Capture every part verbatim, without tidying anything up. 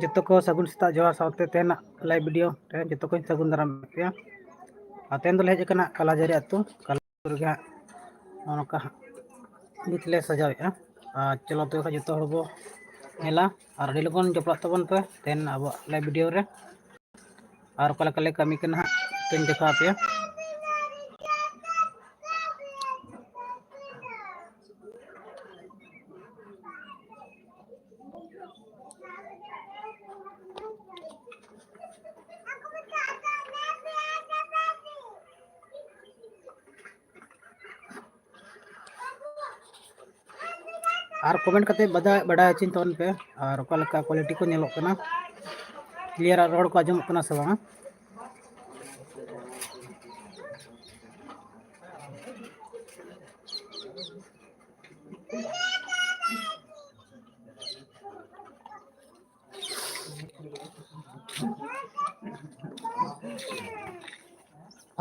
ᱡᱚᱛᱚ ᱠᱚ ᱥᱟᱹᱜᱩᱱ ᱥᱮᱛᱟᱜ ᱡᱚᱦᱟᱨ ᱥᱟᱶᱛᱮ ᱛᱮᱦᱮᱧᱟᱜ live video ᱨᱮ ᱡᱚᱛᱚ ᱠᱚᱧ ᱥᱟᱹᱜᱩᱱ ᱫᱟᱨᱟᱢ ᱯᱮᱭᱟ᱾ ᱟᱨ ᱛᱮᱦᱮᱧ ᱫᱚᱞᱮ ᱦᱮᱡ ᱟᱠᱟᱱᱟ ᱠᱟᱞᱟᱡᱟᱹᱨᱤ ᱟᱹᱛᱩ, ᱠᱟᱞᱟᱡᱟᱹᱨᱤ ᱨᱮᱜᱮ ᱦᱟᱸᱜ ᱱᱚᱜᱼᱚ ᱱᱚᱝᱠᱟ ᱦᱟᱸᱜ ᱵᱷᱤᱛ ᱞᱮ ᱥᱟᱡᱟᱣᱮᱫᱼᱟ᱾ ᱟᱨ ᱪᱚᱞᱚ ᱛᱚᱵᱮ ᱠᱷᱟᱱ ᱡᱚᱛᱚ ᱦᱚᱲ ᱵᱚ ᱧᱮᱞᱟ ᱟᱨ ᱟᱹᱰᱤ ᱞᱚᱜᱚᱱ ᱡᱚᱯᱲᱟᱜ ᱛᱟᱵᱚᱱ ᱯᱮ ᱛᱮᱦᱮᱧ ᱟᱵᱚᱣᱟᱜ live video ᱨᱮ᱾ ᱟᱨ ᱚᱠᱟ ᱞᱮᱠᱟ ᱞᱮ ᱠᱟᱹᱢᱤ ᱠᱟᱱᱟ ᱦᱟᱸᱜ ᱛᱮᱧ ᱫᱮᱠᱷᱟᱣ ᱟᱯᱮᱭᱟ᱾ ᱟᱨ comment ᱠᱟᱛᱮ ᱵᱟᱰᱟᱭ, ᱵᱟᱰᱟᱭ ᱦᱚᱪᱚᱧ ᱛᱟᱵᱚᱱ ᱯᱮ, ᱟᱨ ᱚᱠᱟ ᱞᱮᱠᱟ quality ᱠᱚ ᱧᱮᱞᱚᱜ ᱠᱟᱱᱟ, clear ᱟᱜ ᱨᱚᱲ ᱠᱚ ᱟᱸᱡᱚᱢᱚᱜ ᱠᱟᱱᱟ ᱥᱮ ᱵᱟᱝᱟ?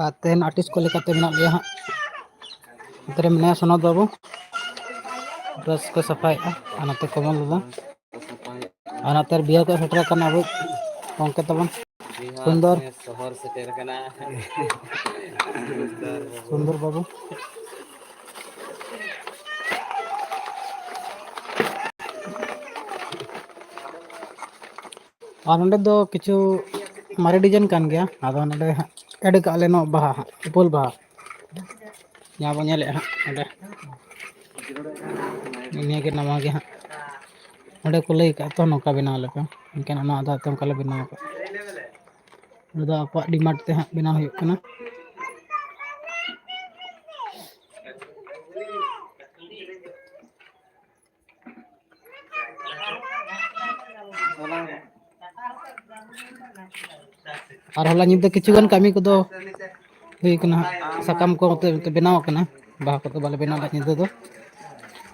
ᱟᱨ ᱛᱮᱦᱮᱧ artist ᱠᱚ ᱞᱮᱠᱟᱛᱮ ᱢᱮᱱᱟᱜ ᱞᱮᱭᱟ ᱦᱟᱸᱜ᱾ ᱱᱚᱛᱮ ᱨᱮ ᱢᱮᱱᱟᱭᱟ ᱥᱚᱱᱚᱛ ᱵᱟᱹᱵᱩ, dress ᱠᱚ ᱥᱟᱯᱷᱟᱭᱮᱫᱼᱟ᱾ ᱟᱨ ᱱᱚᱛᱮ ᱠᱚᱢᱚᱞ ᱵᱟᱹᱵᱩ, ᱟᱨ ᱱᱚᱛᱮ ᱨᱮ ᱵᱤᱦᱟᱨ ᱠᱷᱚᱱ ᱥᱮᱴᱮᱨ ᱟᱠᱟᱱᱟ ᱟᱵᱚ ᱜᱚᱢᱠᱮ ᱛᱟᱵᱚᱱ ᱵᱤᱦᱟᱨ ᱥᱩᱱᱫᱚᱨ᱾ ᱥᱚᱦᱚᱨ ᱥᱮᱴᱮᱨ ᱟᱠᱟᱱᱟ᱾ ᱥᱩᱱᱫᱚᱨ ᱵᱟᱹᱵᱩ᱾ ᱟᱨ ᱱᱚᱸᱰᱮ ᱫᱚ ᱠᱤᱪᱷᱩ ᱢᱟᱨᱮ design ᱠᱟᱱ ᱜᱮᱭᱟ, ᱟᱫᱚ ᱱᱚᱸᱰᱮ ᱦᱟᱸᱜ add ᱠᱟᱜᱼᱟ ᱞᱮ ᱱᱚᱣᱟ ᱵᱟᱦᱟ ᱦᱟᱸᱜ, ᱩᱯᱟᱹᱞ ᱵᱟᱦᱟ᱾ ᱡᱟᱦᱟᱸ ᱵᱚᱱ ᱧᱮᱞᱮᱫᱼᱟ ᱦᱟᱸᱜ ᱱᱚᱸᱰᱮ, ᱱᱤᱭᱟᱹ ᱜᱮ ᱱᱟᱣᱟ ᱜᱮ ᱦᱟᱸᱜ᱾ ᱱᱚᱸᱰᱮ ᱠᱚ ᱞᱟᱹᱭ ᱠᱟᱜᱼᱟ ᱛᱚ, ᱱᱚᱝᱠᱟ ᱵᱮᱱᱟᱣ ᱞᱮᱠᱟ, ᱮᱱᱠᱷᱟᱱ ᱚᱱᱟ ᱟᱫᱷᱟᱨ ᱛᱮ ᱚᱱᱠᱟ ᱞᱮ ᱵᱮᱱᱟᱣ ᱠᱟᱜᱼᱟ᱾ ᱱᱚᱣᱟ ᱫᱚ ᱟᱠᱚᱣᱟᱜ demand ᱛᱮ ᱦᱟᱸᱜ ᱵᱮᱱᱟᱣ ᱦᱩᱭᱩᱜ ᱠᱟᱱᱟ᱾ ᱟᱨ ᱦᱚᱞᱟ ᱧᱤᱫᱟᱹ ᱠᱤᱪᱷᱩ ᱜᱟᱱ ᱠᱟᱹᱢᱤ ᱠᱚᱫᱚ ᱦᱩᱭ ᱠᱟᱱᱟ ᱦᱟᱸᱜ, ᱥᱟᱠᱟᱢ ᱠᱚ ᱱᱚᱛᱮ ᱵᱮᱱᱟᱣ ᱠᱟᱱᱟ, ᱵᱟᱦᱟ ᱠᱚᱫᱚ ᱵᱟᱞᱮ ᱵᱮᱱᱟᱣ ᱞᱮᱫ ᱧᱤᱫᱟᱹ ᱫᱚ,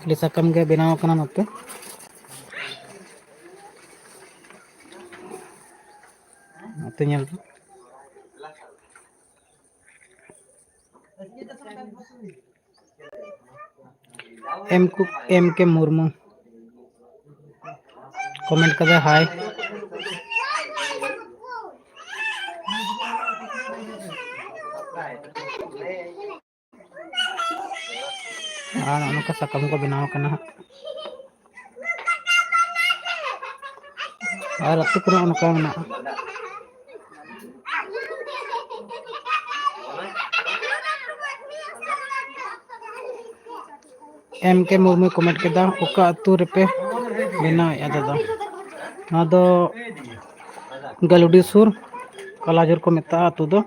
ᱠᱷᱟᱹᱞᱤ ᱥᱟᱠᱟᱢ ᱜᱮ ᱵᱮᱱᱟᱣ ᱠᱟᱱᱟ ᱱᱚᱛᱮ᱾ ᱱᱚᱛᱮ ᱧᱮᱞ ᱵᱤᱱ᱾ ᱮᱢ ᱠᱩ, ᱮᱢ ᱠᱮ ᱢᱩᱨᱢᱩ comment ᱠᱟᱫᱟ, hi᱾ ᱟᱨ ᱱᱚᱜᱼᱚ ᱱᱚᱝᱠᱟ ᱥᱟᱠᱟᱢ ᱠᱚ ᱵᱮᱱᱟᱣ ᱠᱟᱱᱟ ᱦᱟᱸᱜ᱾ ᱟᱨ ᱟᱹᱛᱩ ᱠᱚᱨᱮ ᱚᱱᱠᱟ ᱢᱮᱱᱟᱜᱼᱟ᱾ ᱮᱢ ᱠᱮ ᱢᱩᱨᱢᱩᱭ ᱠᱚᱢᱮᱱᱴ ᱠᱮᱫᱟ, "ᱚᱠᱟ ᱟᱹᱛᱩ ᱨᱮᱯᱮ ᱵᱮᱱᱟᱣᱮᱫᱼᱟ ᱫᱟᱫᱟ?" ᱱᱚᱣᱟ ᱫᱚ ᱜᱟᱹᱞᱩᱰᱤ ᱥᱩᱨ ᱠᱟᱞᱟᱡᱳᱨ ᱠᱚ ᱢᱮᱛᱟᱜᱼᱟ ᱟᱹᱛᱩ ᱫᱚ᱾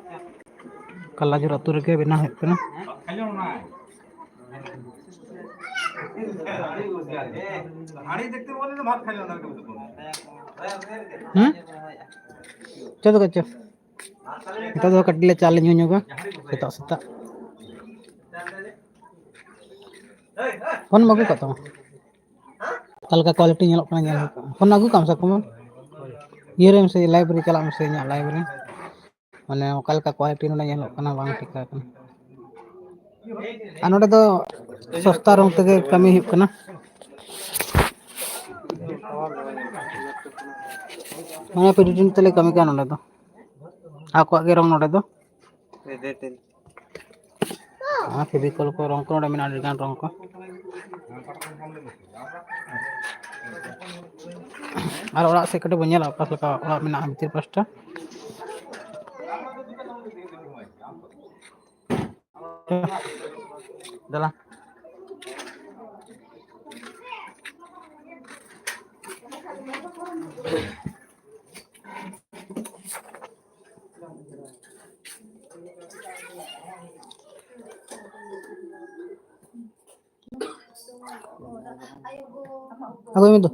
ᱠᱟᱞᱟᱡᱳᱨ ᱟᱹᱛᱩ ᱨᱮᱜᱮ ᱵᱮᱱᱟᱣ ᱦᱩᱭᱩᱜ ᱠᱟᱱᱟ᱾ ᱦᱩᱸ? ᱪᱚ ᱫᱟᱠᱟ ᱪᱚ᱾ ᱱᱤᱛᱚᱜ ᱫᱚ ᱠᱟᱹᱴᱤᱡ ᱞᱮ ᱪᱟ ᱞᱮ ᱧᱩ ᱧᱚᱜᱟ ᱥᱮᱛᱟᱜ ᱥᱮᱛᱟᱜ᱾ ᱯᱷᱳᱱ ᱮᱢ ᱟᱹᱜᱩ ᱠᱟᱜ ᱛᱟᱢᱟ? ᱚᱠᱟ ᱞᱮᱠᱟ ᱠᱳᱣᱟᱞᱤᱴᱤ ᱧᱮᱞᱚᱜ ᱠᱟᱱᱟ ᱧᱮᱞ ᱦᱩᱭᱩᱜ ᱠᱟᱱᱟ᱾ ᱯᱷᱳᱱ ᱟᱹᱜᱩ ᱠᱟᱜ ᱢᱮ ᱥᱮ ᱠᱚᱢᱚᱞ᱾ ᱤᱭᱟᱹ ᱨᱮ ᱢᱮᱥᱮ, ᱞᱟᱭᱤᱵᱷ ᱨᱮ ᱪᱟᱞᱟᱜ ᱢᱮᱥᱮ, ᱤᱧᱟᱹᱜ ᱞᱟᱭᱤᱵᱷ ᱨᱮ᱾ ᱢᱟᱱᱮ ᱚᱠᱟ ᱞᱮᱠᱟ ᱠᱳᱣᱟᱞᱤᱴᱤ ᱱᱚᱰᱮ ᱧᱮᱞᱚᱜ ᱠᱟᱱᱟ ᱵᱟᱝ ᱴᱷᱤᱠᱟ ᱠᱟᱱᱟ᱾ ᱟᱨ ᱱᱚᱰᱮ ᱫᱚ ᱥᱚᱥᱛᱟ ᱨᱚᱝ ᱛᱮᱜᱮ ᱠᱟᱹᱢᱤ ᱦᱩᱭᱩᱜ ᱠᱟᱱᱟ᱾ ᱢᱟᱱᱮ ᱯᱮᱰᱤᱴᱤᱝ ᱛᱮᱞᱮ ᱠᱟᱹᱢᱤ ᱠᱟᱱᱟ ᱱᱚᱰᱮ ᱫᱚ᱾ ᱟᱠᱚᱣᱟᱜ ᱜᱮ ᱨᱚᱝ ᱱᱚᱰᱮ ᱫᱚ᱾ ᱟᱨ ᱯᱷᱮᱵᱤᱠᱚᱞ ᱠᱚ ᱨᱚᱝ ᱠᱚ ᱱᱚᱰᱮ ᱢᱮᱱᱟᱜᱼᱟ, ᱟᱹᱰᱤ ᱞᱮᱠᱟᱱ ᱨᱚᱝ ᱠᱚ᱾ ᱟᱨ ᱚᱲᱟᱜ ᱥᱮᱫ ᱠᱟᱹᱴᱤᱡ ᱵᱚᱱ ᱧᱮᱞᱟ, ᱚᱠᱟ ᱞᱮᱠᱟ ᱚᱲᱟᱜ ᱢᱮᱱᱟᱜᱼᱟ ᱵᱷᱤᱛᱤᱨ ᱯᱟᱥᱴᱟ᱾ ᱫᱮᱞᱟ᱾ ᱟᱹᱜᱩᱭ ᱢᱮ ᱫᱩ᱾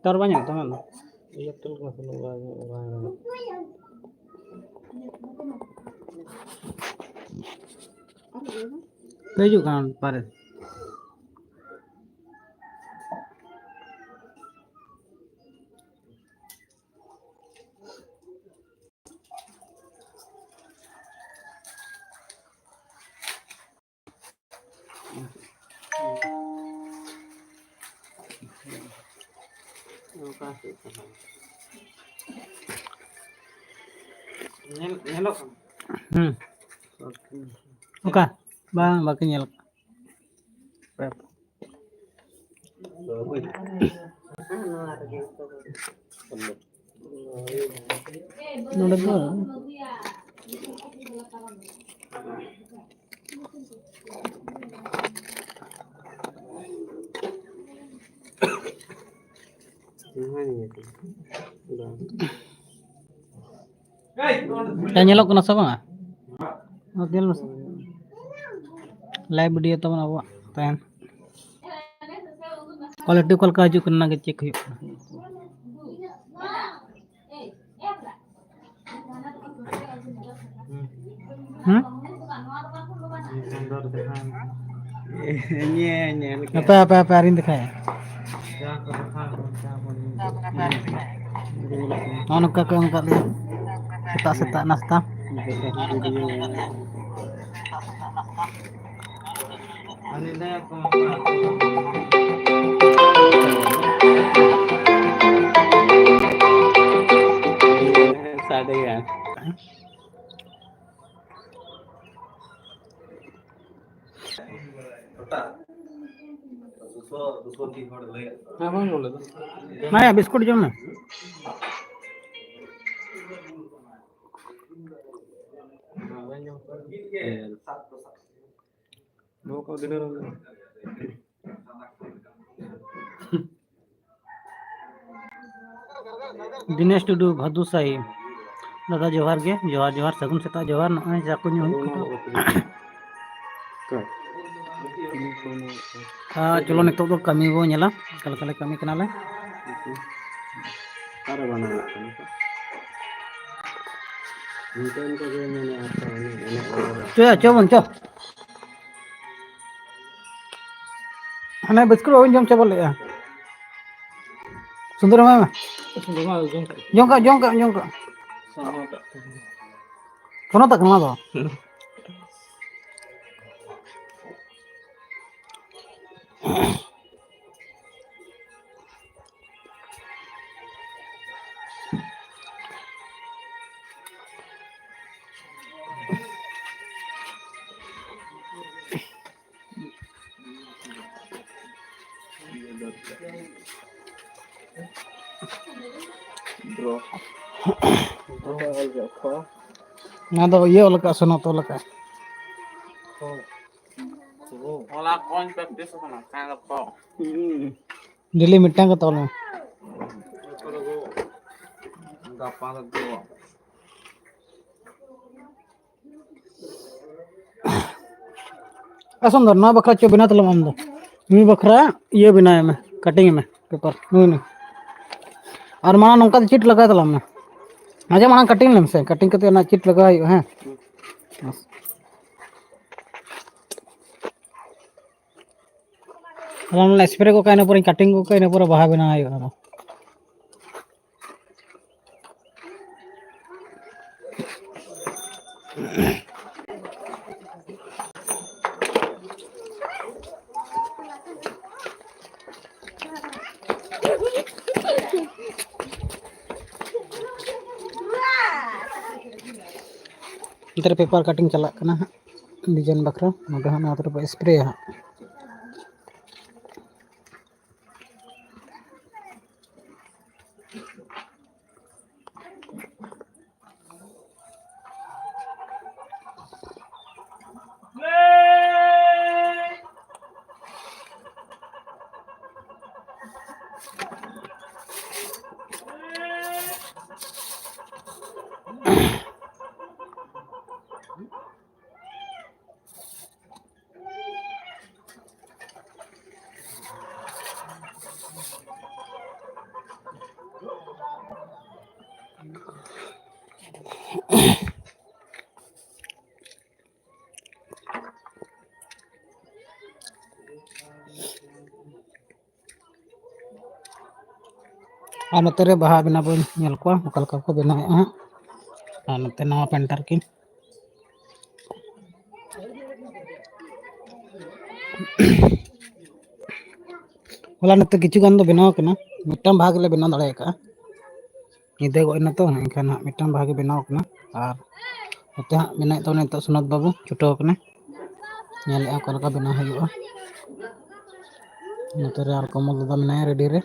ᱴᱟᱣᱟᱨ ᱵᱟᱭ ᱧᱟᱢᱮᱫ ᱛᱟᱢᱟ ᱟᱢ ᱫᱚ? ᱦᱤᱡᱩᱜ ᱠᱟᱱᱟ ᱯᱟᱨᱮ᱾ ᱚᱠᱟ ᱥᱮᱫ ᱪᱟᱞᱟᱣ? ᱧᱮᱞ, ᱧᱮᱞᱚᱜ ᱠᱟᱱᱟ? ᱦᱩᱸ᱾ ᱚᱠᱟ? ᱵᱟᱝ, ᱵᱟᱠᱚ ᱧᱮᱞ ᱠᱟᱜ᱾ ᱱᱚᱰᱮ ᱫᱚ ᱧᱮᱞᱚᱜ ᱠᱟᱱᱟ ᱥᱮ ᱵᱟᱝᱟ? ᱧᱮᱞ ᱢᱮᱥᱮ᱾ Live video ᱛᱟᱵᱚᱱ ᱟᱵᱚᱣᱟᱜ ᱛᱟᱦᱮᱱ᱾ Quality ᱚᱠᱟ ᱞᱮᱠᱟ ᱦᱤᱡᱩᱜ ᱠᱟᱱᱟ, ᱚᱱᱟᱜᱮ check ᱦᱩᱭᱩᱜ ᱠᱟᱱᱟ᱾ ᱦᱩᱸ? ᱧᱮ-, ᱧᱮᱞ ᱠᱮᱫ᱾ ᱦᱟᱯᱮ, ᱦᱟᱯᱮ, ᱦᱟᱯᱮ, ᱟᱹᱣᱨᱤᱧ ᱫᱮᱠᱷᱟᱭᱟ᱾ ᱱᱚᱜᱼᱚ ᱱᱚᱝᱠᱟ ᱠᱚ ᱮᱢ ᱠᱟᱜ ᱞᱮᱭᱟ ᱥᱮᱛᱟᱜ ᱥᱮᱛᱟᱜ ᱱᱟᱥᱛᱟ᱾ ᱥᱟᱰᱮᱭᱟ᱾ ᱢᱟᱭᱟ, ᱵᱤᱥᱠᱩᱴ ᱡᱚᱢ ᱢᱮ᱾ ᱫᱤᱱᱮᱥ ᱴᱩᱰᱩ, ᱵᱷᱟᱫᱩ ᱥᱟᱦᱤ᱾ ᱫᱟᱫᱟ ᱡᱚᱦᱟᱨ ᱜᱮ, ᱡᱚᱦᱟᱨ, ᱡᱚᱦᱟᱨ, ᱥᱟᱹᱜᱩᱱ ᱥᱮᱛᱟᱜ ᱡᱚᱦᱟᱨ᱾ ᱱᱚᱜᱼᱚᱭ ᱪᱟ ᱠᱚ ᱧᱩ ᱦᱩᱭ ᱠᱟᱱᱟ᱾ ᱟᱨ ᱪᱚᱞᱚ ᱱᱤᱛᱚᱜ ᱫᱚ ᱠᱟᱹᱢᱤ ᱵᱚ ᱧᱮᱞᱟ, ᱚᱠᱟ ᱞᱮᱠᱟ ᱞᱮ ᱠᱟᱹᱢᱤ ᱠᱟᱱᱟᱞᱮ᱾ ᱚᱠᱟᱨᱮ ᱵᱟᱝ ᱧᱟᱢᱚᱜ ᱠᱟᱱᱟ? ᱱᱤᱛᱚᱜ ᱱᱤᱛᱚᱜ ᱜᱮ ᱢᱮᱱᱮᱫᱼᱟ, ᱛᱚ, ᱩᱱᱤ ᱮᱱᱮᱡ ᱵᱟᱲᱟ ᱪᱚ, ᱪᱚ ᱵᱚᱱ, ᱪᱚ᱾ ᱦᱟᱱᱮ ᱵᱤᱥᱠᱩᱴ ᱵᱟᱵᱚᱱ ᱡᱚᱢ ᱪᱟᱵᱟ ᱞᱮᱜᱼᱟ᱾ ᱥᱩᱱᱫᱚᱨ ᱮᱢᱟᱭ ᱢᱮ᱾ ᱥᱩᱱᱫᱚᱨ ᱢᱟ ᱡᱚᱢ ᱠᱟᱜ᱾ ᱡᱚᱢ ᱠᱟᱜ, ᱡᱚᱢ ᱠᱟᱜ, ᱡᱚᱢ ᱠᱟᱜ᱾ ᱥᱟᱱᱟ ᱠᱟᱜ ᱛᱟᱦᱮᱸ᱾ ᱯᱷᱳᱱ ᱛᱟᱠᱚ ᱱᱚᱣᱟ ᱫᱚ᱾ ᱦᱩᱸ᱾ ᱚᱱᱟ ᱫᱚ ᱤᱭᱟᱹ ᱚᱞ ᱟᱠᱟᱫ, ᱥᱚᱱᱚᱛ ᱚᱞ ᱟᱠᱟᱫ᱾ ᱦᱚᱞᱟ ᱠᱚᱧ ᱯᱨᱮᱠᱴᱤᱥ ᱠᱟᱱᱟ, ᱥᱟᱭ ᱜᱟᱯᱟ᱾ ᱰᱮᱞᱤ ᱢᱤᱫᱴᱟᱝ ᱠᱟᱛᱮ ᱚᱞ ᱢᱮ᱾ ᱜᱟᱯᱟ ᱫᱚ ᱟᱥᱚᱱ ᱫᱚ ᱱᱚᱣᱟ ᱵᱟᱠᱷᱨᱟ ᱪᱚ ᱵᱮᱱᱟᱣ ᱛᱟᱞᱟᱝ ᱟᱢ ᱫᱚ᱾ ᱱᱩᱭ ᱵᱟᱠᱷᱨᱟ ᱤᱭᱟᱹ ᱵᱮᱱᱟᱣ ᱢᱮ, ᱠᱟᱴᱤᱝ ᱢᱮ ᱯᱮᱯᱟᱨ᱾ ᱱᱩᱭ ᱱᱩᱭ᱾ ᱟᱨ ᱢᱟᱲᱟᱝ ᱱᱚᱝᱠᱟ ᱫᱚ ᱪᱤᱴ ᱞᱟᱜᱟᱣ ᱛᱟᱞᱟᱝ ᱢᱮ᱾ ᱟᱪᱪᱷᱟ, ᱢᱟᱲᱟᱝ ᱠᱟᱴᱤᱝ ᱞᱮᱢ ᱥᱮ, ᱠᱟᱴᱤᱝ ᱠᱟᱛᱮ ᱚᱱᱟ ᱪᱤᱴ ᱞᱟᱜᱟᱣ ᱦᱩᱭᱩᱜᱼᱟ, ᱦᱮᱸ᱾ ᱦᱚᱞᱟ ᱱᱚᱰᱮ ᱥᱯᱨᱮ ᱜᱚᱫ ᱠᱟᱜᱼᱟ, ᱤᱱᱟᱹ ᱯᱚᱨᱮᱧ ᱠᱟᱴᱤᱝ ᱜᱚᱫ ᱠᱟᱜᱼᱟ, ᱤᱱᱟᱹ ᱯᱚᱨᱮ ᱵᱟᱦᱟ ᱵᱮᱱᱟᱣ ᱦᱩᱭᱩᱜᱼᱟ ᱟᱫᱚ᱾ ᱱᱚᱛᱮ ᱨᱮ ᱯᱮᱯᱟᱨ ᱠᱟᱴᱤᱝ ᱪᱟᱞᱟᱜ ᱠᱟᱱᱟ ᱦᱟᱸᱜ, ᱰᱤᱡᱟᱭᱤᱱ ᱵᱟᱠᱷᱨᱟ᱾ ᱱᱚᱰᱮ ᱦᱟᱸᱜ ᱱᱚᱣᱟ ᱛᱚᱨᱚᱯ ᱥᱯᱨᱮᱭᱟ ᱦᱟᱸᱜ᱾ ᱟᱨ ᱱᱚᱛᱮ ᱨᱮ ᱵᱟᱦᱟ ᱵᱮᱱᱟᱣ ᱵᱚᱱ ᱧᱮᱞ ᱠᱚᱣᱟ, ᱚᱠᱟ ᱞᱮᱠᱟ ᱠᱚ ᱵᱮᱱᱟᱣᱮᱫᱼᱟ ᱦᱟᱸᱜ᱾ ᱟᱨ ᱱᱚᱛᱮ ᱱᱟᱣᱟ ᱯᱮᱱᱴᱟᱨ ᱠᱤᱱ᱾ ᱦᱚᱞᱟ ᱱᱚᱛᱮ ᱠᱤᱪᱷᱩ ᱜᱟᱱ ᱫᱚ ᱵᱮᱱᱟᱣ ᱠᱟᱱᱟ, ᱢᱤᱫᱴᱟᱝ ᱵᱟᱦᱟ ᱜᱮᱞᱮ ᱵᱮᱱᱟᱣ ᱫᱟᱲᱮ ᱟᱠᱟᱫᱼᱟ᱾ ᱧᱤᱫᱟᱹ ᱜᱚᱫ ᱮᱱᱟ ᱛᱚ, ᱮᱱᱠᱷᱟᱱ ᱦᱟᱸᱜ ᱢᱤᱫᱴᱟᱝ ᱵᱟᱦᱟ ᱜᱮ ᱵᱮᱱᱟᱣ ᱠᱟᱱᱟ᱾ ᱟᱨ ᱱᱚᱛᱮ ᱦᱟᱸᱜ ᱢᱮᱱᱟᱭ ᱛᱟᱵᱚᱱᱟ ᱱᱤᱛᱚᱜ ᱥᱩᱱᱟᱛ ᱵᱟᱹᱵᱩ, ᱪᱷᱩᱴᱟᱹᱣ ᱠᱟᱱᱟᱭ, ᱧᱮᱞᱮᱫᱼᱟ ᱚᱠᱟ ᱞᱮᱠᱟ ᱵᱮᱱᱟᱣ ᱦᱩᱭᱩᱜᱼᱟ᱾ ᱱᱚᱛᱮ ᱨᱮ ᱟᱨ ᱠᱚᱢᱚᱞ ᱫᱟᱫᱟ ᱢᱮᱱᱟᱭᱟ ᱨᱮᱰᱤ ᱨᱮ᱾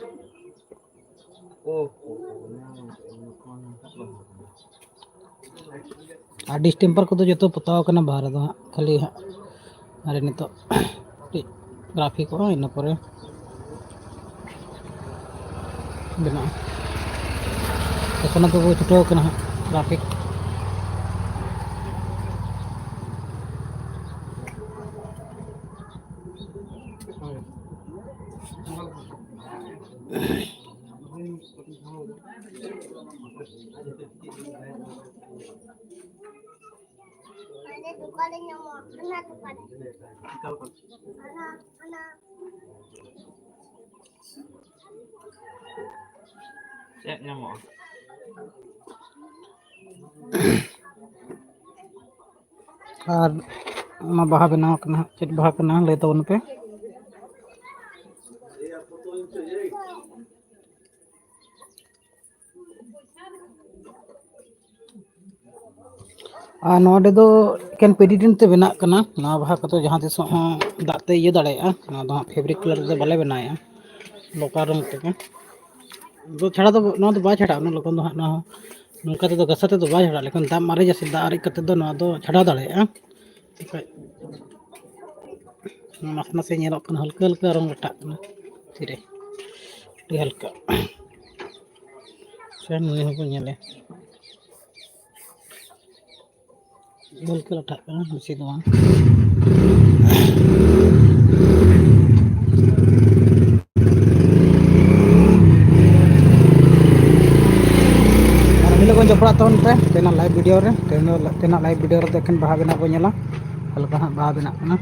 ᱟᱨ ᱰᱤᱥᱴᱮᱢᱯᱟᱨ ᱠᱚᱫᱚ ᱡᱚᱛᱚ ᱯᱚᱛᱟᱣ ᱠᱟᱱᱟ ᱵᱟᱦᱨᱮ ᱫᱚ ᱦᱟᱸᱜ, ᱠᱷᱟᱹᱞᱤ ᱦᱟᱸᱜ ᱟᱨ ᱱᱤᱛᱚᱜ ᱠᱟᱹᱴᱤᱡ ᱜᱨᱟᱯᱷᱤᱠᱚᱜᱼᱟ, ᱤᱱᱟᱹ ᱯᱚᱨᱮ ᱵᱮᱱᱟᱜᱼᱟ᱾ ᱮᱠᱷᱚᱱ ᱫᱚ ᱪᱷᱩᱴᱟᱹᱣ ᱠᱟᱱᱟ ᱦᱟᱸᱜ ᱜᱨᱟᱯᱷᱤᱠ᱾ ᱚᱸᱰᱮ ᱫᱚᱠᱟᱱ ᱨᱮ ᱧᱟᱢᱚᱜᱼᱟ, ᱦᱟᱱᱟ ᱫᱚᱠᱟᱱ ᱨᱮ᱾ ᱦᱟᱱᱟ, ᱦᱟᱱᱟ᱾ ᱪᱮᱫ ᱧᱟᱢᱚᱜᱼᱟ? ᱟᱨ ᱚᱱᱟ ᱵᱟᱦᱟ ᱵᱮᱱᱟᱣ ᱠᱟᱱᱟ ᱦᱟᱸᱜ, ᱪᱮᱫ ᱵᱟᱦᱟ ᱠᱟᱱᱟ ᱞᱟᱹᱭ ᱛᱟᱵᱚᱱ ᱯᱮ᱾ ᱟᱨ ᱱᱚᱰᱮ ᱫᱚ ᱮᱠᱮᱱ ᱯᱮᱰᱤᱰᱮᱱ ᱛᱮ ᱵᱮᱱᱟᱜ ᱠᱟᱱᱟ᱾ ᱱᱚᱣᱟ ᱵᱟᱦᱟ ᱠᱚᱫᱚ ᱡᱟᱦᱟᱸ ᱛᱤᱥᱚᱜ ᱦᱚᱸ ᱫᱟᱜ ᱛᱮ ᱤᱭᱟᱹ ᱫᱟᱲᱮᱭᱟᱜᱼᱟ᱾ ᱱᱚᱣᱟ ᱫᱚ ᱦᱟᱸᱜ ᱯᱷᱮᱵᱽᱨᱤᱠ ᱠᱟᱞᱟᱨ ᱨᱮᱫᱚ ᱵᱟᱞᱮ ᱵᱮᱱᱟᱣᱮᱫᱼᱟ, ᱞᱳᱠᱟᱞ ᱨᱚᱝ ᱛᱮᱜᱮ᱾ ᱫᱚ ᱪᱷᱟᱲᱟ ᱫᱚ, ᱱᱚᱣᱟ ᱫᱚ ᱵᱟᱭ ᱪᱷᱟᱲᱟᱜᱼᱟ ᱩᱱᱟᱹᱜ ᱞᱚᱜᱚᱱ ᱫᱚ ᱦᱟᱸᱜ᱾ ᱱᱚᱣᱟ ᱦᱚᱸ ᱱᱚᱝᱠᱟ ᱛᱮᱫᱚ ᱜᱷᱟᱥᱟ ᱛᱮᱫᱚ ᱵᱟᱭ ᱪᱷᱟᱲᱟᱜᱼᱟ, ᱞᱮᱠᱤᱱ ᱫᱟᱜ ᱢᱟᱨᱮᱡᱟ ᱥᱮ ᱫᱟᱜ ᱟᱨᱮᱡ ᱠᱟᱛᱮ ᱫᱚ ᱱᱚᱣᱟ ᱫᱚ ᱪᱷᱟᱰᱟᱣ ᱫᱟᱲᱮᱭᱟᱜᱼᱟ᱾ ᱱᱟᱥᱮ ᱱᱟᱥᱮ ᱧᱮᱞᱚᱜ ᱠᱟᱱᱟ, ᱦᱟᱞᱠᱟ ᱦᱟᱞᱠᱟ ᱨᱚᱝ ᱞᱟᱴᱷᱟᱜ ᱠᱟᱱᱟ ᱛᱤᱨᱮ, ᱟᱹᱰᱤ ᱦᱟᱞᱠᱟ᱾ ᱥᱮ ᱱᱩᱭ ᱦᱚᱸᱵᱚᱱ ᱧᱮᱞᱮ, ᱦᱟᱞᱠᱟ ᱞᱟᱴᱷᱟᱜ ᱠᱟᱱᱟ, ᱵᱮᱥᱤ ᱫᱚ ᱵᱟᱝ᱾ ᱟᱨ ᱟᱹᱰᱤ ᱞᱚᱜᱚᱱ ᱡᱚᱯᱲᱟᱜ ᱛᱟᱵᱚᱱ ᱯᱮ ᱛᱮᱱᱟᱜ ᱞᱟᱭᱤᱵᱷ ᱵᱷᱤᱰᱤᱭᱳ ᱨᱮ, ᱛᱮᱱᱟᱜ ᱞᱟᱭᱤᱵᱷ ᱵᱷᱤᱰᱤᱭᱳ ᱨᱮᱫᱚ ᱮᱠᱷᱮᱱ ᱵᱟᱦᱟ ᱵᱮᱱᱟᱣ ᱵᱚᱱ ᱧᱮᱞᱟ, ᱦᱟᱞᱠᱟ ᱦᱟᱸᱜ ᱵᱟᱦᱟ ᱵᱮᱱᱟᱜ ᱠᱟᱱᱟ᱾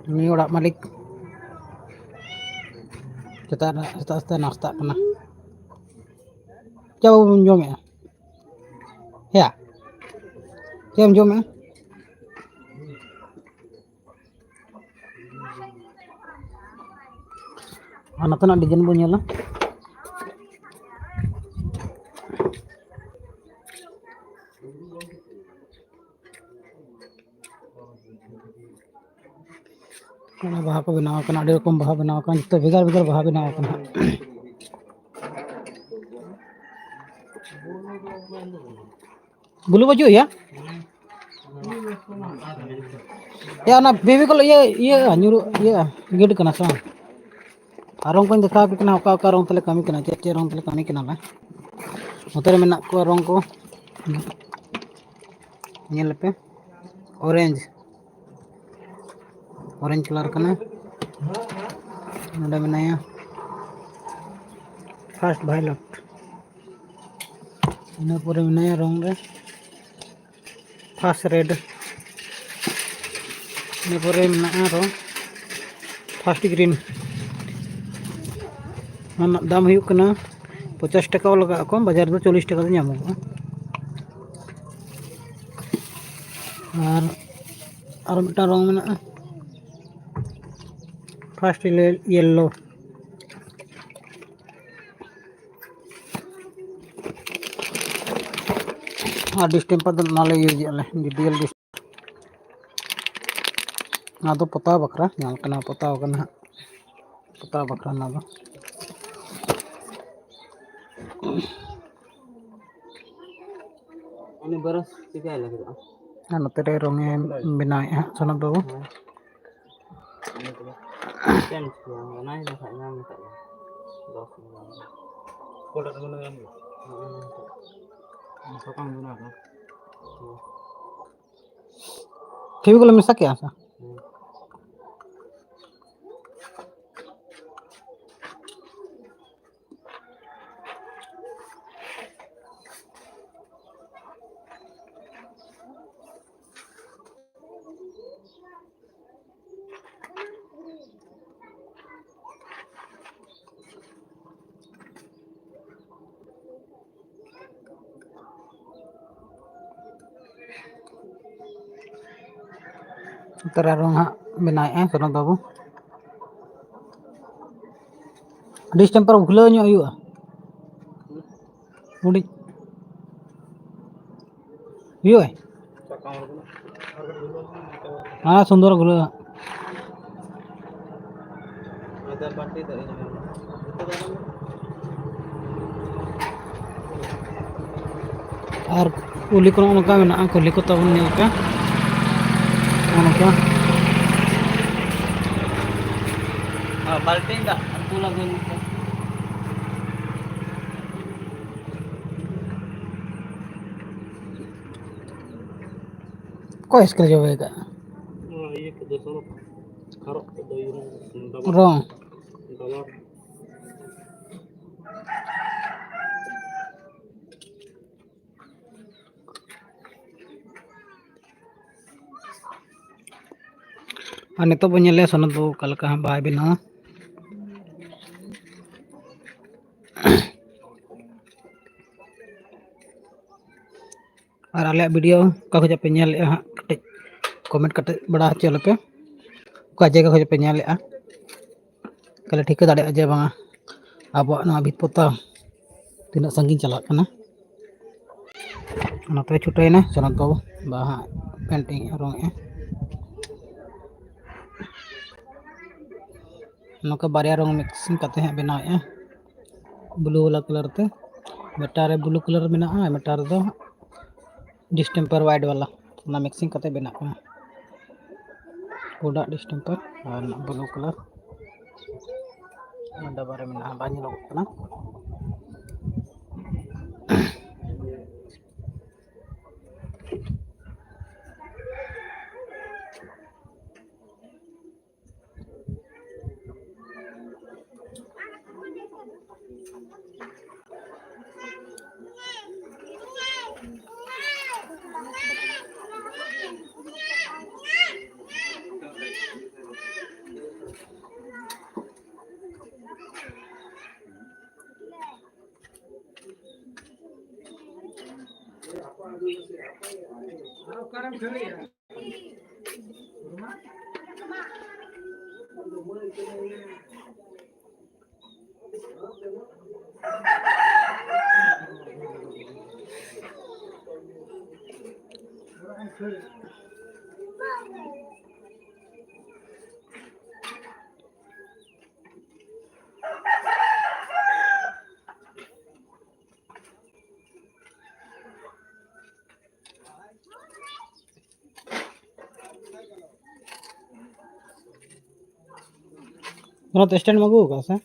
ᱱᱩᱭ ᱚᱲᱟᱜ ᱢᱟᱹᱞᱤᱠ ᱥᱮᱛᱟᱜ ᱨᱮ, ᱥᱮᱛᱟᱜ ᱥᱮᱛᱟᱜ ᱱᱟᱥᱛᱟᱜ ᱠᱟᱱᱟ᱾ ᱪᱮᱫ ᱵᱟᱵᱚᱱ ᱡᱚᱢᱮᱜᱼᱟ? ᱦᱮᱸᱭᱟ, ᱪᱮᱫ ᱮᱢ ᱡᱚᱢᱮᱜᱼᱟ? ᱟᱨ ᱱᱚᱛᱮᱱᱟᱜ ᱰᱤᱡᱟᱭᱤᱱ ᱵᱚᱱ ᱧᱮᱞᱟ᱾ ᱚᱱᱟ ᱵᱟᱦᱟ ᱠᱚ ᱵᱮᱱᱟᱣ ᱠᱟᱱᱟ, ᱟᱹᱰᱤ ᱨᱚᱠᱚᱢ ᱵᱟᱦᱟ ᱵᱮᱱᱟᱣ ᱠᱟᱱᱟ, ᱡᱚᱛᱚ ᱵᱷᱮᱜᱟᱨ ᱵᱷᱮᱜᱟᱨ ᱵᱟᱦᱟ ᱵᱮᱱᱟᱣ ᱠᱟᱱᱟ ᱦᱟᱸᱜ᱾ ᱵᱞᱩ ᱵᱟᱹᱪᱩᱜ ᱭᱟ? ᱭᱟ, ᱚᱱᱟ ᱵᱮᱵᱤ ᱠᱚᱞ ᱤᱭᱟᱹ, ᱤᱭᱟᱹ, ᱧᱩᱨᱩᱜ, ᱤᱭᱟᱹ, ᱜᱤᱰᱤ ᱠᱟᱱᱟ ᱥᱮ ᱵᱟᱝ? ᱟᱨ ᱨᱚᱝ ᱠᱚᱧ ᱫᱮᱠᱷᱟᱣ ᱟᱯᱮ ᱠᱟᱱᱟ, ᱚᱠᱟ ᱚᱠᱟ ᱨᱚᱝ ᱛᱮᱞᱮ ᱠᱟᱹᱢᱤ ᱠᱟᱱᱟ, ᱪᱮᱫ ᱪᱮᱫ ᱨᱚᱝ ᱛᱮᱞᱮ ᱠᱟᱹᱢᱤ ᱠᱟᱱᱟ ᱞᱮ᱾ ᱱᱚᱛᱮ ᱨᱮ ᱢᱮᱱᱟᱜ ᱠᱚᱣᱟ ᱨᱚᱝ ᱠᱚ, ᱧᱮᱞ ᱯᱮ, ᱚᱨᱮᱧᱡᱽ, ᱚᱨᱮᱧᱡᱽ ᱠᱟᱞᱟᱨ ᱠᱟᱱᱟ᱾ ᱱᱚᱰᱮ ᱢᱮᱱᱟᱭᱟ ᱯᱷᱟᱥᱴ ᱵᱷᱟᱭᱞᱚᱴ, ᱤᱱᱟᱹ ᱯᱚᱨᱮ ᱢᱮᱱᱟᱭᱟ ᱨᱚᱝ ᱨᱮ ᱯᱷᱟᱥᱴ ᱨᱮᱰ, ᱤᱱᱟᱹ ᱯᱚᱨᱮ ᱢᱮᱱᱟᱜᱼᱟ ᱟᱨᱚ ᱯᱷᱟᱥᱴ ᱜᱨᱤᱱ᱾ ᱚᱱᱟ ᱨᱮᱱᱟᱜ ᱫᱟᱢ ᱦᱩᱭᱩᱜ ᱠᱟᱱᱟ ᱯᱚᱪᱟᱥ ᱴᱟᱠᱟ ᱞᱟᱜᱟᱜ ᱟᱠᱚ, ᱵᱟᱡᱟᱨ ᱨᱮᱫᱚ ᱪᱚᱞᱞᱤᱥ ᱴᱟᱠᱟ ᱛᱮ ᱧᱟᱢᱚᱜᱚᱜᱼᱟ᱾ ᱟᱨ ᱟᱨ ᱢᱤᱫᱴᱟᱝ ᱨᱚᱝ ᱢᱮᱱᱟᱜᱼᱟ ᱯᱷᱟᱥᱴ ᱭᱮᱞᱳ᱾ ᱟᱨ ᱰᱤᱥᱴᱮᱢᱯᱟᱨ ᱫᱚ ᱱᱚᱣᱟ ᱞᱮ ᱤᱭᱩᱡᱮᱫᱼᱟ ᱞᱮ, ᱵᱤ ᱰᱤ ᱮᱞ ᱰᱤᱥ-, ᱱᱚᱣᱟ ᱫᱚ ᱯᱚᱛᱟᱣ ᱵᱟᱠᱷᱨᱟ ᱧᱟᱢ ᱠᱟᱱᱟ, ᱯᱚᱛᱟᱣ ᱠᱟᱱᱟ ᱦᱟᱸᱜ, ᱯᱚᱛᱟᱣ ᱵᱟᱠᱷᱨᱟ ᱱᱚᱣᱟ ᱫᱚ᱾ ᱩᱱᱤ ᱵᱟᱨᱚᱥ ᱪᱤᱠᱟᱹᱭ ᱞᱟᱹᱜᱤᱫᱚᱜᱼᱟ? ᱟᱨ ᱱᱚᱛᱮ ᱨᱮ ᱨᱚᱝ ᱮ ᱵᱮᱱᱟᱣᱮᱫᱼᱟ ᱦᱟᱸᱜ ᱥᱚᱱᱚᱛ ᱵᱟᱹᱵᱩ᱾ ᱦᱮᱸ᱾ ᱪᱮᱫ ᱮᱢ ᱪᱤᱠᱟᱹᱭᱟ? ᱚᱱᱟ ᱦᱤᱞᱳᱜ ᱠᱷᱟᱡ ᱧᱟᱢ ᱞᱮᱠᱷᱟᱡ ᱜᱮ᱾ ᱫᱚᱥ ᱦᱟᱡᱟᱨ᱾ ᱚᱠᱟᱴᱟᱜ ᱨᱮ ᱢᱟᱱᱮ ᱧᱟᱢ ᱦᱩᱭᱩᱜᱼᱟ? ᱦᱮᱸ, ᱦᱮᱸ᱾ ᱥᱟᱠᱟᱢ ᱵᱮᱱᱟᱣ ᱠᱟᱱᱟ᱾ ᱦᱮᱸ᱾ ᱯᱷᱮᱵᱤᱠᱚᱞ ᱮᱢ ᱢᱮᱥᱟ ᱠᱮᱜᱼᱟ ᱥᱮ? ᱦᱮᱸ᱾ ᱱᱮᱛᱟᱨ ᱟᱨᱚ ᱦᱟᱸᱜ ᱵᱮᱱᱟᱣᱮᱫᱼᱟᱭ ᱥᱚᱱᱚᱛ ᱵᱟᱹᱵᱩ᱾ ᱰᱤᱥᱴᱮᱢᱯᱟᱨ ᱜᱷᱩᱞᱟᱹᱣ ᱧᱚᱜ ᱦᱩᱭᱩᱜᱼᱟ᱾ ᱦᱩᱰᱤᱧ ᱦᱩᱭᱩᱜᱼᱟ᱾ ᱦᱮᱸ, ᱥᱩᱱᱫᱚᱨ ᱜᱷᱩᱞᱟᱹᱣ ᱦᱟᱸᱜ᱾ ᱟᱨ ᱠᱩᱞᱦᱤ ᱠᱚ ᱱᱚᱜᱼᱚ ᱱᱚᱝᱠᱟ ᱢᱮᱱᱟᱜᱼᱟ, ᱠᱩᱞᱦᱤ ᱠᱚ ᱛᱟᱵᱚᱱ ᱧᱮᱞ ᱯᱮ᱾ ᱱᱚᱜᱼᱚ ᱱᱚᱝᱠᱟ᱾ ᱦᱮᱸ, ᱵᱟᱞᱴᱤᱱ ᱫᱟᱜ ᱫᱩᱞ ᱟᱹᱜᱩᱭ ᱢᱮ᱾ ᱚᱠᱚᱭ ᱥᱠᱨᱮᱪ ᱵᱟᱭ ᱠᱟᱜᱼᱟ? ᱚᱱᱟ ᱤᱭᱟᱹ ᱠᱚᱫᱚ ᱥᱚᱲᱚᱠ ᱠᱷᱟᱨᱚᱜ ᱠᱚᱫᱚ ᱤᱭᱟᱹ ᱰᱟᱵᱟᱨ᱾ ᱨᱚᱝ᱾ ᱰᱟᱵᱟᱨ᱾ ᱟᱨ ᱱᱤᱛᱚᱜ ᱵᱚᱱ ᱧᱮᱞᱮᱭᱟ ᱥᱚᱱᱚᱛ ᱵᱟᱹᱵᱩ ᱚᱠᱟ ᱞᱮᱠᱟ ᱦᱟᱸᱜ ᱵᱟᱦᱟᱭ ᱵᱮᱱᱟᱣᱟ᱾ ᱟᱨ ᱟᱞᱮᱭᱟᱜ video ᱚᱠᱟ ᱠᱷᱚᱱᱟᱜ ᱯᱮ ᱧᱮᱞᱮᱫᱼᱟ ᱦᱟᱸᱜ, ᱠᱟᱹᱴᱤᱡ comment ᱠᱟᱛᱮ ᱵᱟᱲᱟᱭ ᱦᱚᱪᱚ ᱞᱮᱯᱮ, ᱚᱠᱟ ᱡᱟᱭᱜᱟ ᱠᱷᱚᱱᱟᱜ ᱯᱮ ᱧᱮᱞᱮᱫᱼᱟ᱾ ᱛᱟᱦᱞᱮ ᱴᱷᱤᱠᱟᱹ ᱫᱟᱲᱮᱭᱟᱜᱼᱟ ᱡᱮ ᱵᱟᱝᱟ ᱟᱵᱚᱣᱟᱜ ᱱᱚᱣᱟ ᱵᱷᱤᱛ ᱯᱚᱛᱟᱣ ᱛᱤᱱᱟᱹᱜ ᱥᱟᱺᱜᱤᱧ ᱪᱟᱞᱟᱜ ᱠᱟᱱᱟ᱾ ᱚᱱᱟᱛᱮ ᱪᱷᱩᱴᱟᱹᱣᱮᱱᱟ ᱥᱚᱱᱚᱛ ᱵᱟᱹᱵᱩ ᱵᱟᱦᱟ painting ᱨᱚᱝ ᱮᱜᱼᱟ᱾ ᱱᱚᱝᱠᱟ ᱵᱟᱨᱭᱟ ᱨᱚᱝ mixing ᱠᱟᱛᱮ ᱦᱟᱸᱜ ᱵᱮᱱᱟᱣᱮᱜᱼᱟ, blue ᱵᱟᱞᱟ colour ᱛᱮ᱾ ᱢᱤᱫᱴᱟᱝ ᱨᱮ blue colour ᱢᱮᱱᱟᱜᱼᱟ, ᱢᱤᱫᱴᱟᱝ ᱨᱮᱫᱚ distemper white ᱵᱟᱞᱟ, ᱚᱱᱟ mixing ᱠᱟᱛᱮ ᱵᱮᱱᱟᱜ ᱠᱟᱱᱟ᱾ ᱯᱩᱸᱰᱟᱜ distemper ᱟᱨ ᱚᱱᱟ blue colour᱾ ᱚᱱᱟ ᱰᱟᱵᱟ ᱨᱮ ᱢᱮᱱᱟᱜᱼᱟ, ᱵᱟᱝ ᱧᱮᱞᱚᱜᱚᱜ ᱠᱟᱱᱟ᱾ ᱚᱱᱟ ᱛᱚ ᱥᱴᱮᱱᱰ ᱮᱢ ᱟᱹᱜᱩ ᱟᱠᱟᱫᱼᱟ ᱥᱮ?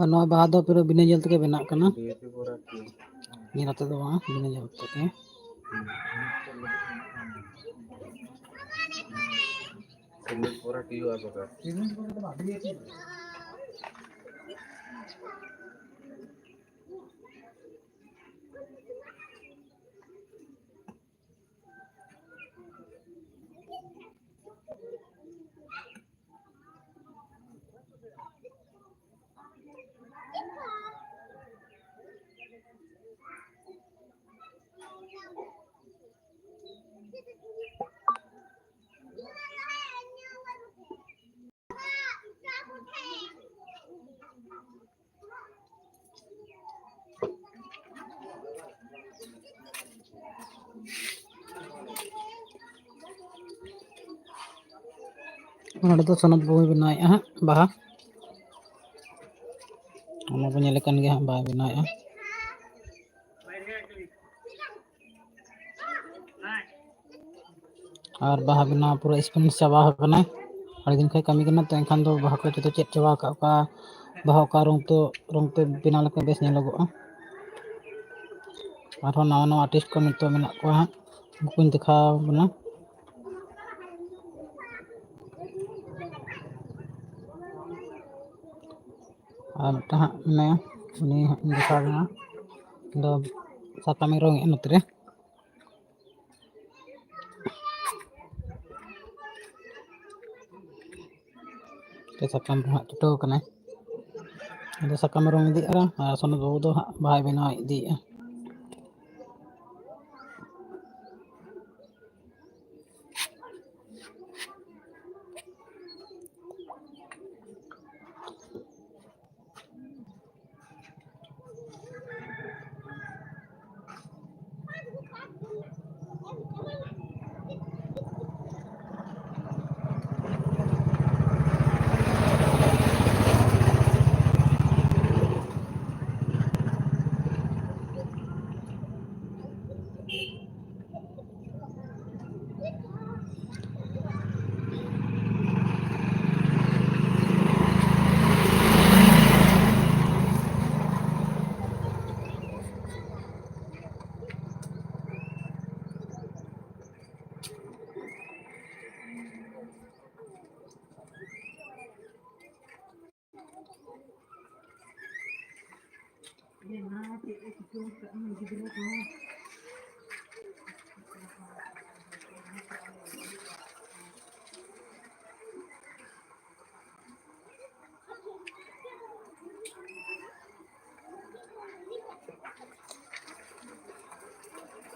ᱟᱨ ᱱᱚᱣᱟ ᱵᱟᱦᱟ ᱫᱚ ᱯᱩᱨᱟᱹ ᱵᱤᱱᱟᱹ ᱧᱮᱞ ᱛᱮᱜᱮ ᱵᱮᱱᱟᱜ ᱠᱟᱱᱟ᱾ ᱧᱮᱞ ᱟᱛᱮ ᱫᱚ ᱵᱟᱝ, ᱵᱤᱱᱟᱹ ᱧᱮᱞ ᱛᱮᱜᱮ᱾ ᱱᱚᱰᱮ ᱫᱚ ᱥᱚᱱᱚᱛ ᱵᱟᱹᱵᱩᱭ ᱵᱮᱱᱟᱣᱮᱫᱼᱟ ᱦᱟᱸᱜ ᱵᱟᱦᱟ᱾ ᱚᱱᱟ ᱵᱚᱱ ᱧᱮᱞᱮ ᱠᱟᱱ ᱜᱮᱭᱟ ᱦᱟᱸᱜ, ᱵᱟᱦᱟᱭ ᱵᱮᱱᱟᱣᱮᱫᱼᱟ᱾ ᱟᱨ ᱵᱟᱦᱟ ᱵᱮᱱᱟᱣ ᱯᱩᱨᱟᱹ experience ᱪᱟᱵᱟ ᱟᱠᱟᱱᱟ᱾ ᱟᱹᱰᱤ ᱫᱤᱱ ᱠᱷᱚᱱ ᱠᱟᱹᱢᱤ ᱠᱟᱱᱟ, ᱛᱚ ᱮᱱᱠᱷᱟᱱ ᱫᱚ ᱵᱟᱦᱟ ᱠᱚ ᱡᱚᱛᱚ ᱪᱮᱫ ᱪᱟᱵᱟ ᱟᱠᱟᱫ ᱠᱚᱣᱟ᱾ ᱵᱟᱦᱟ ᱚᱠᱟ ᱨᱚᱝ ᱛᱮ, ᱨᱚᱝ ᱛᱮ ᱵᱮᱱᱟᱣ ᱞᱮᱠᱷᱟᱱ ᱵᱮᱥ ᱧᱮᱞᱚᱜᱚᱜᱼᱟ᱾ ᱟᱨᱦᱚᱸ ᱱᱟᱣᱟ ᱱᱟᱣᱟ artist ᱠᱚ ᱱᱤᱛᱚᱜ ᱢᱮᱱᱟᱜ ᱠᱚᱣᱟ ᱦᱟᱸᱜ, ᱩᱱᱠᱩᱧ ᱫᱮᱠᱷᱟᱣ ᱟᱵᱚᱱᱟ᱾ ᱟᱨ ᱢᱤᱫᱴᱟᱝ ᱦᱟᱸᱜ ᱢᱮᱱᱟᱭᱟ, ᱩᱱᱤ ᱦᱟᱸᱜ ᱤᱧ ᱫᱮᱠᱷᱟᱣ ᱟᱵᱮᱱᱟ᱾ ᱫᱚ ᱥᱟᱠᱟᱢᱮ ᱨᱚᱝ ᱮᱫᱼᱟ ᱱᱚᱛᱮ ᱨᱮ᱾ ᱛᱚ ᱥᱟᱠᱟᱢ ᱨᱮ ᱦᱟᱸᱜ ᱪᱷᱩᱴᱟᱹᱣ ᱠᱟᱱᱟᱭ᱾ ᱟᱫᱚ ᱥᱟᱠᱟᱢ ᱨᱚᱝ ᱤᱫᱤᱜᱼᱟ ᱟᱨ ᱥᱚᱱᱚᱛ ᱵᱟᱹᱵᱩ ᱫᱚ ᱦᱟᱸᱜ ᱵᱟᱦᱟᱭ ᱵᱮᱱᱟᱣ ᱤᱫᱤᱭᱮᱫᱼᱟ᱾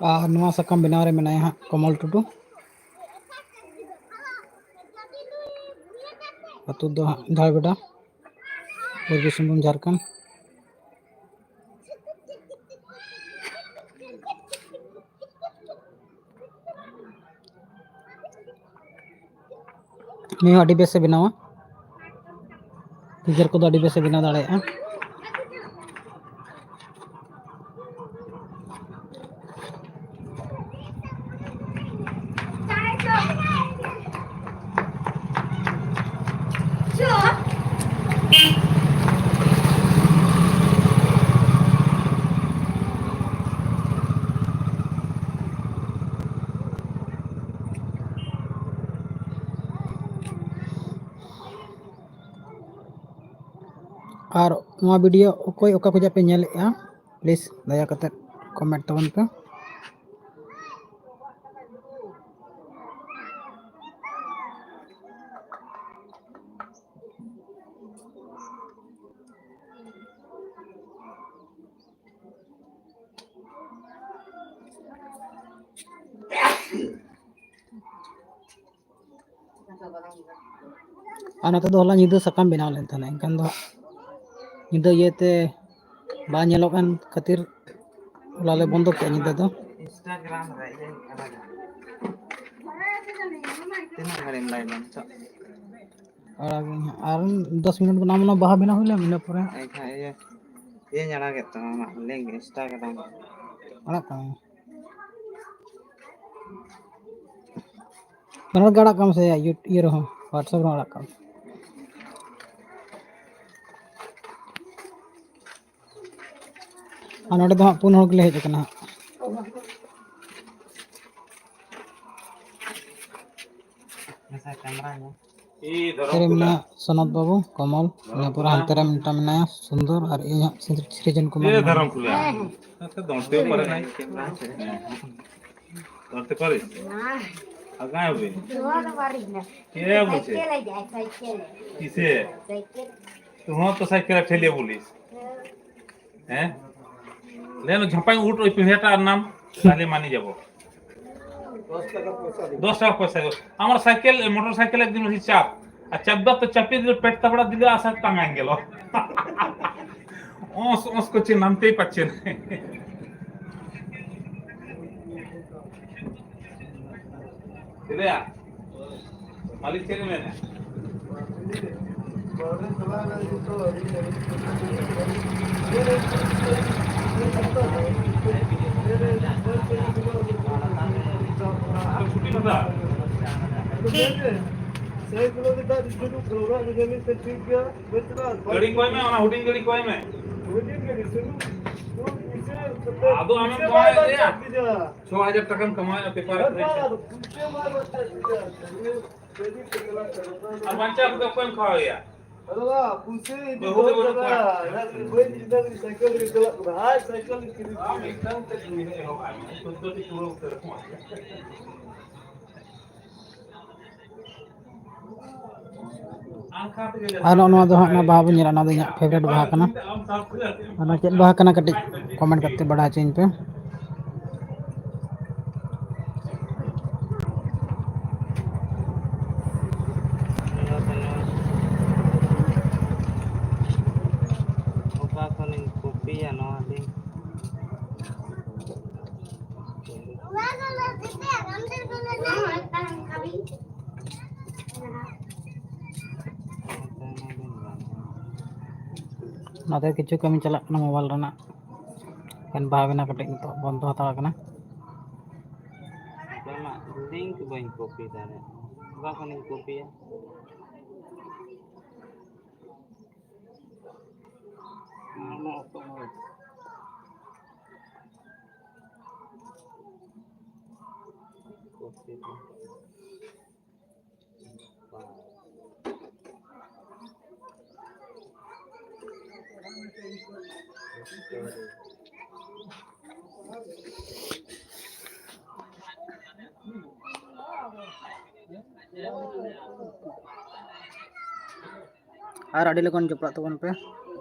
ᱟᱨ ᱱᱚᱣᱟ ᱥᱟᱠᱟᱢ ᱵᱮᱱᱟᱣ ᱨᱮ ᱢᱮᱱᱟᱭᱟ ᱦᱟᱸᱜ ᱠᱚᱢᱚᱞ ᱴᱩᱰᱩ᱾ ᱟᱹᱛᱩ ᱫᱚ ᱦᱟᱸᱜ ᱫᱷᱟᱲᱵᱮᱰᱟ, ᱯᱩᱨᱵᱤ ᱥᱤᱝᱵᱷᱩᱢ, ᱡᱷᱟᱲᱠᱷᱚᱸᱰ᱾ ᱱᱩᱭ ᱦᱚᱸ ᱟᱹᱰᱤ ᱵᱮᱥᱮ ᱵᱮᱱᱟᱣᱟ᱾ ᱯᱷᱤᱜᱟᱨ ᱠᱚᱫᱚ ᱟᱹᱰᱤ ᱵᱮᱥᱮ ᱵᱮᱱᱟᱣ ᱫᱟᱲᱮᱭᱟᱜᱼᱟ᱾ ᱟᱨ ᱱᱚᱣᱟ ᱵᱷᱤᱰᱤᱭᱳ ᱚᱠᱚᱭ ᱚᱠᱟ ᱠᱷᱚᱱᱟᱜ ᱯᱮ ᱧᱮᱞᱮᱫᱼᱟ, ᱯᱞᱤᱡᱽ ᱫᱟᱭᱟ ᱠᱟᱛᱮ ᱠᱚᱢᱮᱱᱴ ᱛᱟᱵᱚᱱ ᱯᱮ᱾ ᱟᱨ ᱱᱚᱛᱮ ᱫᱚ ᱦᱚᱞᱟ ᱧᱤᱫᱟᱹ ᱥᱟᱠᱟᱢ ᱵᱮᱱᱟᱣ ᱞᱮᱱ ᱛᱟᱦᱮᱱᱟ, ᱮᱱᱠᱷᱟᱱ ᱫᱚ ᱧᱤᱫᱟᱹ ᱤᱭᱟᱹᱛᱮ ᱵᱟᱝ ᱧᱮᱞᱚᱜ ᱠᱟᱱ ᱠᱷᱟᱹᱛᱤᱨ ᱦᱚᱞᱟ ᱞᱮ ᱵᱚᱱᱫᱚ ᱠᱮᱫᱼᱟ ᱧᱤᱫᱟᱹ ᱫᱚ᱾ ᱤᱱᱥᱴᱟᱜᱨᱟᱢ ᱨᱮ ᱤᱭᱟᱹ ᱟᱲᱟᱜᱟ᱾ ᱛᱤᱱᱟᱹᱜ ᱜᱷᱟᱹᱲᱤᱡ ᱮᱢ ᱞᱟᱭᱤᱵᱷᱟ ᱱᱤᱛᱚᱜ? ᱟᱲᱟᱜᱟᱹᱧ ᱦᱟᱸᱜ᱾ ᱟᱨ ᱫᱚᱥ ᱢᱤᱱᱤᱴ ᱜᱟᱱ ᱟᱢ ᱚᱱᱟ ᱵᱟᱦᱟ ᱵᱮᱱᱟᱣ ᱦᱩᱭ ᱞᱮᱱ, ᱤᱱᱟᱹ ᱯᱚᱨᱮ ᱦᱟᱸᱜ᱾ ᱮᱱᱠᱷᱟᱱ ᱤᱭᱟᱹ, ᱤᱭᱟᱹᱧ ᱟᱲᱟᱜᱮᱫ ᱛᱟᱢᱟ ᱟᱢᱟᱜ ᱞᱤᱝᱠ ᱤᱱᱥᱴᱟᱜᱨᱟᱢ ᱨᱮ᱾ ᱟᱲᱟᱜ ᱠᱟᱜ ᱢᱮ᱾ ᱵᱟᱱᱟᱨ ᱜᱮ ᱟᱲᱟᱜ ᱠᱟᱜ ᱢᱮ ᱥᱮ, ᱤᱭᱟᱹ, ᱤᱭᱟᱹ ᱨᱮᱦᱚᱸ, WhatsApp ᱨᱮᱦᱚᱸ ᱟᱲᱟᱜ ᱠᱟᱜ ᱢᱮ᱾ ᱟᱨ ᱱᱚᱰᱮ ᱫᱚ ᱦᱟᱸᱜ ᱯᱩᱱ ᱦᱚᱲ ᱜᱮᱞᱮ ᱦᱮᱡ ᱟᱠᱟᱱᱟ ᱦᱟᱸᱜ᱾ ᱱᱟᱥᱮ ᱠᱮᱢᱨᱟ ᱧᱮᱞ᱾ ᱱᱚᱛᱮ ᱨᱮ ᱢᱮᱱᱟᱭᱟ ᱥᱚᱱᱚᱛ ᱵᱟᱹᱵᱩ, ᱠᱚᱢᱚᱞ, ᱤᱱᱟᱹ ᱯᱚᱨᱮ ᱦᱟᱱᱛᱮ ᱨᱮ ᱢᱤᱫᱴᱟᱝ ᱢᱮᱱᱟᱭᱟ ᱥᱩᱱᱫᱚᱨ, ᱟᱨ ᱤᱧ ᱦᱟᱸᱜ ᱥᱤᱨ-, ᱥᱤᱨᱡᱚᱱ ᱠᱩᱢᱟᱨ ᱮ ᱢᱮᱱᱟᱭᱟ᱾ ᱫᱷᱚᱨᱚᱢ ᱠᱩᱞᱟ᱾ ᱱᱚᱛᱮ ᱫᱚᱱᱛᱮ ᱯᱟᱨᱮ ᱱᱟᱭ᱾ ᱫᱚᱱᱛᱮ ᱯᱟᱨᱮ᱾ ᱟᱜᱟᱭ ᱵᱤᱱ᱾ কে বলছে? কিসে? তুই তো সাইকেল ঠেলিয়ে বলিস। হ্যাঁ? লেন ঝাপাই উঠ ওই পিঁড়েটা আর নাম, তাহলে মানি যাব। দশ টাকা পয়সা দিন। দশ টাকা পয়সা দিন। আমার সাইকেল, মোটর সাইকেল একদিন ওই চাপ, আর চাপ দাও তো চাপিয়ে দিল, পেট তাপড়া দিলে আসার টাঙায় গেল। ওঁস ওঁস করছে, নামতেই পারছে না। বুঝলে? ᱢᱟᱹᱞᱤᱠ ᱪᱮᱫ ᱮ ᱢᱮᱱᱟ? ᱟᱫᱚ ᱪᱷᱩᱴᱤ ᱢᱮ ᱫᱟ᱾ ᱜᱟᱹᱰᱤ ᱠᱚᱭ ᱢᱮ, ᱚᱱᱟ ᱦᱩᱰᱤᱧ ᱜᱟᱹᱰᱤ ᱠᱚᱭ ᱢᱮ᱾ ᱟᱫᱚ ᱟᱢᱮᱢ ᱠᱚᱢᱟᱣᱮᱫ ᱞᱮᱭᱟ᱾ ᱪᱷᱚ ᱦᱟᱡᱟᱨ ᱴᱟᱠᱟᱢ ᱠᱟᱢᱟᱣᱮᱫᱼᱟ, ᱯᱮᱯᱟᱨ ᱟᱹᱠᱷᱨᱤᱧ ᱛᱮ᱾ ᱟᱨ ᱵᱟᱧᱪᱟᱣ ᱠᱟᱛᱮ ᱚᱠᱚᱭᱮᱢ ᱠᱷᱟᱣᱟᱣᱮᱭᱟ? ᱵᱟᱹᱦᱩ ᱜᱮ ᱵᱟᱹᱱᱩᱜ ᱠᱚᱣᱟ᱾ ᱟᱢ ᱢᱤᱫᱴᱟᱝ ᱛᱮ ᱡᱩᱢᱤᱫ ᱮᱦᱚᱵ ᱟᱭ ᱢᱮ, ᱪᱳᱫᱽᱫᱳ ᱴᱤ ᱯᱩᱨᱟᱹᱣ ᱩᱛᱟᱹᱨ ᱠᱚᱣᱟ᱾ ᱟᱨ ᱱᱚᱜᱼᱚ ᱱᱚᱣᱟ ᱫᱚ ᱦᱟᱸᱜ ᱚᱱᱟ ᱵᱟᱦᱟ ᱵᱚᱱ ᱧᱮᱞᱟ, ᱚᱱᱟ ᱫᱚ ᱤᱧᱟᱹᱜ favourite ᱵᱟᱦᱟ ᱠᱟᱱᱟ᱾ ᱚᱱᱟ ᱪᱮᱫ ᱵᱟᱦᱟ ᱠᱟᱱᱟ, ᱠᱟᱹᱴᱤᱡ comment ᱠᱟᱛᱮ ᱵᱟᱲᱟᱭ ᱦᱚᱪᱚᱧ ᱯᱮ᱾ ᱚᱠᱟ ᱠᱷᱚᱱᱤᱧ ᱠᱚᱯᱤᱭᱟ ᱱᱚᱣᱟ ᱞᱤᱝᱠ? ᱱᱚᱛᱮ ᱠᱤᱪᱷᱩ ᱠᱟᱹᱢᱤ ᱪᱟᱞᱟᱜ ᱠᱟᱱᱟ mobile ᱨᱮᱱᱟᱜ, ᱮᱱᱠᱷᱟᱱ ᱵᱟᱦᱟ ᱵᱮᱱᱟᱣ ᱠᱟᱹᱴᱤᱡ ᱱᱤᱛᱚᱜ ᱵᱚᱱᱫᱚ ᱦᱟᱛᱟᱲ ᱠᱟᱱᱟ᱾ ᱚᱱᱟ ᱞᱤᱝᱠ ᱵᱟᱹᱧ ᱠᱚᱯᱤ ᱫᱟᱲᱮᱭᱟᱜ ᱠᱟᱱᱟ, ᱚᱠᱟ ᱠᱷᱚᱱᱤᱧ ᱠᱚᱯᱤᱭᱟ? ᱟᱢᱟᱜ ᱚᱠᱚᱭ? ᱠᱚᱯᱤ ᱫᱚ᱾ ᱟᱨ ᱟᱹᱰᱤ ᱞᱚᱜᱚᱱ ᱡᱚᱯᱲᱟᱜ ᱛᱟᱵᱚᱱ ᱯᱮ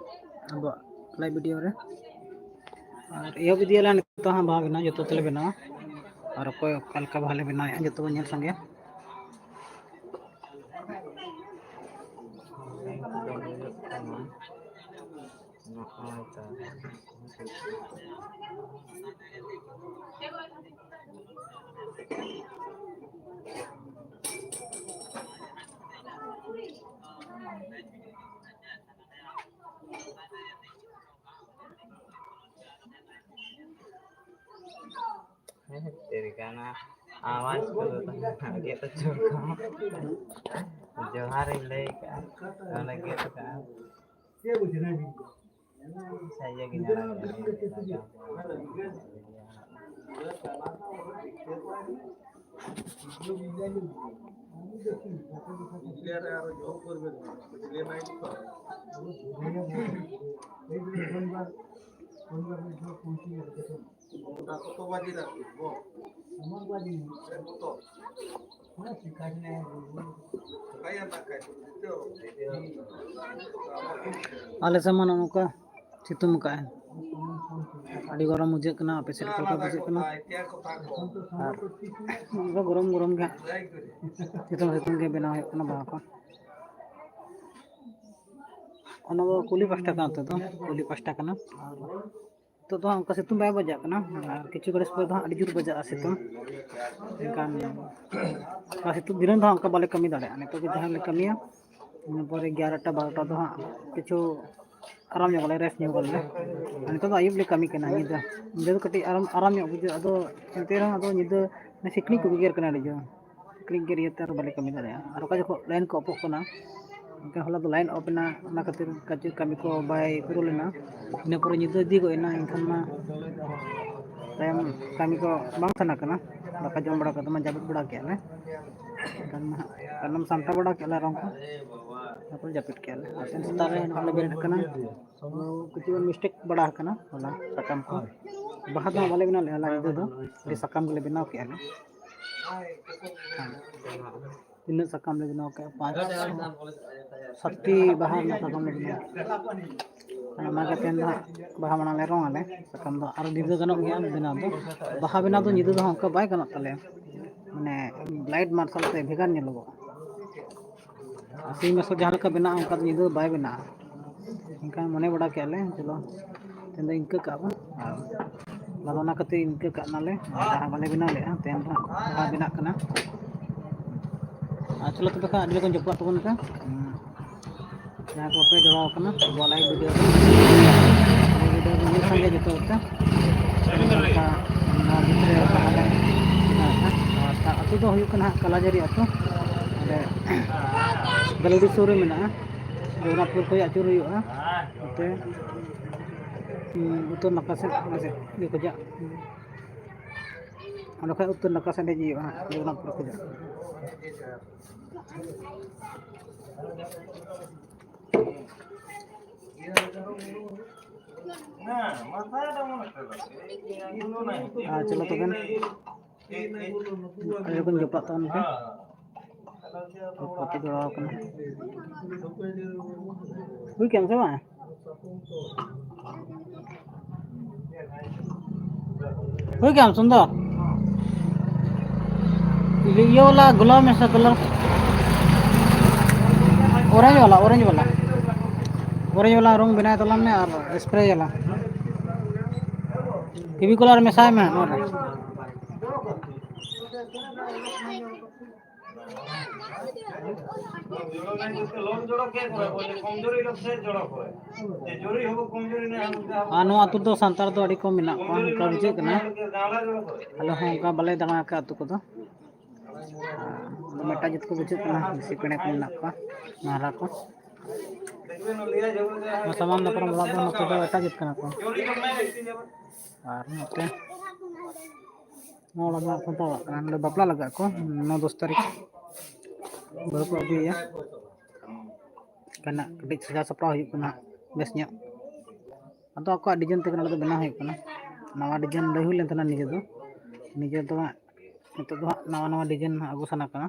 ᱟᱵᱚᱣᱟᱜ live video ᱨᱮ᱾ ᱟᱨ ᱮᱦᱚᱵ ᱤᱫᱤᱭᱟᱞᱮ ᱱᱤᱛᱚᱜ ᱦᱟᱸᱜ ᱵᱟᱦᱟ ᱵᱮᱱᱟᱣ, ᱡᱚᱛᱚ ᱛᱮᱞᱮ ᱵᱮᱱᱟᱣᱟ᱾ ᱟᱨ ᱚᱠᱚᱭ ᱚᱠᱟ ᱞᱮᱠᱟ ᱵᱟᱦᱟ ᱞᱮ ᱵᱮᱱᱟᱣᱮᱫᱼᱟ, ᱡᱚᱛᱚ ᱵᱚᱱ ᱧᱮᱞ ᱥᱟᱸᱜᱮᱭᱟ᱾ ᱱᱚᱜᱼᱚᱭ ᱛᱚ᱾ ᱪᱮᱫ ᱞᱮᱠᱟᱱᱟ ᱟᱣᱟᱡᱽ ᱠᱚᱫᱚ ᱛᱟᱦᱮᱱᱟ ᱜᱮᱫ ᱦᱚᱪᱚ ᱠᱟᱜᱼᱟ᱾ ᱡᱚᱦᱟᱨᱤᱧ ᱞᱟᱹᱭ ᱠᱟᱜᱼᱟ, ᱚᱱᱟ ᱜᱮᱫ ᱠᱟᱜᱼᱟ᱾ ᱥᱟᱹᱨᱤᱭᱟᱹ ᱜᱮ ᱧᱮᱞ ᱟᱠᱟᱫᱟ᱾ ᱟᱞᱮ ᱥᱮᱫ ᱢᱟ ᱱᱚᱜᱼᱚ ᱱᱚᱝᱠᱟ ᱥᱤᱛᱩᱝ ᱟᱠᱟᱫᱼᱟᱭ, ᱟᱹᱰᱤ ᱜᱚᱨᱚᱢ ᱵᱩᱡᱷᱟᱹᱜ ᱠᱟᱱᱟ᱾ ᱟᱯᱮ ᱥᱮᱫ ᱚᱠᱟ ᱞᱮᱠᱟ ᱵᱩᱡᱷᱟᱹᱜ ᱠᱟᱱᱟ? ᱟᱨ ᱱᱚᱝᱠᱟ ᱜᱚᱨᱚᱢ ᱜᱚᱨᱚᱢ ᱜᱮ ᱦᱟᱸᱜ ᱥᱤᱛᱩᱝ ᱥᱤᱛᱩᱝ ᱜᱮ ᱵᱮᱱᱟᱣ ᱦᱩᱭᱩᱜ ᱠᱟᱱᱟ ᱵᱟᱦᱟ ᱠᱚ᱾ ᱚᱱᱟ ᱫᱚ ᱠᱩᱞᱦᱤ ᱯᱟᱥᱴᱟ ᱠᱟᱱᱟ, ᱱᱚᱛᱮ ᱫᱚ ᱠᱩᱞᱦᱤ ᱯᱟᱥᱴᱟ ᱠᱟᱱᱟ᱾ ᱟᱨ ᱱᱤᱛᱚᱜ ᱫᱚ ᱦᱟᱸᱜ ᱚᱱᱠᱟ ᱥᱤᱛᱩᱝ ᱵᱟᱭ ᱵᱟᱡᱟᱜ ᱠᱟᱱᱟ, ᱟᱨ ᱠᱤᱪᱷᱩ ᱜᱷᱟᱹᱲᱤᱡ ᱯᱚᱨᱮ ᱫᱚ ᱦᱟᱸᱜ ᱟᱹᱰᱤ ᱡᱳᱨ ᱵᱟᱡᱟᱜᱼᱟ ᱥᱤᱛᱩᱝ᱾ ᱮᱱᱠᱷᱟᱱ ᱚᱱᱟ ᱥᱤᱛᱩᱝ ᱫᱤᱱᱟᱹᱢ ᱫᱚ ᱦᱟᱸᱜ ᱚᱱᱠᱟ ᱵᱟᱞᱮ ᱠᱟᱹᱢᱤ ᱫᱟᱲᱮᱭᱟᱜᱼᱟ᱾ ᱱᱤᱛᱚᱜ ᱜᱮ ᱡᱟᱦᱟᱸ ᱞᱮ ᱠᱟᱹᱢᱤᱭᱟ, ᱤᱱᱟᱹ ᱯᱚᱨᱮ ᱮᱜᱟᱨᱚᱴᱟ ᱵᱟᱨᱚᱴᱟ ᱫᱚ ᱦᱟᱸᱜ ᱠᱤᱪᱷᱩ ᱟᱨᱟᱢ ᱧᱚᱜ ᱟᱞᱮ, ᱨᱮᱥᱴ ᱧᱚᱜ ᱟᱞᱮ᱾ ᱟᱨ ᱱᱤᱛᱚᱜ ᱫᱚ ᱟᱹᱭᱩᱵ ᱞᱮ ᱠᱟᱹᱢᱤ ᱠᱟᱱᱟ, ᱧᱤᱫᱟᱹ, ᱧᱤᱫᱟᱹ ᱫᱚ ᱠᱟᱹᱴᱤᱡ ᱟᱨᱟᱢ, ᱟᱨᱟᱢ ᱧᱚᱜ ᱵᱩᱡᱷᱟᱹᱜᱼᱟ᱾ ᱟᱫᱚ ᱮᱱᱛᱮ ᱨᱮᱦᱚᱸ ᱟᱫᱚ ᱧᱤᱫᱟᱹ ᱥᱤᱠᱲᱤᱡ ᱠᱚ ᱜᱮᱜᱮᱨ ᱠᱟᱱᱟ ᱟᱹᱰᱤ ᱡᱳᱨ, ᱥᱤᱠᱲᱤᱡ ᱜᱮᱨ ᱤᱭᱟᱹᱛᱮ ᱟᱨ ᱵᱟᱞᱮ ᱠᱟᱹᱢᱤ ᱫᱟᱲᱮᱭᱟᱜᱼᱟ᱾ ᱟᱨ ᱚᱠᱟ ᱡᱚᱠᱷᱚᱱ ᱞᱟᱭᱤᱱ ᱠᱚ ᱚᱯᱷᱚᱜ ᱠᱟᱱᱟ, ᱮᱱᱠᱷᱟᱱ ᱦᱚᱞᱟ ᱫᱚ ᱞᱟᱭᱤᱱ ᱚᱯᱷ ᱮᱱᱟ, ᱚᱱᱟ ᱠᱷᱟᱹᱛᱤᱨ ᱠᱟᱹᱡ ᱠᱟᱹᱢᱤ ᱠᱚ ᱵᱟᱭ ᱯᱩᱨᱟᱹᱣ ᱞᱮᱱᱟ᱾ ᱤᱱᱟᱹ ᱯᱚᱨᱮ ᱧᱤᱫᱟᱹ ᱤᱫᱤ ᱜᱚᱫ ᱮᱱᱟ, ᱮᱱᱠᱷᱟᱱ ᱢᱟ ᱛᱟᱭᱚᱢ ᱠᱟᱹᱢᱤ ᱠᱚ ᱵᱟᱝ ᱥᱟᱱᱟ ᱠᱟᱱᱟ᱾ ᱫᱟᱠᱟ ᱡᱚᱢ ᱵᱟᱲᱟ ᱠᱟᱛᱮ ᱢᱟ ᱡᱟᱹᱯᱤᱫ ᱵᱟᱲᱟ ᱠᱮᱫᱼᱟ ᱞᱮ᱾ ᱮᱱᱠᱷᱟᱱ ᱢᱟ ᱦᱟᱸᱜ ᱥᱟᱱᱟᱢ ᱥᱟᱢᱴᱟᱣ ᱵᱟᱲᱟ ᱠᱮᱫᱼᱟ ᱞᱮ ᱨᱚᱝ ᱠᱚ, ᱤᱱᱟᱹ ᱯᱚᱨᱮ ᱡᱟᱹᱯᱤᱫ ᱠᱮᱫᱼᱟ ᱞᱮ᱾ ᱟᱨ ᱛᱮᱦᱮᱧ ᱥᱮᱛᱟᱜ ᱨᱮ ᱱᱚᱜᱼᱚᱭ ᱞᱮ ᱵᱮᱨᱮᱫ ᱠᱟᱱᱟ, ᱠᱤᱪᱷᱩ ᱜᱟᱱ ᱢᱤᱥᱴᱮᱠ ᱵᱟᱲᱟ ᱟᱠᱟᱱᱟ ᱦᱚᱞᱟ ᱥᱟᱠᱟᱢ ᱠᱚ᱾ ᱵᱟᱦᱟ ᱫᱚ ᱦᱟᱸᱜ ᱵᱟᱞᱮ ᱵᱮᱱᱟᱣ ᱞᱮᱫᱼᱟ ᱦᱚᱞᱟ ᱧᱤᱫᱟᱹ ᱫᱚ, ᱠᱷᱟᱹᱞᱤ ᱥᱟᱠᱟᱢ ᱜᱮᱞᱮ ᱵᱮᱱᱟᱣ ᱠᱮᱫᱼᱟ ᱞᱮ᱾ ᱦᱮᱸ᱾ ᱛᱤᱱᱟᱹᱜ ᱥᱟᱠᱟᱢ ᱞᱮ ᱵᱮᱱᱟᱣ ᱠᱮᱫᱼᱟ? ᱯᱟᱸᱪ, ᱥᱟᱛᱴᱤ ᱵᱟᱦᱟ ᱨᱮᱱᱟᱜ ᱥᱟᱠᱟᱢ ᱞᱮ ᱵᱮᱱᱟᱣ ᱠᱮᱫᱼᱟ᱾ ᱚᱱᱟ ᱠᱟᱛᱮ ᱫᱚ ᱦᱟᱸᱜ ᱵᱟᱦᱟ ᱢᱟᱲᱟᱝ ᱞᱮ ᱨᱚᱝ ᱟᱞᱮ, ᱥᱟᱠᱟᱢ ᱫᱚ ᱟᱨ ᱧᱤᱫᱟᱹ ᱜᱟᱱᱚᱜ ᱜᱮᱭᱟ ᱵᱮᱱᱟᱣ ᱫᱚ᱾ ᱵᱟᱦᱟ ᱵᱮᱱᱟᱣ ᱫᱚ ᱧᱤᱫᱟᱹ ᱫᱚ ᱦᱟᱸᱜ ᱚᱱᱠᱟ ᱵᱟᱭ ᱜᱟᱱᱚᱜ ᱛᱟᱞᱮᱭᱟ, ᱢᱟᱱᱮ ᱞᱟᱭᱤᱴ ᱢᱟᱨᱥᱟᱞ ᱛᱮ ᱵᱷᱮᱜᱟᱨ ᱧᱮᱞᱚᱜᱚᱜᱼᱟ᱾ ᱟᱨ ᱥᱤᱧ ᱢᱟᱨᱥᱟᱞ ᱡᱟᱦᱟᱸ ᱞᱮᱠᱟ ᱵᱮᱱᱟᱜᱼᱟ, ᱚᱱᱠᱟ ᱫᱚ ᱧᱤᱫᱟᱹ ᱫᱚ ᱵᱟᱭ ᱵᱮᱱᱟᱜᱼᱟ᱾ ᱮᱱᱠᱷᱟᱱ ᱢᱚᱱᱮ ᱵᱟᱲᱟ ᱠᱮᱫᱼᱟ ᱞᱮ, ᱪᱚᱞᱚ ᱛᱮᱦᱮᱧ ᱫᱚ ᱤᱱᱠᱟᱹ ᱠᱟᱜᱼᱟ ᱵᱚᱱ᱾ ᱟᱨ ᱟᱫᱚ ᱚᱱᱟ ᱠᱷᱟᱹᱛᱤᱨ ᱤᱱᱠᱟᱹ ᱠᱟᱜ ᱱᱟᱞᱮ, ᱡᱟᱦᱟᱸ ᱵᱟᱞᱮ ᱵᱮᱱᱟᱣ ᱞᱮᱫᱼᱟ, ᱛᱮᱦᱮᱧ ᱫᱚ ᱦᱟᱸᱜ ᱡᱟᱦᱟᱸ ᱵᱮᱱᱟᱜ ᱠᱟᱱᱟ᱾ ᱟᱨ ᱪᱚᱞᱚ ᱛᱚᱵᱮ ᱠᱷᱟᱱ ᱟᱹᱰᱤ ᱞᱚᱜᱚᱱ ᱡᱚᱯᱚᱜ ᱛᱟᱵᱚᱱ ᱯᱮ᱾ ᱦᱩᱸ᱾ ᱡᱟᱦᱟᱸ ᱠᱚ ᱯᱮ ᱡᱚᱲᱟᱣ ᱠᱟᱱᱟ ᱟᱵᱚᱣᱟᱜ ᱞᱟᱭᱤᱵᱷ ᱵᱷᱤᱰᱤᱭᱳ ᱨᱮ, ᱱᱤᱭᱟᱹ ᱵᱷᱤᱰᱤᱭᱳ ᱨᱮ ᱢᱤᱫ ᱥᱟᱸᱜᱮ ᱡᱚᱛᱚ ᱦᱚᱲ ᱛᱮ ᱚᱱᱠᱟ ᱱᱚᱣᱟ ᱵᱷᱤᱛᱨᱤ ᱨᱮ ᱛᱟᱦᱮᱸ ᱞᱮᱱ ᱟᱨ ᱟᱹᱛᱩ ᱫᱚ ᱦᱩᱭᱩᱜ ᱠᱟᱱᱟ ᱦᱟᱸᱜ ᱠᱟᱞᱟᱡᱟᱹᱨᱤ ᱟᱹᱛᱩ᱾ ᱚᱸᱰᱮ ᱜᱟᱹᱞᱰᱤ ᱥᱩᱨ ᱨᱮ ᱢᱮᱱᱟᱜᱼᱟ᱾ ᱨᱚᱜᱷᱩᱱᱟᱛᱷᱯᱩᱨ ᱠᱷᱚᱱ ᱟᱹᱪᱩᱨ ᱦᱩᱭᱩᱜᱼᱟ᱾ ᱱᱚᱛᱮ, ᱩᱸ, ᱩᱛᱛᱚᱨ ᱱᱟᱠᱷᱟ ᱥᱮᱫ, ᱚᱸᱰᱮ ᱥᱮᱫ ᱜᱮ ᱠᱷᱚᱡᱟᱜ᱾ ᱚᱸᱰᱮ ᱠᱷᱚᱡ ᱩᱛᱛᱚᱨ ᱱᱟᱠᱷᱟ ᱥᱮᱫ ᱦᱮᱡ ᱦᱩᱭᱩᱜᱼᱟ ᱦᱟᱸᱜ, ᱨᱚᱜᱷᱩᱱᱟᱛᱷᱯᱩᱨ ᱠᱷᱚᱡᱟᱜ᱾ ᱟᱨ ᱪᱚᱞᱚ ᱛᱚᱵᱮ, ᱟᱭᱳ ᱠᱚᱧ ᱡᱚᱯᱲᱟᱜ ᱛᱟᱵᱚᱱ ᱯᱮ᱾ ᱜᱟᱛᱮ ᱡᱚᱲᱟᱣ ᱠᱟᱱᱟ᱾ ᱦᱩᱭ ᱠᱮᱫᱟᱢ ᱥᱮ ᱵᱟᱝ? ᱦᱩᱭ ᱠᱮᱫᱟᱢ ᱥᱩᱱᱫᱚᱨ? ᱤᱭᱟᱹ ᱣᱟᱞᱟ ᱜᱩᱞᱟᱵ ᱢᱮᱥᱟ ᱠᱟᱞᱟᱨ, ᱚᱨᱮᱧᱡᱽ ᱣᱟᱞᱟ, ᱚᱨᱮᱧᱡᱽ ᱣᱟᱞᱟ, ᱚᱨᱮᱧᱡᱽ ᱣᱟᱞᱟ ᱨᱚᱝ ᱵᱮᱱᱟᱣ ᱛᱟᱞᱟᱝ ᱢᱮ ᱟᱨ ᱥᱯᱨᱮ ᱣᱟᱞᱟ ᱯᱷᱮᱵᱤᱠᱚᱞ ᱟᱨ ᱢᱮᱥᱟᱭ ᱢᱮ ᱱᱚᱣᱟ ᱨᱮ᱾ ᱟᱨ ᱱᱚᱣᱟ ᱟᱹᱛᱩ ᱫᱚ ᱥᱟᱱᱛᱟᱲ ᱫᱚ ᱟᱹᱰᱤ ᱠᱚᱢ ᱢᱮᱱᱟᱜ ᱠᱚᱣᱟ, ᱚᱱᱠᱟ ᱵᱩᱡᱷᱟᱹᱜ ᱠᱟᱱᱟ᱾ ᱟᱞᱮ ᱦᱚᱸ ᱚᱱᱠᱟ ᱵᱟᱞᱮ ᱫᱟᱬᱟ ᱟᱠᱟᱫ ᱟᱹᱛᱩ ᱠᱚᱫᱚ᱾ ᱟᱨ ᱮᱴᱟᱜ ᱡᱟᱹᱛ ᱠᱚ ᱵᱩᱡᱷᱟᱹᱜ ᱠᱟᱱᱟ, ᱵᱮᱥᱤ ᱯᱮᱲᱟ ᱠᱚ ᱢᱮᱱᱟᱜ ᱠᱚᱣᱟ, ᱱᱟᱦᱨᱟ ᱠᱚ᱾ ᱱᱚᱣᱟ ᱥᱟᱢᱟᱱ ᱫᱟᱯᱨᱟᱢ ᱚᱲᱟᱜ ᱫᱚ ᱱᱚᱛᱮ ᱫᱚ ᱮᱴᱟᱜ ᱡᱟᱹᱛ ᱠᱟᱱᱟ ᱠᱚ᱾ ᱟᱨ ᱱᱚᱛᱮ ᱱᱚᱣᱟ ᱚᱲᱟᱜ ᱫᱚ ᱥᱟᱱᱛᱟᱲ ᱚᱲᱟᱜ ᱠᱟᱱᱟ᱾ ᱱᱚᱰᱮ ᱵᱟᱯᱞᱟ ᱞᱟᱜᱟᱜ ᱠᱚ, ᱱᱚ ᱫᱚᱥ ᱛᱟᱹᱨᱤᱠᱷ ᱵᱟᱹᱦᱩ ᱠᱚ ᱟᱹᱜᱩᱭᱮᱭᱟ᱾ ᱚᱱᱠᱟᱱᱟᱜ ᱠᱟᱹᱴᱤᱡ ᱥᱟᱡᱟᱣ ᱥᱟᱯᱲᱟᱣ ᱦᱩᱭᱩᱜ ᱠᱟᱱᱟ ᱵᱮᱥ ᱧᱚᱜ᱾ ᱟᱫᱚ ᱟᱠᱚᱣᱟᱜ ᱰᱤᱡᱟᱭᱤᱱ ᱛᱮᱜᱮ ᱱᱚᱰᱮ ᱫᱚ ᱵᱮᱱᱟᱣ ᱦᱩᱭᱩᱜ ᱠᱟᱱᱟ᱾ ᱱᱟᱣᱟ ᱰᱤᱡᱟᱭᱤᱱ ᱞᱟᱹᱭ ᱦᱩᱭ ᱞᱮᱱ ᱛᱟᱦᱮᱱᱟ ᱱᱤᱡᱮ ᱫᱚ᱾ ᱱᱤᱡᱮ ᱫᱚ ᱦᱟᱸᱜ ᱱᱤᱛᱚᱜ ᱫᱚ ᱦᱟᱸᱜ ᱱᱟᱣᱟ ᱱᱟᱣᱟ ᱰᱤᱡᱟᱭᱤᱱ ᱦᱟᱸᱜ ᱟᱹᱜᱩ ᱥᱟᱱᱟ ᱠᱟᱱᱟ᱾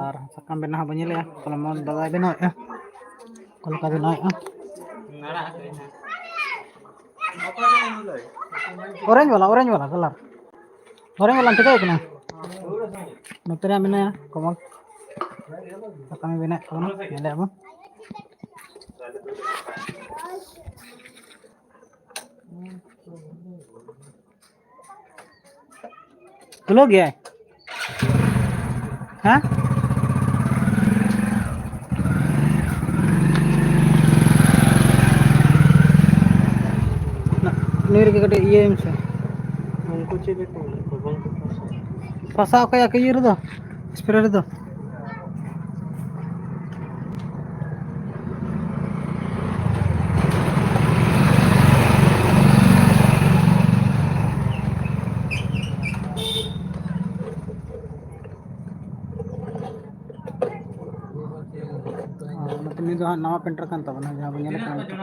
ᱟᱨ ᱥᱟᱠᱟᱢ ᱵᱮᱱᱟᱣ ᱵᱚᱱ ᱧᱮᱞᱮᱜᱼᱟ, ᱠᱚᱞᱚᱢ ᱫᱟᱫᱟᱭ ᱵᱮᱱᱟᱣᱮᱫᱼᱟ, ᱚᱠᱟ ᱞᱮᱠᱟ ᱵᱮᱱᱟᱣᱮᱫᱼᱟ᱾ ᱚᱨᱮᱧᱡᱽ ᱵᱟᱞᱟ, ᱚᱨᱮᱧᱡᱽ ᱵᱟᱞᱟ ᱠᱟᱞᱟᱨ, ᱚᱨᱮᱧᱡᱽ ᱵᱟᱞᱟ ᱴᱷᱤᱠᱟᱹᱭ ᱠᱟᱱᱟ᱾ ᱱᱚᱛᱮ ᱨᱮ ᱢᱮᱱᱟᱭᱟ ᱠᱚᱢᱚᱞ, ᱥᱟᱠᱟᱢᱮ ᱵᱮᱱᱟᱣᱮᱫ ᱛᱟᱵᱚᱱᱟ, ᱧᱮᱞᱮᱜᱼᱟ ᱵᱚᱱ᱾ ᱠᱷᱩᱞᱟᱹᱣ ᱜᱮᱭᱟᱭ? ᱦᱮᱸ? ᱱᱩᱭ ᱨᱮᱜᱮ ᱠᱟᱹᱴᱤᱡ ᱤᱭᱟᱹᱭ ᱢᱮᱥᱮ᱾ ᱩᱱᱠᱩ ᱪᱮᱫ ᱞᱮᱠᱟ ᱢᱮᱱᱟᱜ ᱠᱚᱣᱟ? ᱵᱟᱝ ᱠᱚ ᱯᱷᱟᱥᱟᱣ᱾ ᱯᱷᱟᱥᱟᱣ ᱠᱟᱭᱟ ᱠᱚ ᱤᱭᱟᱹ ᱨᱮᱫᱚ, ᱥᱯᱨᱮ ᱨᱮᱫᱚ᱾ ᱟᱨ ᱱᱚᱛᱮ ᱱᱩᱭ ᱫᱚ ᱦᱟᱸᱜ ᱱᱟᱣᱟ painter ᱠᱟᱱ ᱛᱟᱵᱚᱱᱟ, ᱡᱟᱦᱟᱸ ᱵᱚᱱ ᱧᱮᱞᱮ ᱠᱟᱱᱟ ᱱᱤᱛᱚᱜ᱾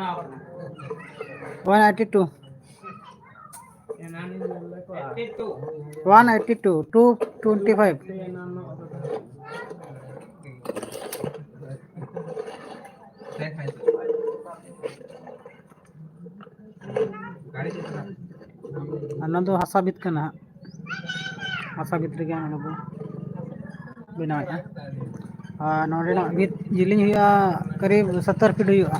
One eighty two. One eighty two, two twenty five. ᱟᱨ ᱱᱚᱣᱟ ᱫᱚ ᱦᱟᱥᱟ ᱵᱷᱤᱛ ᱠᱟᱱᱟ ᱦᱟᱸᱜ, ᱦᱟᱥᱟ ᱵᱷᱤᱛ ᱨᱮᱜᱮ ᱚᱱᱟ ᱫᱚ ᱵᱮᱱᱟᱣᱮᱫᱼᱟ᱾ ᱟᱨ ᱱᱚᱰᱮᱱᱟᱜ ᱵᱷᱤᱛ ᱡᱮᱞᱮᱧ ᱦᱩᱭᱩᱜᱼᱟ ᱠᱟᱨᱤᱵ ᱥᱚᱛᱛᱚᱨ ᱯᱷᱤᱴ ᱦᱩᱭᱩᱜᱼᱟ᱾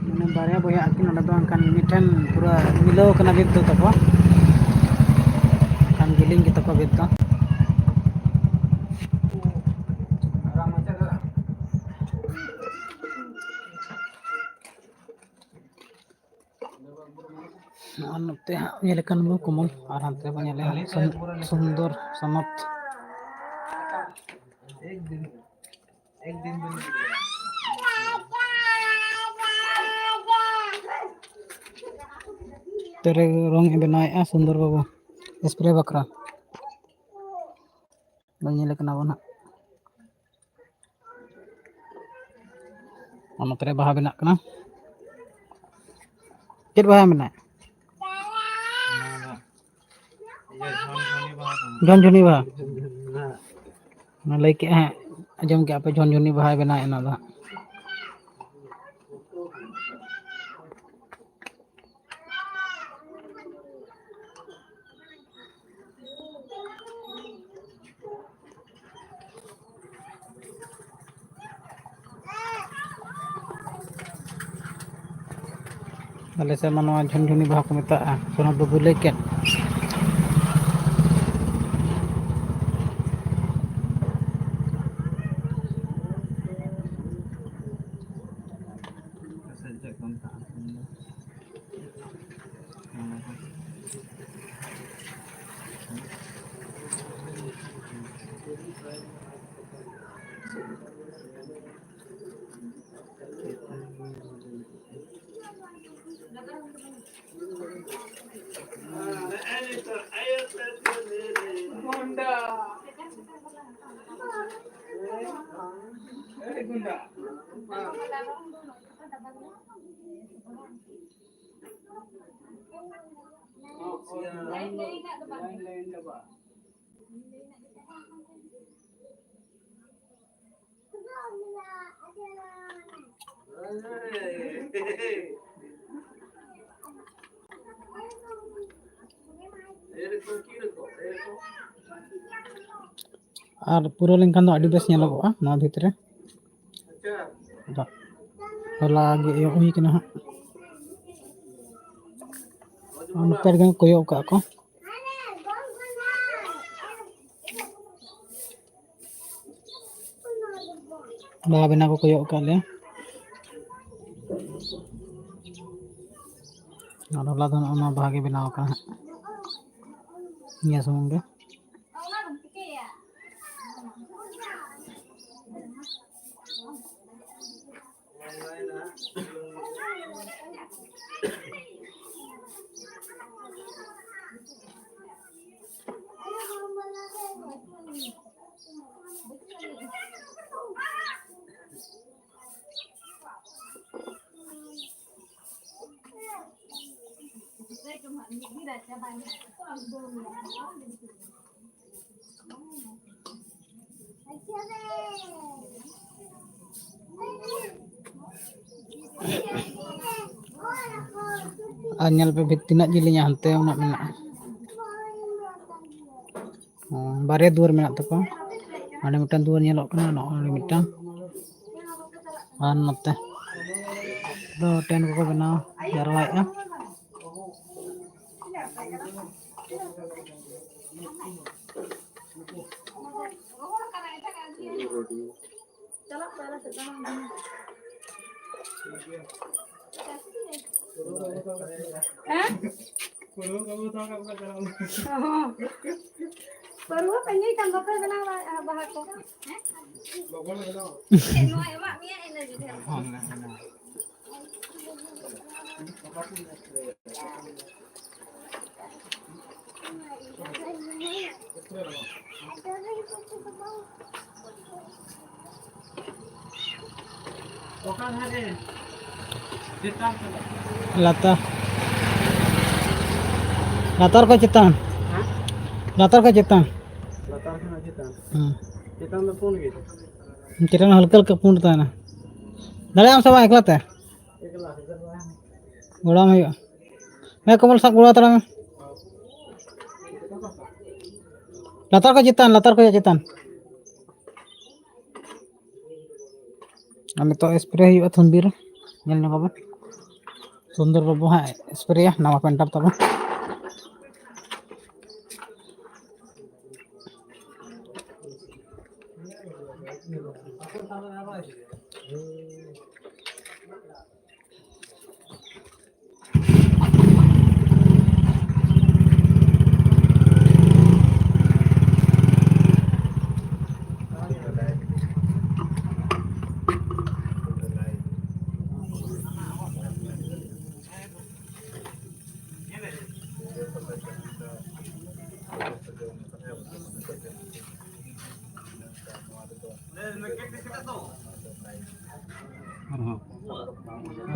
ᱢᱟᱱᱮ ᱵᱟᱨᱭᱟ ᱵᱚᱭᱦᱟ ᱟᱹᱠᱤᱱ ᱱᱚᱰᱮ ᱫᱚ ᱮᱱᱠᱷᱟᱱ ᱢᱤᱫᱴᱷᱮᱱ ᱯᱩᱨᱟᱹ ᱢᱤᱞᱟᱹᱣ ᱠᱟᱱᱟ ᱵᱷᱤᱛ ᱫᱚ ᱛᱟᱠᱚ, ᱮᱱᱠᱷᱟᱱ ᱡᱮᱞᱮᱧ ᱜᱮ ᱛᱟᱠᱚ ᱵᱷᱤᱛ ᱫᱚ᱾ ᱟᱨ ᱱᱚᱛᱮ ᱦᱟᱸᱜ ᱧᱮᱞ ᱠᱟᱱ ᱵᱚ ᱠᱚᱢᱚᱞ, ᱟᱨ ᱦᱟᱱᱛᱮ ᱵᱚ ᱧᱮᱞᱮᱜᱼᱟ ᱥᱩᱱ-, ᱥᱩᱱᱫᱚᱨ ᱥᱚᱱᱚᱛ᱾ ᱛᱮᱨᱮ ᱨᱚᱝ ᱮ ᱵᱮᱱᱟᱣᱮᱫᱼᱟ ᱥᱩᱱᱫᱚᱨ ᱵᱟᱹᱵᱩ, ᱥᱯᱨᱮ ᱵᱟᱠᱷᱨᱟ᱾ ᱵᱟᱝ ᱧᱮᱞ ᱠᱟᱱᱟ ᱵᱚᱱ ᱦᱟᱸᱜ᱾ ᱟᱨ ᱱᱚᱛᱮ ᱨᱮ ᱵᱟᱦᱟ ᱵᱮᱱᱟᱜ ᱠᱟᱱᱟ᱾ ᱪᱮᱫ ᱵᱟᱦᱟ ᱢᱮᱱᱟᱜᱼᱟ? ᱡᱷᱚᱱᱡᱷᱚᱱᱤ ᱵᱟᱦᱟ᱾ ᱚᱱᱟ ᱞᱟᱹᱭ ᱠᱮᱜᱼᱟ ᱦᱟᱸᱜ, ᱟᱸᱡᱚᱢ ᱠᱮᱜᱼᱟ ᱯᱮ, ᱡᱷᱚᱱᱡᱷᱚᱱᱤ ᱵᱟᱦᱟᱭ ᱵᱮᱱᱟᱣᱮᱫ ᱚᱱᱟ ᱫᱚ ᱦᱟᱸᱜ᱾ ᱟᱞᱮ ᱥᱮᱫ ᱢᱟ ᱱᱚᱣᱟ ᱡᱷᱩᱱᱡᱷᱩᱱᱤ ᱵᱟᱦᱟ ᱠᱚ ᱢᱮᱛᱟᱜᱼᱟ, ᱥᱚᱱᱟ ᱵᱟᱹᱵᱩ ᱞᱟᱹᱭ ᱠᱮᱫ᱾ ᱟᱨ ᱯᱩᱨᱟᱹᱣ ᱞᱮᱱᱠᱷᱟᱱ ᱫᱚ ᱟᱹᱰᱤ ᱵᱮᱥ ᱧᱮᱞᱚᱜᱚᱜᱼᱟ ᱱᱚᱣᱟ ᱵᱷᱤᱛᱨᱤ᱾ ᱟᱫᱚ ᱦᱚᱞᱟ ᱜᱮ ᱮᱦᱚᱵ ᱦᱩᱭ ᱠᱟᱱᱟ ᱦᱟᱸᱜ᱾ ᱱᱚᱛᱮ ᱨᱮᱜᱮ ᱠᱚᱭᱚᱜ ᱠᱟᱜᱼᱟ ᱠᱚ᱾ ᱵᱟᱦᱟ ᱵᱮᱱᱟᱣ ᱠᱚ ᱠᱚᱭᱚᱜ ᱟᱠᱟᱫ ᱞᱮᱭᱟ᱾ ᱟᱨ ᱦᱚᱞᱟ ᱫᱚ ᱱᱚᱜᱼᱚ ᱱᱚᱣᱟ ᱵᱟᱦᱟ ᱜᱮ ᱵᱮᱱᱟᱣ ᱟᱠᱟᱱᱟ ᱦᱟᱸᱜ, ᱱᱤᱭᱟᱹ ᱥᱩᱢᱩᱝ ᱜᱮ᱾ ᱟᱨ ᱧᱮᱞ ᱯᱮ ᱵᱷᱤᱛ ᱛᱤᱱᱟᱹᱜ ᱡᱤᱞᱤᱧᱟ, ᱦᱟᱱᱛᱮ ᱩᱱᱟᱹᱜ ᱢᱮᱱᱟᱜᱼᱟ᱾ ᱦᱚᱸ, ᱵᱟᱨᱭᱟ ᱫᱩᱣᱟᱹᱨ ᱢᱮᱱᱟᱜ ᱛᱟᱠᱚᱣᱟ᱾ ᱚᱸᱰᱮ ᱢᱤᱫᱴᱟᱝ ᱫᱩᱣᱟᱹᱨ ᱧᱮᱞᱚᱜ ᱠᱟᱱᱟ, ᱱᱚᱜᱼᱚᱭ ᱢᱤᱫᱴᱟᱝ᱾ ᱟᱨ ᱱᱚᱛᱮ ᱫᱚ ᱴᱮᱱᱴ ᱠᱚᱠᱚ ᱵᱮᱱᱟᱣᱟ᱾ ᱡᱟᱨᱣᱟᱭᱮᱫᱼᱟ᱾ ᱦᱮᱸ? ᱯᱟᱹᱨᱣᱟᱹ ᱯᱮ ᱧᱩᱭ ᱠᱷᱟᱱ ᱵᱟᱯᱮ ᱵᱮᱱᱟᱣ ᱫᱟᱲᱮᱭᱟᱜᱼᱟ ᱵᱟᱦᱟ ᱠᱚ᱾ ᱱᱚᱣᱟ ᱮᱢᱟᱜ ᱢᱮᱭᱟ, ᱤᱱᱟᱹ ᱜᱮ ᱰᱷᱮᱨ᱾ ᱞᱟᱛᱟᱨ, ᱞᱟᱛᱟᱨ ᱠᱷᱚᱱ ᱪᱮᱛᱟᱱ, ᱞᱟᱛᱟᱨ ᱠᱷᱚᱱ ᱪᱮᱛᱟᱱ᱾ ᱞᱟᱛᱟᱨ ᱠᱷᱚᱱᱟᱜ ᱪᱮᱛᱟᱱ᱾ ᱦᱮᱸ᱾ ᱪᱮᱛᱟᱱ ᱫᱚ ᱯᱩᱸᱰ ᱜᱮ᱾ ᱪᱮᱛᱟᱱ ᱦᱟᱞᱠᱟ ᱦᱟᱞᱠᱟ ᱯᱩᱸᱰ ᱛᱟᱦᱮᱱᱟ᱾ ᱫᱟᱲᱮᱭᱟᱜ ᱟᱢ ᱥᱮ ᱵᱟᱝ ᱮᱠᱞᱟ ᱛᱮ? ᱜᱚᱲᱚ ᱟᱢ ᱦᱩᱭᱩᱜᱼᱟ᱾ ᱦᱮᱸ, ᱠᱚᱢᱚᱞ, ᱥᱟᱵ ᱜᱚᱲᱚ ᱦᱟᱛᱟᱲ ᱢᱮ᱾ ᱞᱟᱛᱟᱨ ᱠᱷᱚᱱ ᱪᱮᱛᱟᱱ, ᱞᱟᱛᱟᱨ ᱠᱷᱚᱱ ᱪᱮᱛᱟᱱ᱾ ᱟᱨ ᱱᱤᱛᱚᱜ ᱥᱯᱨᱮ ᱦᱩᱭᱩᱜᱼᱟ ᱛᱷᱩᱢᱵᱤ ᱨᱮ, ᱧᱮᱞ ᱧᱚᱜ ᱟᱵᱚᱱ᱾ ᱥᱩᱱᱫᱚᱨ ᱵᱟᱹᱵᱩ ᱦᱟᱸᱜ ᱥᱯᱨᱮᱭᱟ, ᱱᱟᱣᱟ ᱯᱮᱱᱴᱟᱨ ᱛᱟᱵᱚᱱ᱾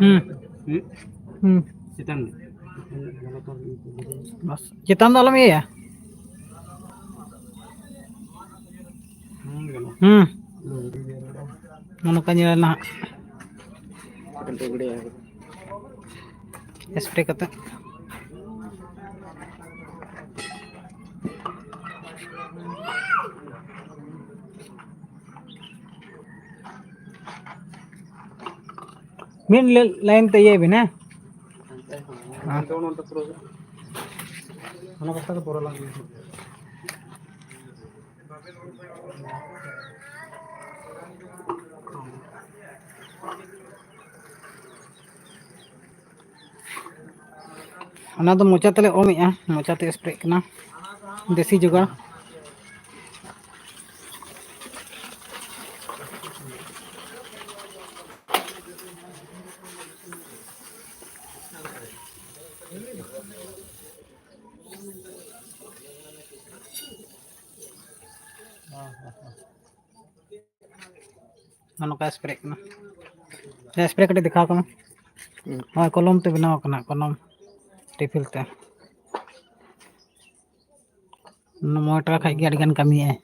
ᱦᱩᱸ᱾ ᱦᱩᱸ? ᱦᱩᱸ᱾ ᱪᱮᱛᱟᱱ ᱨᱮ᱾ ᱵᱟᱥ, ᱪᱮᱛᱟᱱ ᱫᱚ ᱟᱞᱚᱢ ᱤᱭᱟᱹᱭᱟ᱾ ᱦᱩᱸ᱾ ᱱᱚᱜᱼᱚ ᱱᱚᱝᱠᱟ ᱧᱮᱞ ᱱᱟᱦᱟᱜ᱾ ᱥᱯᱨᱮ ᱠᱟᱛᱮ᱾ ᱢᱤᱫ ᱞᱮ-, ᱞᱟᱭᱤᱱ ᱛᱮ ᱤᱭᱟᱹᱭ ᱵᱤᱱ, ᱦᱮᱸ? ᱚᱱᱟ ᱠᱟᱛᱷᱟ ᱫᱚ ᱯᱚᱨᱮ ᱞᱟᱝ ᱤᱭᱟᱹ ᱠᱮᱫ ᱜᱮ᱾ ᱚᱱᱟ ᱫᱚ ᱢᱚᱪᱟ ᱛᱮᱞᱮ ᱚᱢᱮᱜᱼᱟ, ᱢᱚᱪᱟ ᱛᱮ ᱥᱯᱨᱮᱜ ᱠᱟᱱᱟ, ᱫᱮᱥᱤ ᱡᱚᱜᱟᱲ᱾ ᱱᱚᱜᱼᱚ ᱱᱚᱝᱠᱟ ᱥᱯᱨᱮᱜ ᱠᱟᱱᱟ᱾ ᱥᱯᱨᱮ ᱠᱟᱹᱴᱤᱡ ᱫᱮᱠᱷᱟᱣ ᱠᱚᱢᱮ᱾ ᱦᱳᱭ, ᱠᱚᱞᱚᱢ ᱛᱮ ᱵᱮᱱᱟᱣ ᱠᱟᱱᱟ, ᱠᱚᱞᱚᱢ ᱨᱤᱯᱷᱤᱞ ᱛᱮ᱾ ᱢᱚᱬᱮ ᱴᱟᱠᱟ ᱠᱷᱟᱡ ᱜᱮ ᱟᱹᱰᱤ ᱜᱟᱱ ᱠᱟᱹᱢᱤᱭᱟᱭ᱾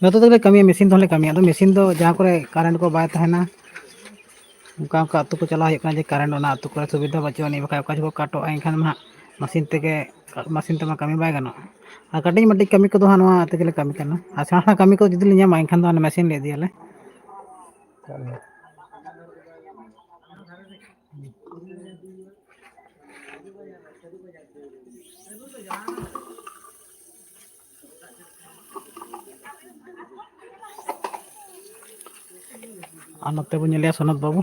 ᱡᱚᱛᱚ ᱛᱮᱜᱮ ᱞᱮ ᱠᱟᱹᱢᱤᱭᱟ, ᱢᱮᱥᱤᱱ ᱛᱮᱦᱚᱸ ᱞᱮ ᱠᱟᱹᱢᱤᱭᱟ᱾ ᱟᱫᱚ ᱢᱮᱥᱤᱱ ᱫᱚ ᱡᱟᱦᱟᱸ ᱠᱚᱨᱮ ᱠᱟᱨᱮᱱᱴ ᱠᱚ ᱵᱟᱭ ᱛᱟᱦᱮᱱᱟ, ᱚᱱᱠᱟ ᱚᱱᱠᱟ ᱟᱹᱛᱩ ᱠᱚ ᱪᱟᱞᱟᱣ ᱦᱩᱭᱩᱜ ᱠᱟᱱᱟ ᱡᱮ ᱠᱟᱨᱮᱱᱴ ᱚᱱᱟ ᱟᱹᱛᱩ ᱠᱚᱨᱮ ᱥᱩᱵᱤᱫᱷᱟ ᱵᱟᱹᱪᱩᱜ ᱟᱹᱱᱤᱡ, ᱵᱟᱠᱷᱟᱡ ᱚᱠᱟ ᱡᱚᱠᱷᱚᱡ ᱠᱟᱴᱚᱜᱼᱟ, ᱮᱱᱠᱷᱟᱱ ᱢᱟ ᱦᱟᱸᱜ ᱢᱮᱥᱤᱱ ᱛᱮᱜᱮ, ᱢᱮᱥᱤᱱ ᱛᱮᱢᱟ ᱠᱟᱹᱢᱤ ᱵᱟᱭ ᱜᱟᱱᱚᱜᱼᱟ᱾ ᱟᱨ ᱠᱟᱹᱴᱤᱡ ᱢᱟᱹᱴᱤᱡ ᱠᱟᱹᱢᱤ ᱠᱚᱫᱚ ᱦᱟᱸᱜ ᱱᱚᱣᱟ ᱛᱮᱜᱮ ᱞᱮ ᱠᱟᱹᱢᱤ ᱠᱟᱱᱟ᱾ ᱟᱨ ᱥᱮᱬᱟ ᱥᱮᱬᱟ ᱠᱟᱹᱢᱤ ᱠᱚ ᱡᱩᱫᱤ ᱞᱮ ᱧᱟᱢᱟ, ᱮᱱᱠᱷᱟᱱ ᱫᱚ ᱦᱟᱱᱮ ᱢᱮᱥᱤᱱ ᱞᱮ ᱤᱫᱤᱭᱟᱞᱮ᱾ ᱟᱨ ᱱᱚᱛᱮ ᱵᱚᱱ ᱧᱮᱞᱮᱭᱟ ᱥᱚᱱᱚᱛ ᱵᱟᱹᱵᱩ᱾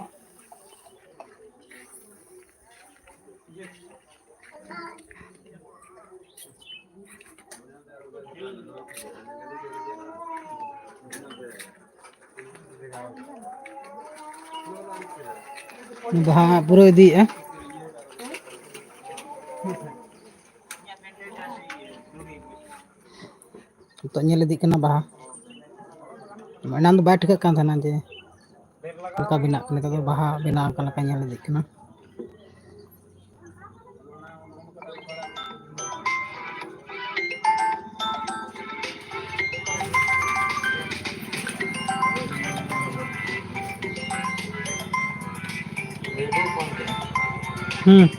ᱵᱟᱦᱟ ᱦᱟᱸᱜ ᱯᱩᱨᱟᱹᱣ ᱤᱫᱤᱭᱮᱫᱼᱟ᱾ ᱱᱤᱛᱚᱜ ᱧᱮᱞ ᱤᱫᱤᱜ ᱠᱟᱱᱟ ᱵᱟᱦᱟ᱾ ᱮᱱᱟᱝ ᱫᱚ ᱵᱟᱭ ᱴᱷᱤᱠᱟᱹᱜ ᱠᱟᱱ ᱛᱟᱦᱮᱱᱟ ᱡᱮ ᱚᱱᱠᱟ ᱵᱮᱱᱟᱜ ᱠᱟᱱᱟ, ᱱᱤᱛᱚᱜ ᱫᱚ ᱵᱟᱦᱟ ᱵᱮᱱᱟᱣ ᱟᱠᱟᱱ ᱞᱮᱠᱟ ᱧᱮᱞ ᱤᱫᱤᱜ ᱠᱟᱱᱟ᱾ ᱦᱩᱸ᱾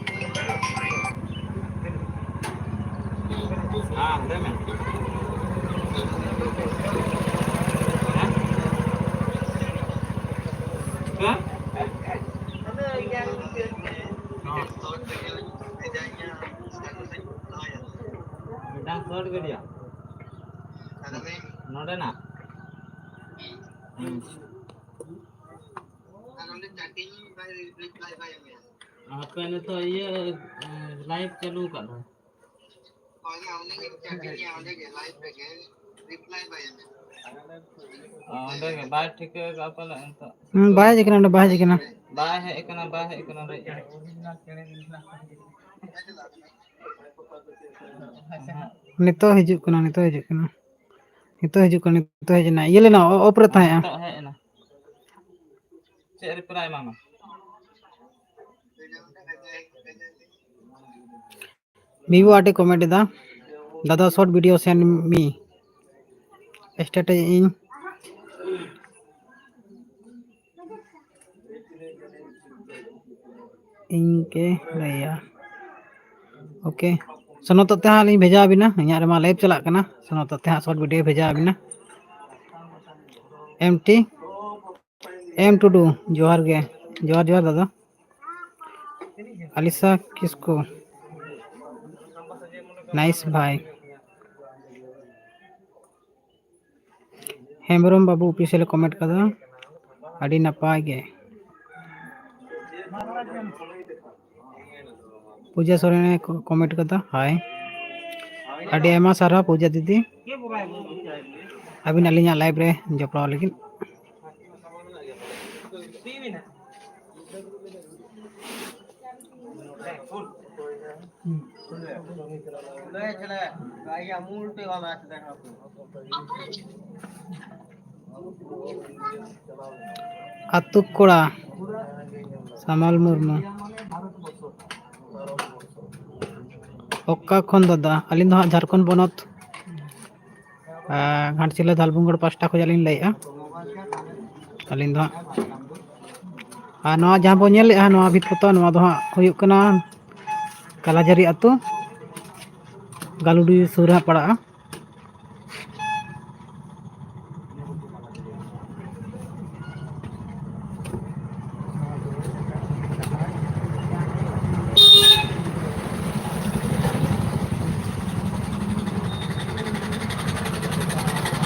ᱦᱮᱸ, ᱞᱟᱹᱭ ᱢᱮ᱾ ᱦᱮᱸ? ᱢᱤᱫᱴᱟᱝ ᱥᱚᱨᱴ ᱵᱷᱤᱰᱤᱭᱳ᱾ ᱱᱚᱰᱮᱱᱟᱜ᱾ ᱦᱩᱸ᱾ ᱦᱟᱯᱮ ᱱᱤᱛᱚᱜ ᱤᱭᱟᱹ, ᱞᱟᱭᱤᱵᱷ ᱪᱟᱹᱞᱩ ᱟᱠᱟᱫ ᱫᱚ᱾ ᱚ, ᱚᱸᱰᱮ ᱜᱮ ᱵᱟᱭ ᱴᱷᱤᱠᱟᱹ ᱟᱠᱟᱫ ᱯᱟᱞᱮ ᱱᱤᱛᱚᱜ᱾ ᱦᱩᱸ, ᱵᱟᱭ ᱦᱮᱡ ᱟᱠᱟᱱᱟ, ᱚᱸᱰᱮ ᱵᱟᱭ ᱦᱮᱡ ᱟᱠᱟᱱᱟ᱾ ᱵᱟᱭ ᱦᱮᱡ ᱟᱠᱟᱱᱟ, ᱵᱟᱭ ᱦᱮᱡ ᱟᱠᱟᱱᱟ, ᱵᱟᱭ ᱦᱮᱡ ᱟᱠᱟᱱᱟ᱾ ᱱᱤᱛᱚᱜ ᱦᱤᱡᱩᱜ ᱠᱟᱱᱟ, ᱱᱤᱛᱚᱜ ᱦᱤᱡᱩᱜ ᱠᱟᱱᱟ, ᱱᱤᱛᱚᱜ ᱦᱤᱡᱩᱜ ᱠᱟᱱᱟ, ᱱᱤᱛᱚᱜ ᱦᱮᱡ ᱮᱱᱟ᱾ ᱤᱭᱟᱹ ᱞᱮᱱᱟ, ᱚ-, ᱚᱯᱷ ᱨᱮ ᱛᱟᱦᱮᱸᱜᱼᱟ᱾ ᱱᱤᱛᱚᱜ ᱦᱮᱡ ᱮᱱᱟ᱾ ᱪᱮᱫ ᱨᱤᱯᱞᱟᱭ ᱮᱢᱟᱢᱟ? ᱵᱤᱵᱩ ᱟᱹᱰᱤ ᱠᱚᱢᱮᱱᱴ ᱮᱫᱟ, "ᱫᱟᱫᱟ, ᱥᱚᱨᱴ ᱵᱷᱤᱰᱤᱭᱳ ᱥᱮᱱᱰ ᱢᱤ, ᱥᱴᱮᱴᱟᱥ ᱤᱧ, ᱤᱧ ᱠᱮ ᱞᱟᱹᱭᱟ᱾" ᱳᱠᱮ, ᱥᱚᱱᱚᱛᱚᱜ ᱛᱮ ᱦᱟᱸᱜ ᱞᱤᱧ ᱵᱷᱮᱡᱟ ᱟᱵᱤᱱᱟ, ᱤᱧᱟᱹᱜ ᱨᱮᱢᱟ ᱞᱟᱭᱤᱵᱷ ᱪᱟᱞᱟᱜ ᱠᱟᱱᱟ, ᱥᱚᱱᱚᱛᱚᱜ ᱛᱮ ᱦᱟᱸᱜ ᱥᱚᱨᱴ ᱵᱷᱤᱰᱤᱭᱳ ᱵᱷᱮᱡᱟ ᱟᱵᱤᱱᱟ᱾ ᱮᱢ ᱴᱤ ᱮᱢ ᱴᱩᱰᱩ, ᱡᱚᱦᱟᱨ ᱜᱮ, ᱡᱚᱦᱟᱨ, ᱡᱚᱦᱟᱨ ᱫᱟᱫᱟ᱾ ᱟᱞᱤᱥᱟ ᱠᱤᱥᱠᱩ, ᱱᱟᱭᱤᱥ ᱵᱷᱟᱭ᱾ ᱦᱮᱢᱵᱨᱚᱢ ᱵᱟᱹᱵᱩ ᱚᱯᱷᱤᱥᱤᱭᱟᱞ ᱮ ᱠᱚᱢᱮᱱᱴ ᱠᱟᱫᱟ, ᱟᱹᱰᱤ ᱱᱟᱯᱟᱭ ᱜᱮ᱾ ᱯᱩᱡᱟ ᱥᱚᱨᱮᱱ ᱮ ᱠᱚ-, ᱠᱚᱢᱮᱱᱴ ᱠᱟᱫᱟ, ᱦᱟᱭ᱾ ᱟᱹᱰᱤ ᱟᱭᱢᱟ ᱥᱟᱨᱦᱟᱣ ᱯᱩᱡᱟ ᱫᱤᱫᱤ, ᱟᱹᱵᱤᱱ ᱟᱹᱞᱤᱧᱟᱜ ᱞᱟᱭᱤᱵᱷ ᱨᱮ ᱡᱚᱯᱲᱟᱣ ᱞᱟᱹᱜᱤᱫ᱾ ᱟᱹᱛᱩ ᱠᱚᱲᱟ ᱥᱟᱢᱟᱞ ᱢᱩᱨᱢᱩ᱾ ᱚᱠᱟ ᱠᱷᱚᱱ ᱫᱟᱫᱟ? ᱟᱹᱞᱤᱧ ᱫᱚ ᱦᱟᱸᱜ ᱡᱷᱟᱲᱠᱷᱚᱸᱰ ᱯᱚᱱᱚᱛ, ᱟᱨ ᱜᱷᱟᱴᱥᱤᱞᱟᱹ ᱫᱷᱟᱞᱵᱷᱩᱢᱜᱚᱲ ᱯᱟᱥᱴᱟ ᱠᱷᱚᱱ ᱟᱹᱞᱤᱧ ᱞᱟᱹᱭᱮᱫᱼᱟ᱾ ᱟᱹᱞᱤᱧ ᱫᱚ ᱦᱟᱸᱜ, ᱟᱨ ᱱᱚᱣᱟ ᱡᱟᱦᱟᱸ ᱵᱚᱱ ᱧᱮᱞᱮᱫᱼᱟ, ᱱᱚᱣᱟ ᱵᱷᱤᱛ ᱯᱚᱛᱟᱣ, ᱱᱚᱣᱟ ᱫᱚ ᱦᱟᱸᱜ ᱦᱩᱭᱩᱜ ᱠᱟᱱᱟ ᱠᱟᱞᱟᱡᱟᱹᱨᱤ ᱟᱹᱛᱩ, ᱜᱟᱞᱩᱰᱤ ᱥᱩᱨ ᱨᱮ ᱦᱟᱸᱜ ᱯᱟᱲᱟᱜᱼᱟ᱾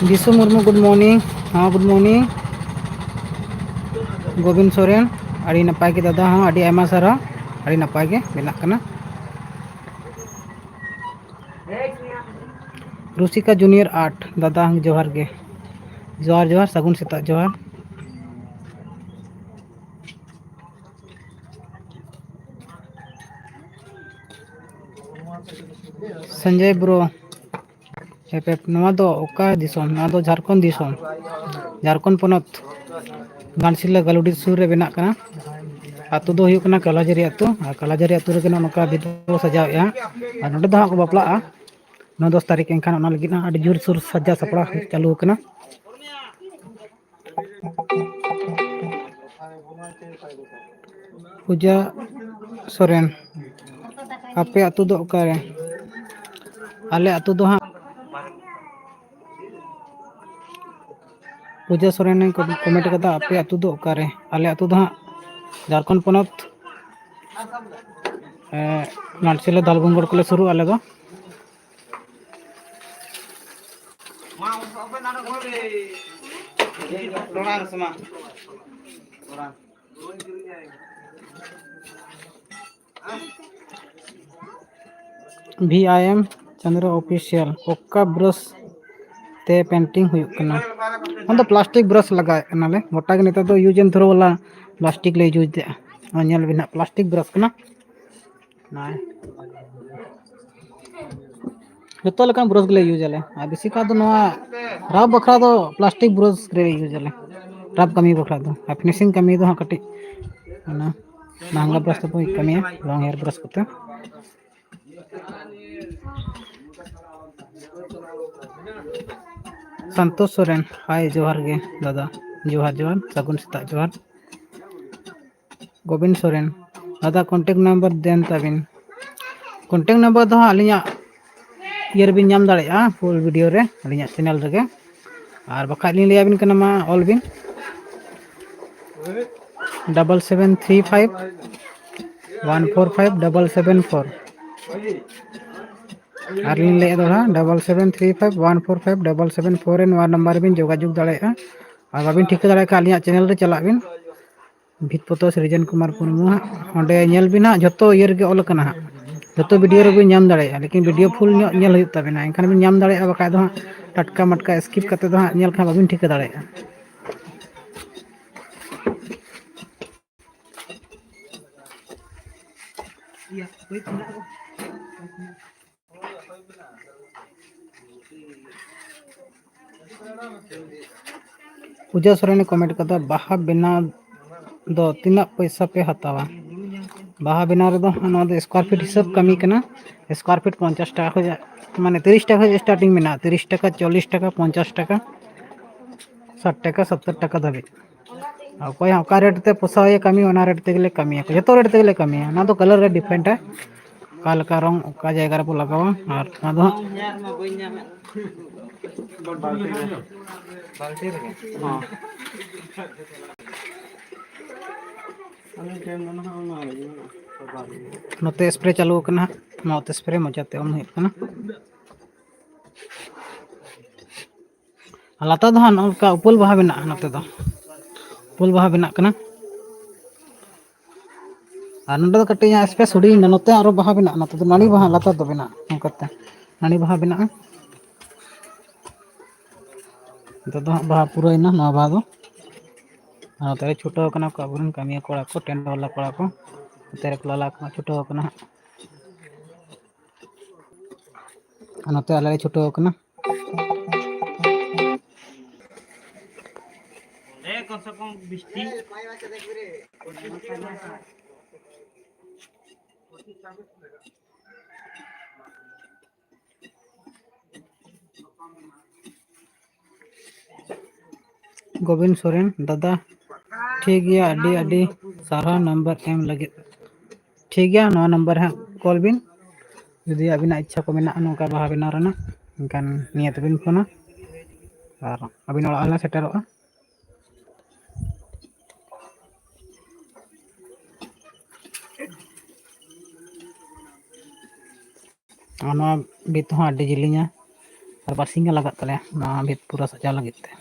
Bishu Murmu, good morning. ᱦᱮᱸ, good morning. ᱜᱳᱵᱤᱱ ᱥᱚᱨᱮᱱ, ᱟᱹᱰᱤ ᱱᱟᱯᱟᱭ ᱜᱮ ᱫᱟᱫᱟ, ᱦᱚᱸ ᱟᱹᱰᱤ ᱟᱭᱢᱟ ᱥᱟᱨᱦᱟᱣ, ᱟᱹᱰᱤ ᱱᱟᱯᱟᱭ ᱜᱮ ᱵᱮᱱᱟᱜ ᱠᱟᱱᱟ᱾ ᱨᱩᱥᱤᱠᱟ ᱡᱩᱱᱤᱭᱚᱨ ᱟᱨᱴ, ᱫᱟᱫᱟ ᱡᱚᱦᱟᱨ ᱜᱮ, ᱡᱚᱦᱟᱨ ᱡᱚᱦᱟᱨ, ᱥᱟᱹᱜᱩᱱ ᱥᱮᱛᱟᱜ ᱡᱚᱦᱟᱨ᱾ ᱥᱚᱧᱡᱚᱭ ᱵᱨᱳ, ᱮᱯ ᱮᱯ, ᱱᱚᱣᱟ ᱫᱚ ᱚᱠᱟ ᱫᱤᱥᱚᱢ? ᱱᱚᱣᱟ ᱫᱚ ᱡᱷᱟᱲᱠᱷᱚᱸᱰ ᱫᱤᱥᱚᱢ, ᱡᱷᱟᱲᱠᱷᱚᱸᱰ ᱯᱚᱱᱚᱛ, ᱜᱷᱟᱴᱥᱤᱞᱟᱹ ᱜᱟᱞᱩᱰᱤ ᱥᱩᱨ ᱨᱮ ᱵᱮᱱᱟᱜ ᱠᱟᱱᱟ᱾ ᱟᱹᱛᱩ ᱫᱚ ᱦᱩᱭᱩᱜ ᱠᱟᱱᱟ ᱠᱟᱞᱟᱡᱟᱹᱨᱤ ᱟᱹᱛᱩ, ᱟᱨ ᱠᱟᱞᱟᱡᱟᱹᱨᱤ ᱟᱹᱛᱩ ᱨᱮᱜᱮ ᱱᱚᱜᱼᱚ ᱱᱚᱝᱠᱟ ᱵᱷᱤᱛ ᱵᱚ ᱥᱟᱡᱟᱣᱮᱫᱼᱟ, ᱟᱨ ᱱᱚᱸᱰᱮ ᱫᱚ ᱦᱟᱸᱜ ᱠᱚ ᱵᱟᱯᱞᱟᱜᱼᱟ ᱱᱚ ᱫᱚᱥ ᱛᱟᱹᱨᱤᱠᱷ, ᱮᱱᱠᱷᱟᱱ ᱚᱱᱟ ᱞᱟᱹᱜᱤᱫ ᱦᱟᱸᱜ ᱟᱹᱰᱤ ᱡᱳᱨᱥᱳᱨ ᱥᱟᱡᱟᱣ ᱥᱟᱯᱲᱟᱣ ᱪᱟᱹᱞᱩ ᱟᱠᱟᱱᱟ᱾ ᱯᱩᱡᱟ ᱥᱚᱨᱮᱱ, ᱟᱯᱮ ᱟᱹᱛᱩ ᱫᱚ ᱚᱠᱟᱨᱮ? ᱟᱞᱮ ᱟᱹᱛᱩ ᱫᱚ ᱦᱟᱸᱜ, ᱯᱩᱡᱟ ᱥᱚᱨᱮᱱ ᱠᱚᱢᱮᱱᱴ ᱠᱟᱫᱟ, ᱟᱯᱮ ᱟᱹᱛᱩ ᱫᱚ ᱚᱠᱟᱨᱮ? ᱟᱞᱮ ᱟᱹᱛᱩ ᱫᱚ ᱦᱟᱸᱜ ᱡᱷᱟᱲᱠᱷᱚᱸᱰ ᱯᱚᱱᱚᱛ, ᱮᱸ, ᱜᱷᱟᱴᱥᱤᱞᱟᱹ ᱫᱷᱟᱞᱵᱷᱩᱢᱜᱚᱲ ᱠᱚᱞᱮ ᱥᱩᱨᱩᱜᱼᱟ ᱟᱞᱮ ᱫᱚ᱾ ᱵᱷᱤ ᱟᱭ ᱮᱢ ᱪᱚᱸᱫᱽᱨᱚ ᱚᱯᱷᱤᱥᱤᱭᱟᱞ, ᱚᱠᱟ ᱵᱨᱟᱥ ᱛᱮ ᱯᱮᱱᱴᱤᱝ ᱦᱩᱭᱩᱜ ᱠᱟᱱᱟ? ᱚᱱᱟ ᱫᱚ ᱯᱞᱟᱥᱴᱤᱠ ᱵᱨᱟᱥ ᱞᱟᱜᱟᱣᱮᱫ ᱠᱟᱱᱟᱞᱮ, ᱜᱚᱴᱟ ᱜᱮ ᱱᱮᱛᱟᱨ ᱫᱚ ᱤᱭᱩᱡᱽ ᱮᱱ ᱛᱷᱨᱳ ᱵᱟᱞᱟ ᱯᱞᱟᱥᱴᱤᱠ ᱞᱮ ᱤᱭᱩᱡᱽ ᱮᱫᱟ᱾ ᱱᱚᱣᱟ ᱧᱮᱞ ᱵᱤᱱ ᱦᱟᱸᱜ, ᱯᱞᱟᱥᱴᱤᱠ ᱵᱨᱟᱥ ᱠᱟᱱᱟ᱾ ᱱᱚᱜᱼᱚᱭ᱾ ᱡᱚᱛᱚ ᱞᱮᱠᱟᱱ ᱵᱨᱟᱥ ᱜᱮᱞᱮ ᱤᱭᱩᱡᱽ ᱟᱞᱮ, ᱟᱨ ᱵᱮᱥᱤᱨ ᱵᱷᱟᱜᱽ ᱫᱚ ᱱᱚᱣᱟ ᱨᱟᱯ ᱵᱟᱠᱷᱨᱟ ᱫᱚ ᱯᱞᱟᱥᱴᱤᱠ ᱵᱨᱟᱥ ᱜᱮᱞᱮ ᱤᱭᱩᱡᱽ ᱟᱞᱮ, ᱨᱟᱯ ᱠᱟᱹᱢᱤ ᱵᱟᱠᱷᱨᱟ ᱫᱚ᱾ ᱟᱨ ᱯᱷᱤᱱᱤᱥᱤᱝ ᱠᱟᱹᱢᱤ ᱫᱚ ᱦᱟᱸᱜ ᱠᱟᱹᱴᱤᱡ ᱚᱱᱟ ᱢᱟᱦᱟᱝᱜᱟ ᱵᱨᱟᱥ ᱛᱮᱠᱚ ᱠᱟᱹᱢᱤᱭᱟ, ᱞᱚᱝ ᱦᱮᱭᱟᱨ ᱵᱨᱟᱥ ᱠᱚᱛᱮ᱾ ᱥᱟᱱᱛᱳᱥ ᱥᱚᱨᱮᱱ, ᱦᱟᱭ, ᱡᱚᱦᱟᱨ ᱜᱮ ᱫᱟᱫᱟ, ᱡᱚᱦᱟᱨ ᱡᱚᱦᱟᱨ, ᱥᱟᱹᱜᱩᱱ ᱥᱮᱛᱟᱜ ᱡᱚᱦᱟᱨ᱾ ᱜᱳᱵᱤᱱ ᱥᱚᱨᱮᱱ, ᱫᱟᱫᱟ ᱠᱚᱱᱴᱮᱠᱴ ᱱᱟᱢᱵᱟᱨ ᱫᱮᱱ ᱛᱟᱵᱤᱱ᱾ ᱠᱚᱱᱴᱮᱠᱴ ᱱᱟᱢᱵᱟᱨ ᱫᱚ ᱦᱟᱸᱜ ᱟᱹᱞᱤᱧᱟᱜ ᱤᱭᱟᱹ ᱨᱮᱵᱤᱱ ᱧᱟᱢ ᱫᱟᱲᱮᱭᱟᱜᱼᱟ, ᱯᱷᱩᱞ ᱵᱷᱤᱰᱤᱭᱳ ᱨᱮ, ᱟᱹᱞᱤᱧᱟᱜ ᱪᱮᱱᱮᱞ ᱨᱮᱜᱮ᱾ ᱟᱨ ᱵᱟᱠᱷᱟᱡ ᱞᱤᱧ ᱞᱟᱹᱭ ᱟᱵᱤᱱ ᱠᱟᱱᱟ, ᱢᱟ ᱚᱞ ᱵᱤᱱ, double seven three five one four five double seven four᱾ ᱟᱨ ᱞᱤᱧ ᱞᱟᱹᱭᱮᱫ ᱫᱚᱲᱦᱟ, double seven three five one four five double seven four ᱨᱮ ᱱᱚᱣᱟ ᱱᱟᱢᱵᱟᱨ ᱨᱮᱵᱤᱱ ᱡᱳᱜᱟᱡᱳᱜᱽ ᱫᱟᱲᱮᱭᱟᱜᱼᱟ᱾ ᱟᱨ ᱵᱟᱵᱤᱱ ᱴᱷᱤᱠᱟᱹ ᱫᱟᱲᱮᱭᱟᱜ ᱠᱷᱟᱱ ᱟᱹᱞᱤᱧᱟᱜ ᱪᱮᱱᱮᱞ ᱨᱮ ᱪᱟᱞᱟᱜ ᱵᱤᱱ, ᱵᱷᱤᱛ ᱯᱚᱛᱚ ᱥᱨᱤᱡᱚᱱ ᱠᱩᱢᱟᱨ ᱢᱩᱨᱢᱩ ᱦᱟᱸᱜ, ᱚᱸᱰᱮ ᱧᱮᱞ ᱵᱤᱱ ᱦᱟᱸᱜ, ᱡᱷᱚᱛᱚ ᱤᱭᱟᱹ ᱨᱮᱜᱮ ᱚᱞ ᱟᱠᱟᱱᱟ ᱦᱟᱸᱜ, ᱡᱷᱚᱛᱚ ᱵᱷᱤᱰᱤᱭᱳ ᱨᱮᱵᱤᱱ ᱧᱟᱢ ᱫᱟᱲᱮᱭᱟᱜᱼᱟ, ᱞᱮᱠᱤᱱ ᱵᱷᱤᱰᱤᱭᱳ ᱯᱷᱩᱞ ᱧᱚᱜ ᱧᱮᱞ ᱦᱩᱭᱩᱜ ᱛᱟᱵᱤᱱᱟ, ᱮᱱᱠᱷᱟᱱ ᱵᱤᱱ ᱧᱟᱢ ᱫᱟᱲᱮᱭᱟᱜᱼᱟ, ᱵᱟᱠᱷᱟᱡ ᱫᱚ ᱦᱟᱸᱜ ᱴᱟᱴᱠᱟ ᱢᱟᱴᱠᱟ ᱥᱠᱤᱯ ᱠᱟᱛᱮ ᱫᱚ ᱦᱟᱸᱜ ᱧᱮᱞ ᱠᱷᱟᱱ ᱵᱟᱵᱤᱱ ᱴᱷᱤᱠᱟᱹ ᱫᱟᱲᱮᱭᱟᱜᱼᱟ᱾ ᱯᱩᱡᱟ ᱥᱚᱨᱮᱱᱮ ᱠᱚᱢᱮᱱᱴ ᱠᱟᱫᱟ, "ᱵᱟᱦᱟ ᱵᱮᱱᱟᱣ ᱫᱚ ᱛᱤᱱᱟᱹᱜ ᱯᱚᱭᱥᱟ ᱯᱮ ᱦᱟᱛᱟᱣᱟ?" ᱵᱟᱦᱟ ᱵᱮᱱᱟᱣ ᱨᱮᱫᱚ ᱱᱚᱣᱟ ᱫᱚ ᱥᱠᱚᱭᱟᱨ ᱯᱷᱤᱴ ᱦᱤᱥᱟᱹᱵ ᱠᱟᱹᱢᱤ ᱠᱟᱱᱟ᱾ ᱥᱠᱚᱭᱟᱨ ᱯᱷᱤᱴ ᱯᱚᱧᱪᱟᱥ ᱴᱟᱠᱟ ᱠᱷᱚᱱ, ᱢᱟᱱᱮ ᱛᱤᱨᱤᱥ ᱴᱟᱠᱟ ᱠᱷᱚᱱ ᱥᱴᱟᱨᱴᱤᱝ ᱢᱮᱱᱟᱜᱼᱟ, ᱛᱤᱨᱤᱥ ᱴᱟᱠᱟ, ᱪᱚᱞᱞᱤᱥ ᱴᱟᱠᱟ, ᱯᱚᱧᱪᱟᱥ ᱴᱟᱠᱟ, ᱥᱟᱴ ᱴᱟᱠᱟ, ᱥᱚᱛᱛᱚᱨ ᱴᱟᱠᱟ ᱫᱷᱟᱹᱵᱤᱡ᱾ ᱚᱠᱚᱭ ᱦᱚᱸ ᱚᱠᱟ ᱨᱮᱴ ᱛᱮ ᱯᱚᱥᱟᱣ ᱦᱩᱭᱩᱜᱼᱟ ᱠᱟᱹᱢᱤ, ᱚᱱᱟ ᱨᱮᱴ ᱛᱮᱜᱮᱞᱮ ᱠᱟᱹᱢᱤᱭᱟ, ᱡᱚᱛᱚ ᱨᱮᱴ ᱛᱮᱜᱮᱞᱮ ᱠᱟᱹᱢᱤᱭᱟ᱾ ᱚᱱᱟ ᱫᱚ ᱠᱟᱞᱟᱨ ᱨᱮ ᱰᱤᱯᱮᱱᱰ ᱟᱭ, ᱚᱠᱟ ᱞᱮᱠᱟ ᱨᱚᱝ ᱚᱠᱟ ᱡᱟᱭᱜᱟ ᱨᱮᱵᱚ ᱞᱟᱜᱟᱣᱟ᱾ ᱟᱨ ᱚᱱᱟ ᱫᱚ ᱦᱟᱸᱜ ᱱᱚᱛᱮ ᱥᱯᱨᱮ ᱪᱟᱹᱞᱩ ᱟᱠᱟᱱᱟ ᱦᱟᱸᱜ, ᱢᱟᱣᱩᱛᱷ ᱥᱯᱨᱮ ᱢᱚᱪᱟᱛᱮ ᱚᱢ ᱦᱩᱭᱩᱜ ᱠᱟᱱᱟ᱾ ᱟᱨ ᱞᱟᱛᱟᱨ ᱫᱚ ᱦᱟᱸᱜ ᱱᱚᱝᱠᱟ ᱩᱯᱟᱹᱞ ᱵᱟᱦᱟ ᱵᱮᱱᱟᱜᱼᱟ ᱱᱚᱛᱮ ᱫᱚ, ᱩᱯᱟᱹᱞ ᱵᱟᱦᱟ ᱵᱮᱱᱟᱜ ᱠᱟᱱᱟ᱾ ᱟᱨ ᱱᱚᱸᱰᱮ ᱫᱚ ᱠᱟᱹᱴᱤᱡ ᱦᱟᱸᱜ ᱥᱯᱮᱥ ᱦᱩᱰᱤᱧ ᱮᱱᱟ, ᱱᱚᱛᱮ ᱟᱨᱚ ᱵᱟᱦᱟ ᱵᱮᱱᱟᱜᱼᱟ, ᱱᱚᱛᱮ ᱫᱚ ᱱᱟᱹᱲᱤ ᱵᱟᱦᱟ ᱞᱟᱛᱟᱨ ᱫᱚ ᱵᱮᱱᱟᱜᱼᱟ ᱱᱚᱝᱠᱟᱛᱮ, ᱱᱟᱹᱲᱤ ᱵᱟᱦᱟ ᱵᱮᱱᱟᱜᱼᱟ᱾ ᱱᱤᱛᱚᱜ ᱫᱚ ᱦᱟᱸᱜ ᱵᱟᱦᱟ ᱯᱩᱨᱟᱹᱣᱮᱱᱟ ᱱᱚᱣᱟ ᱵᱟᱦᱟ ᱫᱚ᱾ ᱟᱨ ᱱᱚᱛᱮ ᱨᱮ ᱪᱷᱩᱴᱟᱹᱣ ᱠᱟᱱᱟ ᱠᱚ ᱟᱵᱚᱨᱮᱱ ᱠᱟᱹᱢᱤᱭᱟᱹ ᱠᱚᱲᱟ ᱠᱚ, ᱴᱮᱱᱴ ᱵᱟᱞᱟ ᱠᱚᱲᱟ ᱠᱚ, ᱱᱚᱛᱮ ᱨᱮᱠᱚ ᱞᱟᱞᱟ ᱠᱚ ᱪᱷᱩᱴᱟᱹᱣ ᱠᱟᱱᱟ ᱦᱟᱸᱜ᱾ ᱟᱨ ᱱᱚᱛᱮ ᱟᱞᱮ ᱞᱮ ᱪᱷᱩᱴᱟᱹᱣ ᱠᱟᱱᱟ᱾ ᱜᱳᱵᱤᱱ ᱥᱚᱨᱮᱱ, ᱫᱟᱫᱟ, ᱴᱷᱤᱠ ᱜᱮᱭᱟ, ᱟᱹᱰᱤ ᱟᱹᱰᱤ ᱥᱟᱨᱦᱟᱣ ᱱᱟᱢᱵᱟᱨ ᱮᱢ ᱞᱟᱹᱜᱤᱫ᱾ ᱴᱷᱤᱠ ᱜᱮᱭᱟ, ᱱᱚᱣᱟ ᱱᱟᱢᱵᱟᱨ ᱨᱮ ᱦᱟᱸᱜ ᱠᱚᱞ ᱵᱤᱱ, ᱡᱩᱫᱤ ᱟᱹᱵᱤᱱᱟᱜ ᱤᱪᱪᱷᱟ ᱠᱚ ᱢᱮᱱᱟᱜᱼᱟ ᱱᱚᱝᱠᱟ ᱵᱟᱦᱟ ᱵᱮᱱᱟᱣ ᱨᱮᱱᱟᱜ, ᱮᱱᱠᱷᱟᱱ ᱱᱤᱭᱟᱹ ᱛᱮᱵᱤᱱ ᱯᱷᱳᱱᱟ ᱟᱨ ᱟᱹᱵᱤᱱ ᱚᱲᱟᱜ ᱦᱚᱸᱞᱮ ᱥᱮᱴᱮᱨᱚᱜᱼᱟ᱾ ᱟᱨ ᱱᱚᱣᱟ ᱵᱷᱤᱛ ᱦᱚᱸ ᱟᱹᱰᱤ ᱡᱮᱞᱮᱧᱟ, ᱟᱨ ᱵᱟᱨᱥᱤᱧ ᱜᱟᱱ ᱞᱟᱜᱟᱜ ᱛᱟᱞᱮᱭᱟ ᱱᱚᱣᱟ ᱵᱷᱤᱛ ᱯᱩᱨᱟᱹ ᱥᱟᱡᱟᱣ ᱞᱟᱹᱜᱤᱫ ᱛᱮ᱾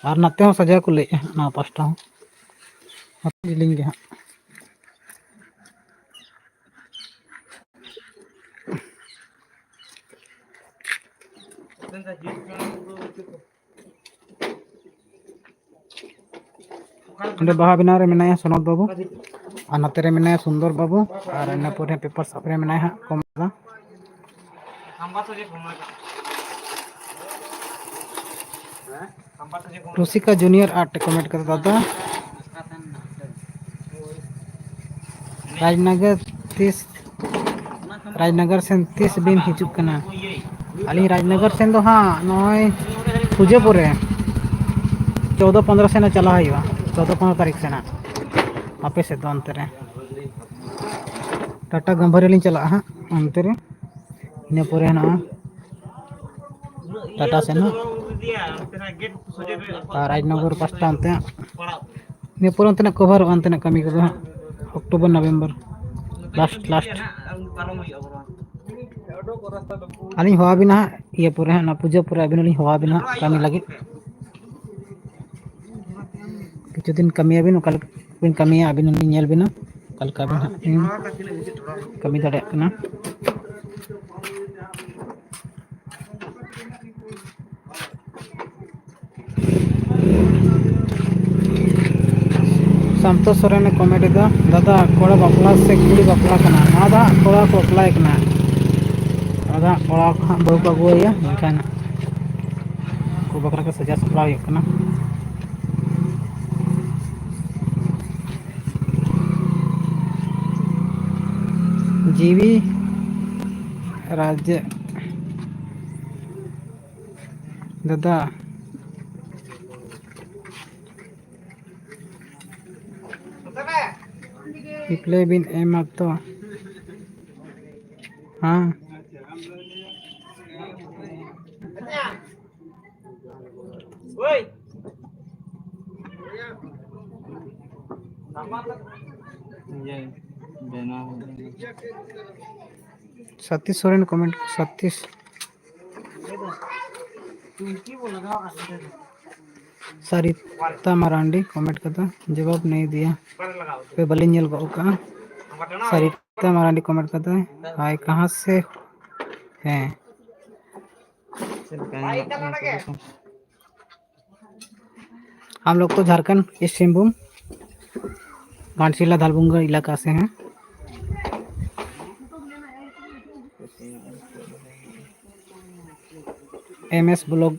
ᱟᱨ ᱱᱟᱛᱮ ᱦᱚᱸ ᱥᱟᱡᱟᱣ ᱠᱚ ᱞᱟᱹᱭᱮᱫᱼᱟ, ᱱᱚᱣᱟ ᱯᱟᱥᱴᱟ ᱦᱚᱸ ᱟᱹᱰᱤ ᱡᱮᱞᱮᱧ ᱜᱮ ᱦᱟᱸᱜ᱾ ᱚᱸᱰᱮ ᱵᱟᱦᱟ ᱵᱮᱱᱟᱣ ᱨᱮ ᱢᱮᱱᱟᱭᱟ ᱥᱚᱱᱚᱛ ᱵᱟᱹᱵᱩ, ᱟᱨ ᱱᱚᱛᱮ ᱨᱮ ᱢᱮᱱᱟᱭᱟ ᱥᱩᱱᱫᱚᱨ ᱵᱟᱹᱵᱩ, ᱟᱨ ᱤᱱᱟᱹ ᱯᱚᱨᱮ ᱯᱮᱯᱟᱨ ᱥᱟᱵ ᱨᱮ ᱢᱮᱱᱟᱭᱟ ᱦᱟᱸᱜ ᱠᱚᱢᱚᱞ ᱫᱟ᱾ ᱨᱩᱥᱤᱠᱟ ᱡᱩᱱᱤᱭᱚᱨ ᱟᱨᱴ ᱠᱚᱢᱮᱱᱴ ᱠᱟᱫᱟ ᱫᱟᱫᱟ᱾ ᱨᱟᱡᱽᱱᱚᱜᱚᱨ ᱛᱤᱥ, ᱨᱟᱡᱽᱱᱚᱜᱚᱨ ᱥᱮᱱ ᱛᱤᱥ ᱵᱤᱱ ᱦᱤᱡᱩᱜ ᱠᱟᱱᱟ? ᱟᱹᱞᱤᱧ ᱨᱟᱡᱽᱱᱚᱜᱚᱨ ᱥᱮᱱ ᱫᱚ ᱦᱟᱸᱜ ᱱᱚᱜᱼᱚᱭ ᱯᱩᱡᱟᱹ ᱯᱚᱨᱮ ᱪᱳᱫᱫᱳ ᱯᱚᱱᱫᱽᱨᱚ ᱥᱮᱱ ᱪᱟᱞᱟᱣ ᱦᱩᱭᱩᱜᱼᱟ, ᱪᱳᱫᱫᱳ ᱯᱚᱱᱫᱽᱨᱚ ᱛᱟᱹᱨᱤᱠᱷ ᱥᱮᱱ ᱦᱟᱸᱜ ᱟᱯᱮ ᱥᱮᱫ ᱫᱚ ᱚᱱᱛᱮ ᱨᱮ᱾ ᱴᱟᱴᱟ ᱜᱟᱢᱵᱷᱟᱨᱤ ᱞᱤᱧ ᱪᱟᱞᱟᱜᱼᱟ ᱦᱟᱸᱜ ᱚᱱᱛᱮ ᱨᱮ, ᱤᱱᱟᱹ ᱯᱚᱨᱮ ᱦᱮᱱᱟᱜᱼᱟ ᱴᱟᱴᱟ ᱥᱮᱱ ᱦᱟᱸᱜ ᱟᱨ ᱨᱟᱡᱽᱱᱚᱜᱚᱨ ᱯᱟᱥᱴᱟ ᱚᱱᱛᱮ ᱦᱟᱸᱜ᱾ ᱤᱱᱟᱹ ᱯᱚᱨᱮ ᱚᱱᱛᱮᱱᱟᱜ ᱠᱚᱵᱷᱟᱨᱚᱜᱼᱟ, ᱚᱱᱛᱮᱱᱟᱜ ᱠᱟᱹᱢᱤ ᱠᱚᱫᱚ ᱦᱟᱸᱜ ᱚᱠᱴᱳᱵᱚᱨ ᱱᱚᱵᱷᱮᱢᱵᱚᱨ ᱞᱟᱥᱴ ᱞᱟᱥᱴ᱾ ᱟᱹᱞᱤᱧ ᱦᱚᱦᱚ ᱟᱵᱤᱱᱟ ᱦᱟᱸᱜ ᱤᱭᱟᱹ ᱯᱚᱨᱮ ᱦᱟᱸᱜ, ᱚᱱᱟ ᱯᱩᱡᱟᱹ ᱯᱚᱨᱮ ᱟᱹᱵᱤᱱ ᱦᱚᱸᱞᱤᱧ ᱦᱚᱦᱚ ᱟᱵᱤᱱᱟ ᱦᱟᱸᱜ ᱠᱟᱹᱢᱤ ᱞᱟᱹᱜᱤᱫ᱾ ᱠᱤᱪᱷᱩ ᱫᱤᱱ ᱠᱟᱹᱢᱤᱭᱟᱵᱤᱱ, ᱚᱠᱟ ᱞᱮᱠᱟ ᱵᱤᱱ ᱠᱟᱹᱢᱤᱭᱟ ᱟᱹᱵᱤᱱ ᱦᱚᱸᱞᱤᱧ ᱧᱮᱞ ᱵᱤᱱᱟ, ᱚᱠᱟ ᱞᱮᱠᱟ ᱵᱤᱱ ᱦᱟᱸᱜ ᱵᱤᱱ ᱠᱟᱹᱢᱤ ᱫᱟᱲᱮᱭᱟᱜ ᱠᱟᱱᱟ᱾ ᱥᱟᱱᱛᱳᱥ ᱥᱚᱨᱮᱱᱮ ᱠᱚᱢᱮᱱᱴ ᱮᱫᱟ, "ᱫᱟᱫᱟ, ᱠᱚᱲᱟ ᱵᱟᱯᱞᱟ ᱥᱮ ᱠᱩᱲᱤ ᱵᱟᱯᱞᱟ ᱠᱟᱱᱟ?" ᱱᱚᱣᱟ ᱫᱚ ᱦᱟᱸᱜ ᱠᱚᱲᱟ ᱠᱚ ᱵᱟᱯᱞᱟᱭᱮ ᱠᱟᱱᱟ᱾ ᱱᱚᱣᱟ ᱫᱚ ᱦᱟᱸᱜ ᱠᱚᱲᱟ ᱠᱚ ᱦᱟᱸᱜ ᱵᱟᱹᱦᱩ ᱠᱚ ᱟᱹᱜᱩᱣᱟᱭᱟ, ᱢᱮᱱᱠᱷᱟᱱ ᱩᱱᱠᱩ ᱵᱟᱠᱷᱨᱟ ᱜᱮ ᱥᱟᱡᱟᱣ ᱥᱟᱯᱲᱟᱣ ᱦᱩᱭᱩᱜ ᱠᱟᱱᱟ᱾ ᱡᱤᱣᱤ ᱨᱟᱡᱽ ᱫᱟᱫᱟ, ᱨᱤᱯᱞᱟᱭ ᱵᱤᱱ ᱮᱢᱟ ᱛᱚ᱾ ᱦᱮᱸ᱾ ᱤᱭᱟᱹ, ᱵᱮᱱᱟᱣ᱾ ᱥᱟᱛᱤᱥ ᱥᱚᱨᱮᱱ ᱠᱚᱢᱮᱱᱴ, ᱥᱟᱛᱤᱥ᱾ ᱥᱟᱨᱤᱛᱟ ᱢᱟᱨᱟᱱᱰᱤ ᱠᱚᱢᱮᱱᱴ ᱠᱟᱫᱟ, ᱡᱚᱵᱟᱵ ᱱᱮᱭ ᱫᱤᱭᱟ᱾ ᱯᱮ ᱵᱟᱹᱞᱤᱧ ᱧᱮᱞ ᱜᱚᱫ ᱠᱟᱜᱼᱟ᱾ ᱥᱟᱨᱤᱛᱟ ᱢᱟᱨᱟᱱᱰᱤ ᱠᱚᱢᱮᱱᱴ ᱠᱟᱫᱟ, ᱦᱟᱭ ᱠᱟᱦᱟᱸ ᱥᱮ? ᱦᱮᱸ᱾ हम लोग तो झारखंड, ईस्ट सिंहभूम, घाटशिला धालबुंगा इलाका से हैं। MS blog.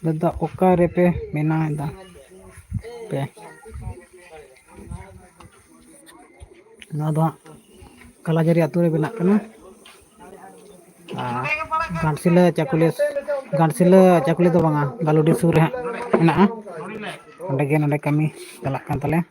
ᱫᱟᱫᱟ, ᱚᱠᱟ ᱨᱮᱯᱮ ᱵᱮᱱᱟᱣ ᱮᱫᱟ ᱯᱮ? ᱱᱚᱣᱟ ᱫᱚ ᱦᱟᱸᱜ ᱠᱟᱞᱟᱡᱟᱹᱨᱤ ᱟᱹᱛᱩ ᱨᱮ ᱵᱮᱱᱟᱜ ᱠᱟᱱᱟ᱾ ᱟᱨ ᱜᱷᱟᱴᱥᱤᱞᱟᱹ ᱪᱟᱠᱩᱞᱤᱭᱟᱹ, ᱜᱷᱟᱴᱥᱤᱞᱟᱹ ᱪᱟᱠᱩᱞᱤᱭᱟᱹ ᱫᱚ ᱵᱟᱝᱟ, ᱜᱟᱞᱩᱰᱤ ᱥᱩᱨ ᱨᱮ ᱦᱟᱸᱜ ᱢᱮᱱᱟᱜᱼᱟ᱾ ᱚᱸᱰᱮ ᱜᱮ ᱱᱚᱰᱮ ᱠᱟᱹᱢᱤ ᱪᱟᱞᱟᱜ ᱠᱟᱱ ᱛᱟᱞᱮᱭᱟ᱾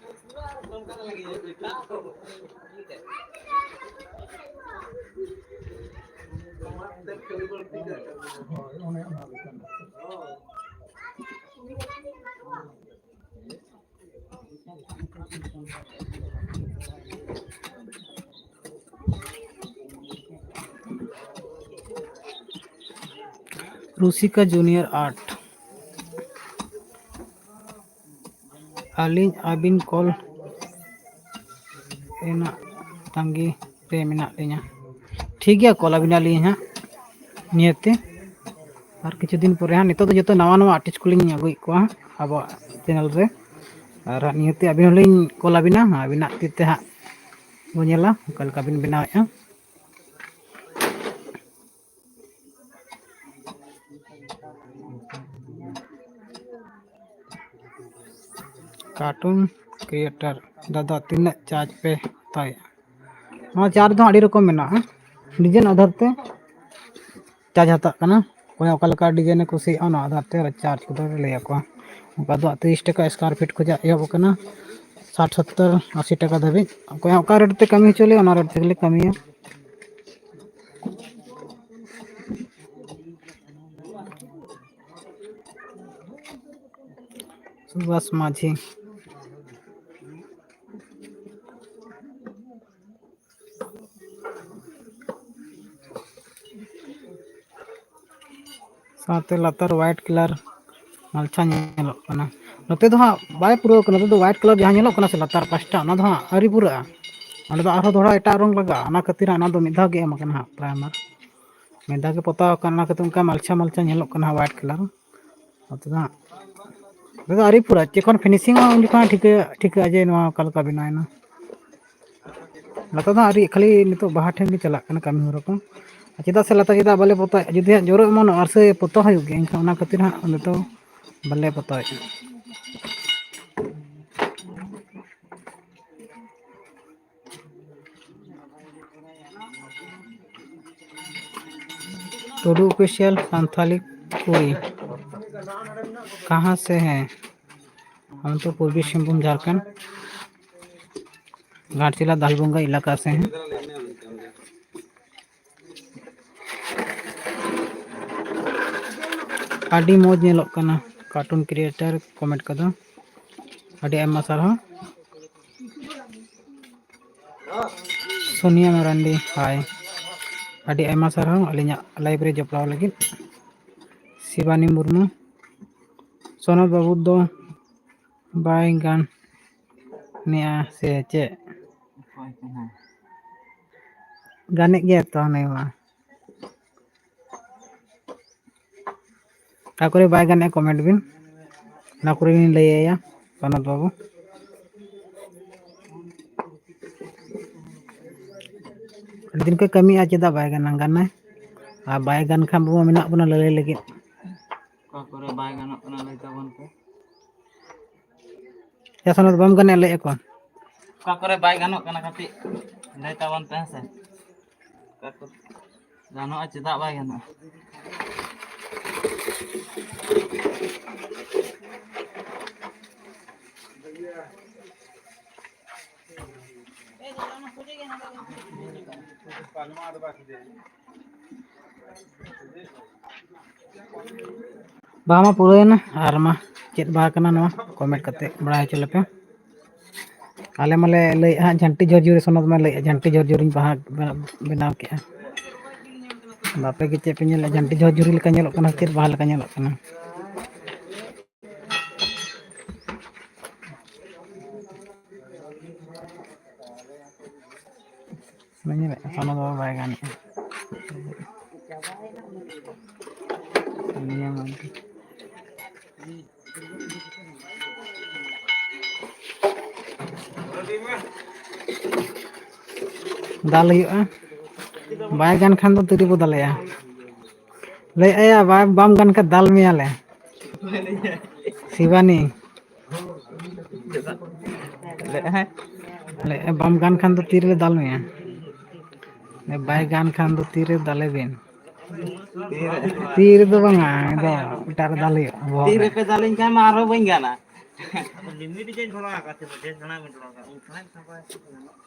ᱨᱩᱥᱤᱠᱟ ᱡᱩᱱᱤᱭᱚᱨ ᱟᱨᱴ᱾ ᱟᱹᱞᱤᱧ ᱟᱹᱵᱤᱱ ᱠᱚᱞ ᱨᱮᱱᱟᱜ ᱛᱟᱺᱜᱤ ᱨᱮ ᱢᱮᱱᱟᱜ ᱞᱤᱧᱟ᱾ ᱴᱷᱤᱠ ᱜᱮᱭᱟ, ᱠᱚᱞ ᱟᱹᱵᱤᱱᱟᱞᱤᱧ ᱦᱟᱸᱜ ᱱᱤᱭᱟᱹᱛᱮ᱾ ᱟᱨ ᱠᱤᱪᱷᱩ ᱫᱤᱱ ᱯᱚᱨᱮ ᱦᱟᱸᱜ, ᱱᱤᱛᱚᱜ ᱫᱚ ᱡᱚᱛᱚ ᱱᱟᱣᱟ ᱱᱟᱣᱟ ᱟᱨᱴᱤᱥᱴ ᱠᱚᱞᱤᱧ ᱟᱹᱜᱩᱭᱮᱫ ᱠᱚᱣᱟ ᱦᱟᱸᱜ ᱟᱵᱚᱣᱟᱜ ᱪᱮᱱᱮᱞ ᱨᱮ᱾ ᱟᱨ ᱦᱟᱸᱜ ᱱᱤᱭᱟᱹᱛᱮ ᱟᱹᱵᱤᱱ ᱦᱚᱸᱞᱤᱧ ᱠᱚᱞ ᱟᱹᱵᱤᱱᱟ, ᱟᱹᱵᱤᱱᱟᱜ ᱛᱤ ᱛᱮ ᱦᱟᱸᱜ ᱵᱚᱱ ᱧᱮᱞᱟ ᱚᱠᱟ ᱞᱮᱠᱟ ᱵᱤᱱ ᱵᱮᱱᱟᱣᱮᱫᱼᱟ᱾ ᱠᱟᱨᱴᱩᱱ ᱠᱨᱤᱭᱮᱴᱟᱨ ᱫᱟᱫᱟ, ᱛᱤᱱᱟᱹᱜ ᱪᱟᱨᱡᱽ ᱯᱮ ᱦᱟᱛᱟᱣᱮᱫᱼᱟ? ᱱᱚᱣᱟ ᱪᱟᱨᱡᱽ ᱫᱚ ᱟᱹᱰᱤ ᱨᱚᱠᱚᱢ ᱢᱮᱱᱟᱜᱼᱟ, ᱰᱤᱡᱟᱭᱤᱱ ᱟᱫᱷᱟᱨ ᱛᱮ ᱪᱟᱨᱡᱽ ᱦᱟᱛᱟᱜ ᱠᱟᱱᱟ᱾ ᱚᱠᱚᱭ ᱚᱠᱟ ᱞᱮᱠᱟ ᱰᱤᱡᱟᱭᱤᱱ ᱮ ᱠᱩᱥᱤᱭᱟᱜᱼᱟ, ᱚᱱᱟ ᱟᱫᱷᱟᱨ ᱛᱮ ᱪᱟᱨᱡᱽ ᱠᱚᱫᱚ ᱞᱟᱹᱭ ᱟᱠᱚᱣᱟ᱾ ᱚᱠᱟ ᱫᱚ ᱛᱤᱨᱤᱥ ᱴᱟᱠᱟ ᱥᱠᱚᱭᱟᱨ ᱯᱷᱤᱴ ᱠᱷᱚᱱᱟᱜ ᱮᱦᱚᱵ ᱟᱠᱟᱱᱟ, ᱥᱟᱴ, ᱥᱚᱛᱛᱚᱨ, ᱟᱥᱤ ᱴᱟᱠᱟ ᱫᱷᱟᱹᱵᱤᱡ᱾ ᱚᱠᱚᱭ ᱚᱠᱟ ᱨᱮᱴ ᱛᱮ ᱠᱟᱹᱢᱤ ᱦᱚᱪᱚ ᱞᱮᱭᱟ, ᱚᱱᱟ ᱨᱮᱴ ᱛᱮᱜᱮᱞᱮ ᱠᱟᱹᱢᱤᱭᱟ᱾ ᱥᱩᱵᱷᱟᱥ ᱢᱟᱹᱡᱷᱤ᱾ ᱥᱟᱶᱛᱮ ᱞᱟᱛᱟᱨ white colour ᱢᱟᱞᱪᱷᱟ ᱧᱮᱞᱚᱜ ᱠᱟᱱᱟ᱾ ᱱᱚᱛᱮ ᱫᱚ ᱦᱟᱸᱜ ᱵᱟᱭ ᱯᱩᱨᱟᱹᱣ ᱠᱟᱱᱟ, ᱱᱚᱛᱮ ᱫᱚ white colour ᱡᱟᱦᱟᱸ ᱧᱮᱞᱚᱜ ᱠᱟᱱᱟ ᱥᱮ ᱞᱟᱛᱟᱨ ᱯᱟᱥᱴᱟ, ᱚᱱᱟ ᱫᱚ ᱦᱟᱸᱜ ᱟᱹᱣᱨᱤ ᱯᱩᱨᱟᱹᱜᱼᱟ᱾ ᱚᱸᱰᱮ ᱫᱚ ᱟᱨᱦᱚᱸ ᱫᱚᱦᱲᱟ ᱮᱴᱟᱜ ᱨᱚᱝ ᱞᱟᱜᱟᱜᱼᱟ, ᱚᱱᱟ ᱠᱷᱟᱹᱛᱤᱨ ᱦᱟᱸᱜ ᱚᱱᱟ ᱫᱚ ᱢᱤᱫ ᱫᱷᱟᱣ ᱜᱮ ᱮᱢ ᱟᱠᱟᱱᱟ ᱦᱟᱸᱜ primer᱾ ᱢᱤᱫ ᱫᱷᱟᱣ ᱜᱮ ᱯᱚᱛᱟᱣ ᱟᱠᱟᱱᱟ, ᱚᱱᱟ ᱠᱷᱟᱹᱛᱤᱨ ᱚᱱᱠᱟ ᱢᱟᱞᱪᱷᱟ ᱢᱟᱞᱪᱷᱟ ᱧᱮᱞᱚᱜ ᱠᱟᱱᱟ ᱦᱟᱸᱜ white colour᱾ ᱱᱚᱛᱮ ᱫᱚ ᱦᱟᱸᱜ, ᱱᱚᱛᱮ ᱫᱚ ᱟᱹᱣᱨᱤ ᱯᱩᱨᱟᱹᱜᱼᱟ, ᱡᱚᱠᱷᱚᱱ finishing ᱚᱜᱼᱟ ᱩᱱ ᱡᱚᱠᱷᱚᱱ ᱦᱟᱸᱜ ᱴᱷᱤᱠᱟᱹ, ᱴᱷᱤᱠᱟᱹᱜᱼᱟ ᱡᱮ ᱱᱚᱣᱟ ᱚᱠᱟ ᱞᱮᱠᱟ ᱵᱮᱱᱟᱣ ᱮᱱᱟ᱾ ᱞᱟᱛᱟᱨ ᱫᱚ ᱦᱟᱸᱜ ᱟᱹᱣᱨᱤ, ᱠᱷᱟᱹᱞᱤ ᱱᱤᱛᱚᱜ ᱵᱟᱦᱟ ᱴᱷᱮᱱ ᱜᱮ ᱪᱟᱞᱟᱜ ᱠᱟᱱᱟ ᱠᱟᱹᱢᱤ ᱦᱚᱨᱟ ᱠᱚ᱾ ᱟᱨ ᱪᱮᱫᱟᱜ ᱥᱮ ᱞᱟᱛᱟᱨ ᱪᱮᱫᱟᱜ ᱵᱟᱞᱮ ᱯᱚᱛᱟᱣᱮᱫᱼᱟ? ᱡᱩᱫᱤ ᱦᱟᱸᱜ ᱡᱚᱨᱚ ᱮᱢᱟᱱᱚᱜᱼᱟ ᱟᱨ ᱥᱮ ᱯᱚᱛᱟᱣ ᱦᱩᱭᱩᱜ ᱜᱮᱭᱟ, ᱮᱱᱠᱷᱟᱱ ᱚᱱᱟ ᱠᱷᱟᱹᱛᱤᱨ ᱦᱟᱸᱜ ᱱᱤᱛᱚᱜ ᱵᱟᱞᱮ ᱯᱚᱛᱟᱣᱮᱫᱼᱟ᱾ ᱴᱩᱰᱩ Official ᱥᱟᱱᱛᱷᱟᱞᱤ ᱠᱩᱲᱤ, ᱠᱟᱦᱟᱸ ᱥᱮ ᱦᱮᱸ? ᱦᱟᱢ ᱛᱚ ᱯᱩᱨᱵᱤ ᱥᱤᱝᱵᱷᱩᱢ ᱡᱷᱟᱲᱠᱷᱚᱸᱰ ᱜᱷᱟᱴᱥᱤᱞᱟ ᱫᱟᱞᱵᱚᱸᱜᱟ ᱮᱞᱟᱠᱟ ᱥᱮ ᱦᱮᱸ᱾ ᱟᱹᱰᱤ ᱢᱚᱡᱽ ᱧᱮᱞᱚᱜ ᱠᱟᱱᱟ cartoon creator comment ᱠᱚᱫᱚ᱾ ᱟᱹᱰᱤ ᱟᱭᱢᱟ ᱥᱟᱨᱦᱟᱣ᱾ ᱥᱳᱱᱤᱭᱟ ᱢᱟᱨᱟᱱᱰᱤ, hi᱾ ᱟᱹᱰᱤ ᱟᱭᱢᱟ ᱥᱟᱨᱦᱟᱣ ᱟᱹᱞᱤᱧᱟᱜ live ᱨᱮ ᱡᱚᱯᱲᱟᱣ ᱞᱟᱹᱜᱤᱫ᱾ ᱥᱤᱵᱟᱱᱤ ᱢᱩᱨᱢᱩ, ᱥᱚᱱᱚᱛ ᱵᱟᱹᱵᱩ ᱫᱚ ᱵᱟᱭ ᱜᱟᱱ ᱱᱮᱜᱼᱟ ᱥᱮ ᱪᱮᱫ? ᱚᱠᱚᱭ ᱠᱟᱱᱟᱭ? ᱜᱟᱱᱮᱫ ᱜᱮᱭᱟ ᱛᱚ ᱱᱩᱭ ᱢᱟ᱾ ᱚᱠᱟ ᱠᱚᱨᱮ ᱵᱟᱭ ᱜᱟᱱᱮᱫᱼᱟ comment ᱵᱤᱱ, ᱚᱱᱟ ᱠᱚᱨᱮ ᱞᱤᱧ ᱞᱟᱹᱭ ᱟᱭᱟ ᱥᱚᱱᱚᱛ ᱵᱟᱹᱵᱩ᱾ ᱟᱹᱰᱤ ᱫᱤᱱ ᱠᱷᱚᱱ ᱠᱟᱹᱢᱤᱭᱮᱫᱼᱟ, ᱪᱮᱫᱟᱜ ᱵᱟᱭ ᱜᱟᱱᱟ? ᱜᱟᱱᱟᱭ᱾ ᱟᱨ ᱵᱟᱭ ᱜᱟᱱ ᱠᱷᱟᱱ ᱟᱵᱚ ᱢᱟ ᱢᱮᱱᱟᱜ ᱵᱚᱱᱟ ᱞᱟᱹᱞᱟᱹᱭ ᱞᱟᱹᱜᱤᱫ᱾ ᱚᱠᱟ ᱠᱚᱨᱮ ᱵᱟᱭ ᱜᱟᱱᱚᱜ ᱠᱟᱱᱟ ᱞᱟᱹᱭ ᱛᱟᱵᱚᱱ ᱯᱮ᱾ ᱪᱟᱥ ᱚᱱᱟ ᱫᱚ ᱵᱟᱢ ᱜᱟᱱᱮᱫ ᱞᱟᱹᱭᱮᱫ ᱠᱚᱣᱟ᱾ ᱚᱠᱟ ᱠᱚᱨᱮ ᱵᱟᱭ ᱜᱟᱱᱚᱜ ᱠᱟᱱᱟ ᱠᱟᱹᱴᱤᱡ ᱞᱟᱹᱭ ᱛᱟᱵᱚᱱ ᱯᱮ ᱦᱮᱸ ᱥᱮ᱾ ᱚᱠᱟ ᱠᱚ ᱜᱟᱱᱚᱜᱼᱟ, ᱪᱮᱫᱟᱜ ᱵᱟᱭ ᱜᱟᱱᱚᱜᱼᱟ? ᱵᱟᱦᱟ ᱢᱟ ᱯᱩᱨᱟᱹᱣᱮᱱᱟ, ᱟᱨ ᱢᱟ ᱪᱮᱫ ᱵᱟᱦᱟ ᱠᱟᱱᱟ ᱱᱚᱣᱟ comment ᱠᱟᱛᱮ ᱵᱟᱲᱟᱭ ᱦᱚᱪᱚ ᱞᱮᱯᱮ᱾ ᱟᱞᱮ ᱢᱟᱞᱮ ᱞᱟᱹᱭᱮᱫᱼᱟ ᱦᱟᱸᱜ ᱡᱷᱟᱹᱱᱴᱤ ᱡᱷᱚᱨᱡᱷᱩᱨᱤ, ᱥᱚᱱᱚᱛ ᱢᱟ ᱞᱟᱹᱭᱮᱫᱼᱟ ᱡᱷᱟᱹᱱᱴᱤ ᱡᱷᱚᱨᱡᱷᱩᱨᱤᱧ ᱵᱟᱦᱟ ᱵᱮᱱᱟᱣ ᱠᱮᱫᱼᱟ᱾ ᱟᱯᱮ ᱜᱮ ᱪᱮᱫ ᱯᱮ ᱧᱮᱞᱮᱫᱼᱟ? ᱡᱷᱟᱹᱱᱴᱤ ᱡᱷᱚ ᱡᱷᱩᱨᱤ ᱞᱮᱠᱟ ᱧᱮᱞᱚᱜ ᱠᱟᱱᱟ, ᱪᱮᱫ ᱵᱟᱦᱟ ᱞᱮᱠᱟ ᱧᱮᱞᱚᱜ ᱠᱟᱱᱟ? ᱵᱟᱹᱧ ᱧᱮᱞᱮᱫ ᱠᱟᱱ, ᱚᱱᱟ ᱫᱚ ᱵᱟᱭ ᱜᱟᱱᱮᱫᱼᱟ᱾ ᱱᱤᱭᱟᱹ ᱢᱟ ᱫᱟᱞ ᱦᱩᱭᱩᱜᱼᱟ, ᱵᱟᱭ ᱜᱟᱱ ᱠᱷᱟᱱ ᱫᱚ ᱛᱤᱨᱤ ᱵᱚ ᱫᱟᱞᱮᱭᱟ᱾ ᱞᱟᱹᱭ ᱟᱭᱟ, ᱵᱟᱭ, ᱵᱟᱢ ᱜᱟᱱ ᱠᱷᱟᱱ ᱫᱟᱞ ᱢᱮᱭᱟᱞᱮ᱾ ᱥᱤᱵᱟᱱᱤ᱾ ᱞᱟᱹᱭ ᱟᱭ᱾ ᱞᱟᱹᱭ ᱟᱭ, ᱵᱟᱢ ᱜᱟᱱ ᱠᱷᱟᱱ ᱫᱚ ᱛᱤᱨᱮᱞᱮ ᱫᱟᱞ ᱢᱮᱭᱟ? ᱵᱟᱭ ᱜᱟᱱ ᱠᱷᱟᱱ ᱫᱚ ᱛᱤᱨᱮ ᱫᱟᱞᱮ ᱵᱤᱱ? ᱛᱤᱨᱮ? ᱛᱤ ᱨᱮᱫᱚ ᱵᱟᱝᱟ, ᱟᱫᱚ ᱮᱴᱟᱜ ᱨᱮ ᱫᱟᱞ ᱦᱩᱭᱩᱜᱼᱟ, ᱵᱚᱦᱚᱜ ᱛᱤ ᱨᱮ᱾ ᱨᱮᱯᱮ ᱫᱟᱞᱤᱧ ᱠᱷᱟᱱ ᱢᱟ ᱟᱨᱦᱚᱸ ᱵᱟᱹᱧ ᱜᱟᱱᱟ᱾ ᱟᱫᱚ ᱞᱤᱢᱤᱴ ᱡᱮ ᱡᱷᱚᱲᱟ ᱟᱠᱟᱫ ᱛᱮ ᱵᱚᱞᱮ ᱥᱮᱬᱟ ᱢᱤᱴᱨᱚ ᱟᱠᱟᱫ, ᱩᱱ ᱥᱮᱬᱟ ᱜᱮ ᱥᱟᱯᱷᱟᱭ ᱥᱮ ᱜᱟᱱᱚᱜ᱾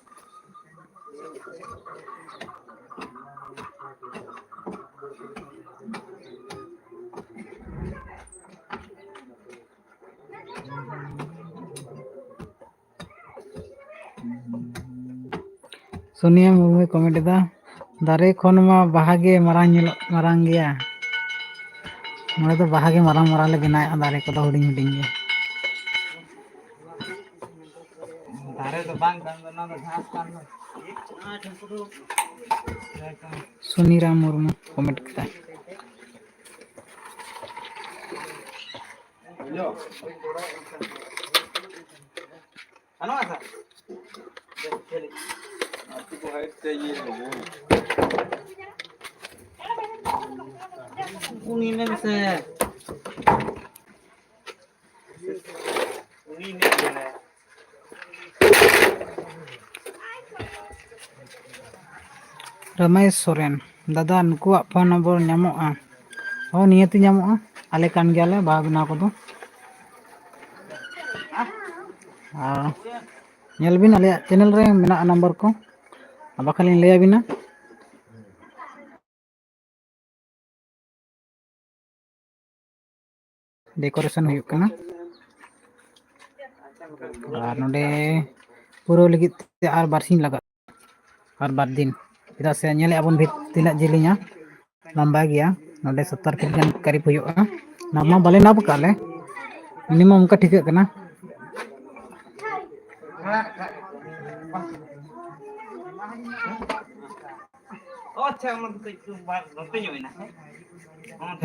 ᱥᱳᱱᱤᱭᱟ ᱢᱩᱨᱢᱩᱭ ᱠᱚᱢᱮᱱᱴ ᱮᱫᱟ, "ᱫᱟᱨᱮ ᱠᱷᱚᱱ ᱢᱟ ᱵᱟᱦᱟ ᱜᱮ ᱢᱟᱨᱟᱝ ᱧᱮᱞᱚᱜ, ᱢᱟᱨᱟᱝ ᱜᱮᱭᱟ᱾" ᱱᱚᱰᱮ ᱫᱚ ᱵᱟᱦᱟ ᱜᱮ ᱢᱟᱨᱟᱝ ᱢᱟᱨᱟᱝ ᱞᱮ ᱵᱮᱱᱟᱣᱮᱫᱼᱟ, ᱫᱟᱨᱮ ᱠᱚᱫᱚ ᱦᱩᱰᱤᱧ ᱦᱩᱰᱤᱧ ᱜᱮ᱾ ᱫᱟᱨᱮ ᱫᱚ ᱵᱟᱝ ᱠᱟᱱ ᱫᱚ, ᱚᱱᱟ ᱫᱚ ᱜᱷᱟᱥ ᱠᱟᱱ ᱫᱚ᱾ ᱥᱩᱱᱤᱨᱟᱢ ᱢᱩᱨᱢᱩ ᱠᱚᱢᱮᱱᱴ ᱠᱮᱫᱟ᱾ ᱩᱱᱤ ᱢᱮᱱ ᱥᱮ᱾ ᱨᱟᱢᱮᱥ ᱥᱚᱨᱮᱱ, ᱫᱟᱫᱟ, ᱱᱩᱠᱩᱣᱟᱜ ᱯᱷᱳᱱ ᱱᱚᱢᱵᱚᱨ ᱧᱟᱢᱚᱜᱼᱟ? ᱦᱚᱸ, ᱱᱤᱦᱟᱹᱛᱤ ᱧᱟᱢᱚᱜᱼᱟ, ᱟᱞᱮ ᱠᱟᱱ ᱜᱮᱭᱟᱞᱮ ᱵᱟᱦᱟ ᱵᱮᱱᱟᱣ ᱠᱚᱫᱚ᱾ ᱟᱨ ᱧᱮᱞ ᱵᱤᱱ, ᱟᱞᱮᱭᱟᱜ ᱪᱮᱱᱮᱞ ᱨᱮ ᱢᱮᱱᱟᱜᱼᱟ ᱱᱟᱢᱵᱟᱨ ᱠᱚ, ᱟᱨ ᱵᱟᱠᱷᱟᱱ ᱞᱤᱧ ᱞᱟᱹᱭ ᱟᱵᱤᱱᱟ᱾ ᱰᱮᱠᱳᱨᱮᱥᱚᱱ ᱦᱩᱭᱩᱜ ᱠᱟᱱᱟ᱾ ᱟᱨ ᱱᱚᱰᱮ ᱯᱩᱨᱟᱹᱣ ᱞᱟᱹᱜᱤᱫ ᱛᱮ ᱟᱨ ᱵᱟᱨ ᱥᱤᱧ ᱞᱟᱜᱟᱜᱼᱟ, ᱟᱨ ᱵᱟᱨ ᱫᱤᱱ, ᱪᱮᱫᱟᱜ ᱥᱮ ᱧᱮᱞᱮᱫᱼᱟ ᱵᱚᱱ ᱵᱷᱤᱛ ᱛᱤᱱᱟᱹᱜ ᱡᱮᱞᱮᱧᱟ᱾ ᱞᱟᱢᱵᱟ ᱜᱮᱭᱟ, ᱱᱚᱰᱮ ᱥᱚᱛᱛᱚᱨ ᱯᱷᱤᱴ ᱜᱟᱱ ᱠᱟᱨᱤᱵ ᱦᱩᱭᱩᱜᱼᱟ᱾ ᱱᱟᱯ ᱢᱟ ᱵᱟᱞᱮ ᱱᱟᱯ ᱟᱠᱟᱫ ᱞᱮ, ᱢᱤᱱᱤᱢᱟᱢ ᱚᱱᱠᱟ ᱴᱷᱤᱠᱟᱹᱜ ᱠᱟᱱᱟ᱾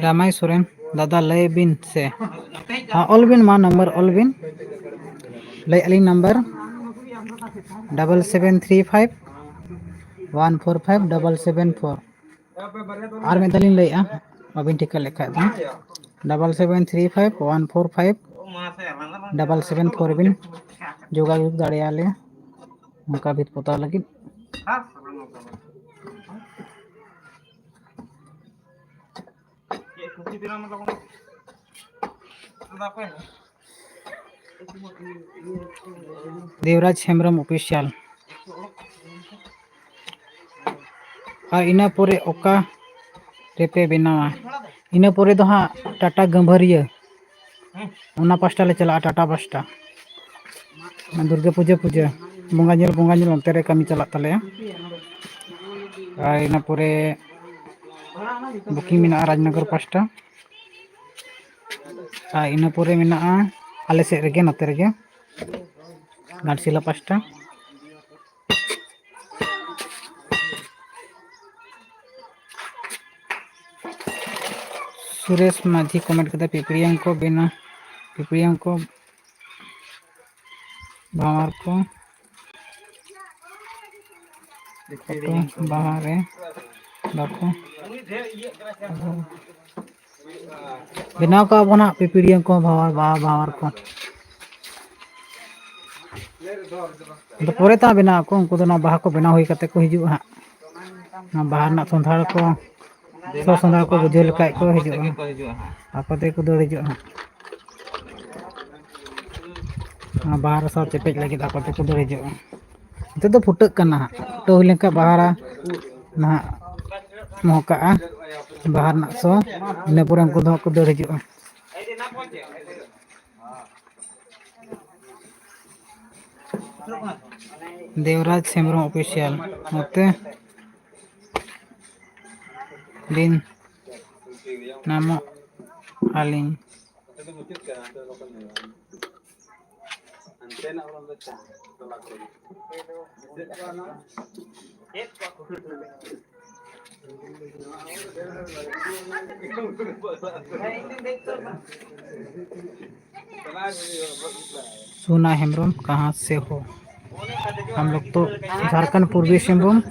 ᱨᱟᱢᱟᱭ ᱥᱚᱨᱮᱱ, ᱫᱟᱫᱟ ᱞᱟᱹᱭ ᱵᱤᱱ ᱥᱮ᱾ ᱦᱮᱸ, ᱚᱞ ᱵᱤᱱ ᱢᱟ, ᱱᱟᱢᱵᱟᱨ ᱚᱞ ᱵᱤᱱ᱾ ᱞᱟᱹᱭᱮᱫᱼᱟ ᱞᱤᱧ number double seven three five one four five double seven four. ᱟᱨ ᱢᱤᱫ ᱫᱷᱟᱣ ᱞᱤᱧ ᱞᱟᱹᱭᱮᱫᱼᱟ, ᱵᱟᱵᱤᱱ ᱴᱷᱤᱠᱟᱹ ᱞᱮᱠᱷᱟᱡ ᱫᱚ double seven three five one four five double seven four ᱵᱤᱱ ᱡᱳᱜᱟᱡᱳᱜᱽ ᱫᱟᱲᱮᱭᱟᱞᱮᱭᱟ᱾ ᱚᱱᱠᱟ ᱵᱷᱤᱛ ᱯᱚᱛᱟᱣ ᱞᱟᱹᱜᱤᱫ᱾ ᱫᱮᱣᱨᱟᱡᱽ ᱦᱮᱢᱵᱨᱚᱢ ᱚᱯᱷᱤᱥᱤᱭᱟᱞ᱾ ᱟᱨ ᱤᱱᱟᱹ ᱯᱚᱨᱮ ᱚᱠᱟ ᱨᱮᱯᱮ ᱵᱮᱱᱟᱣᱟ? ᱤᱱᱟᱹ ᱯᱚᱨᱮ ᱫᱚ ᱦᱟᱸᱜ ᱴᱟᱴᱟ ᱜᱟᱹᱢᱵᱷᱟᱹᱨᱤᱭᱟᱹ, ᱚᱱᱟ ᱯᱟᱥᱴᱟ ᱞᱮ ᱪᱟᱞᱟᱜᱼᱟ, ᱴᱟᱴᱟ ᱯᱟᱥᱴᱟ᱾ ᱫᱩᱨᱜᱟᱹ ᱯᱩᱡᱟᱹ, ᱯᱩᱡᱟᱹ, ᱵᱚᱸᱜᱟ ᱧᱮᱞ, ᱵᱚᱸᱜᱟ ᱧᱮᱞ ᱚᱱᱛᱮ ᱨᱮ ᱠᱟᱹᱢᱤ ᱪᱟᱞᱟᱜ ᱛᱟᱞᱮᱭᱟ᱾ ᱟᱨ ᱤᱱᱟᱹ ᱯᱚᱨᱮ ᱵᱩᱠᱤᱝ ᱢᱮᱱᱟᱜᱼᱟ ᱨᱟᱡᱽᱱᱚᱜᱚᱨ ᱯᱟᱥᱴᱟ᱾ ᱟᱨ ᱤᱱᱟᱹ ᱯᱚᱨᱮ ᱢᱮᱱᱟᱜᱼᱟ ᱟᱞᱮ ᱥᱮᱫ ᱨᱮᱜᱮ, ᱱᱚᱛᱮ ᱨᱮᱜᱮ, ᱜᱷᱟᱴᱥᱤᱞᱟ ᱯᱟᱥᱴᱟ᱾ ᱥᱩᱨᱮᱥ ᱢᱟᱹᱡᱷᱤ ᱠᱚᱢᱮᱱᱴ ᱠᱮᱫᱟ, ᱯᱤᱯᱤᱲᱤᱭᱟᱹᱝ ᱠᱚ ᱵᱮᱱᱟᱣ, ᱯᱤᱯᱤᱲᱤᱭᱟᱹᱝ ᱠᱚ ᱵᱷᱟᱶᱟᱨ ᱠᱚ ᱯᱷᱳᱴᱳ ᱵᱟᱦᱟ ᱨᱮ ᱵᱟᱠᱚ ᱵᱮᱱᱟᱣ ᱠᱟᱜ ᱵᱚᱱᱟ ᱯᱤᱯᱤᱲᱤᱭᱟᱹᱝ ᱠᱚ ᱵᱷᱟᱶᱟᱨ, ᱵᱟᱦᱟ ᱵᱷᱟᱶᱟᱨ ᱠᱚ᱾ ᱟᱫᱚ ᱯᱚᱨᱮ ᱛᱮ ᱦᱟᱸᱜ ᱵᱮᱱᱟᱣ ᱟᱠᱚ, ᱩᱱᱠᱩ ᱫᱚ ᱚᱱᱟ ᱵᱟᱦᱟ ᱠᱚ ᱵᱮᱱᱟᱣ ᱦᱩᱭ ᱠᱟᱛᱮ ᱠᱚ ᱦᱤᱡᱩᱜᱼᱟ ᱦᱟᱸᱜ᱾ ᱚᱱᱟ ᱵᱟᱦᱟ ᱨᱮᱱᱟᱜ ᱥᱚᱸᱫᱷᱟᱲ ᱠᱚ, ᱥᱚ ᱥᱚᱸᱫᱷᱟᱲ ᱠᱚ ᱵᱩᱡᱷᱟᱹᱣ ᱞᱮᱠᱷᱟᱡ ᱠᱚ ᱦᱤᱡᱩᱜᱼᱟ ᱦᱟᱸᱜ᱾ ᱟᱠᱚ ᱛᱮᱜᱮ ᱠᱚ ᱫᱟᱹᱲ ᱦᱤᱡᱩᱜᱼᱟ ᱦᱟᱸᱜ᱾ ᱚᱱᱟ ᱵᱟᱦᱟ ᱨᱮ ᱥᱟᱶ ᱪᱮᱯᱮᱡ ᱞᱟᱹᱜᱤᱫ ᱟᱠᱚ ᱛᱮᱠᱚ ᱫᱟᱹᱲ ᱦᱤᱡᱩᱜᱼᱟ᱾ ᱱᱤᱛᱚᱜ ᱫᱚ ᱯᱷᱩᱴᱟᱹᱜ ᱠᱟᱱᱟ ᱦᱟᱸᱜ, ᱯᱷᱩᱴᱟᱹᱣ ᱦᱩᱭ ᱞᱮᱱᱠᱷᱟᱱ ᱵᱟᱦᱟ ᱱᱟᱦᱟᱜ ᱢᱚᱦᱚᱠᱟᱜᱼᱟ ᱵᱟᱦᱟ ᱨᱮᱱᱟᱜ ᱥᱚ, ᱤᱱᱟᱹ ᱯᱚᱨᱮ ᱩᱱᱠᱩ ᱫᱚ ᱦᱟᱸᱜ ᱠᱚ ᱫᱟᱹᱲ ᱦᱤᱡᱩᱜᱼᱟ᱾ ᱫᱮᱣᱨᱟᱡᱽ ᱦᱮᱢᱵᱨᱚᱢ ᱚᱯᱷᱤᱥᱤᱭᱟᱞ ᱱᱚᱛᱮ᱾ ᱵᱤᱱ ᱧᱟᱢᱚᱜ ᱟᱹᱞᱤᱧ᱾ सोना हेम्ब्रम, कहाँ से हो? हम लोग तो झारखंड पूर्वी सिंहभूम,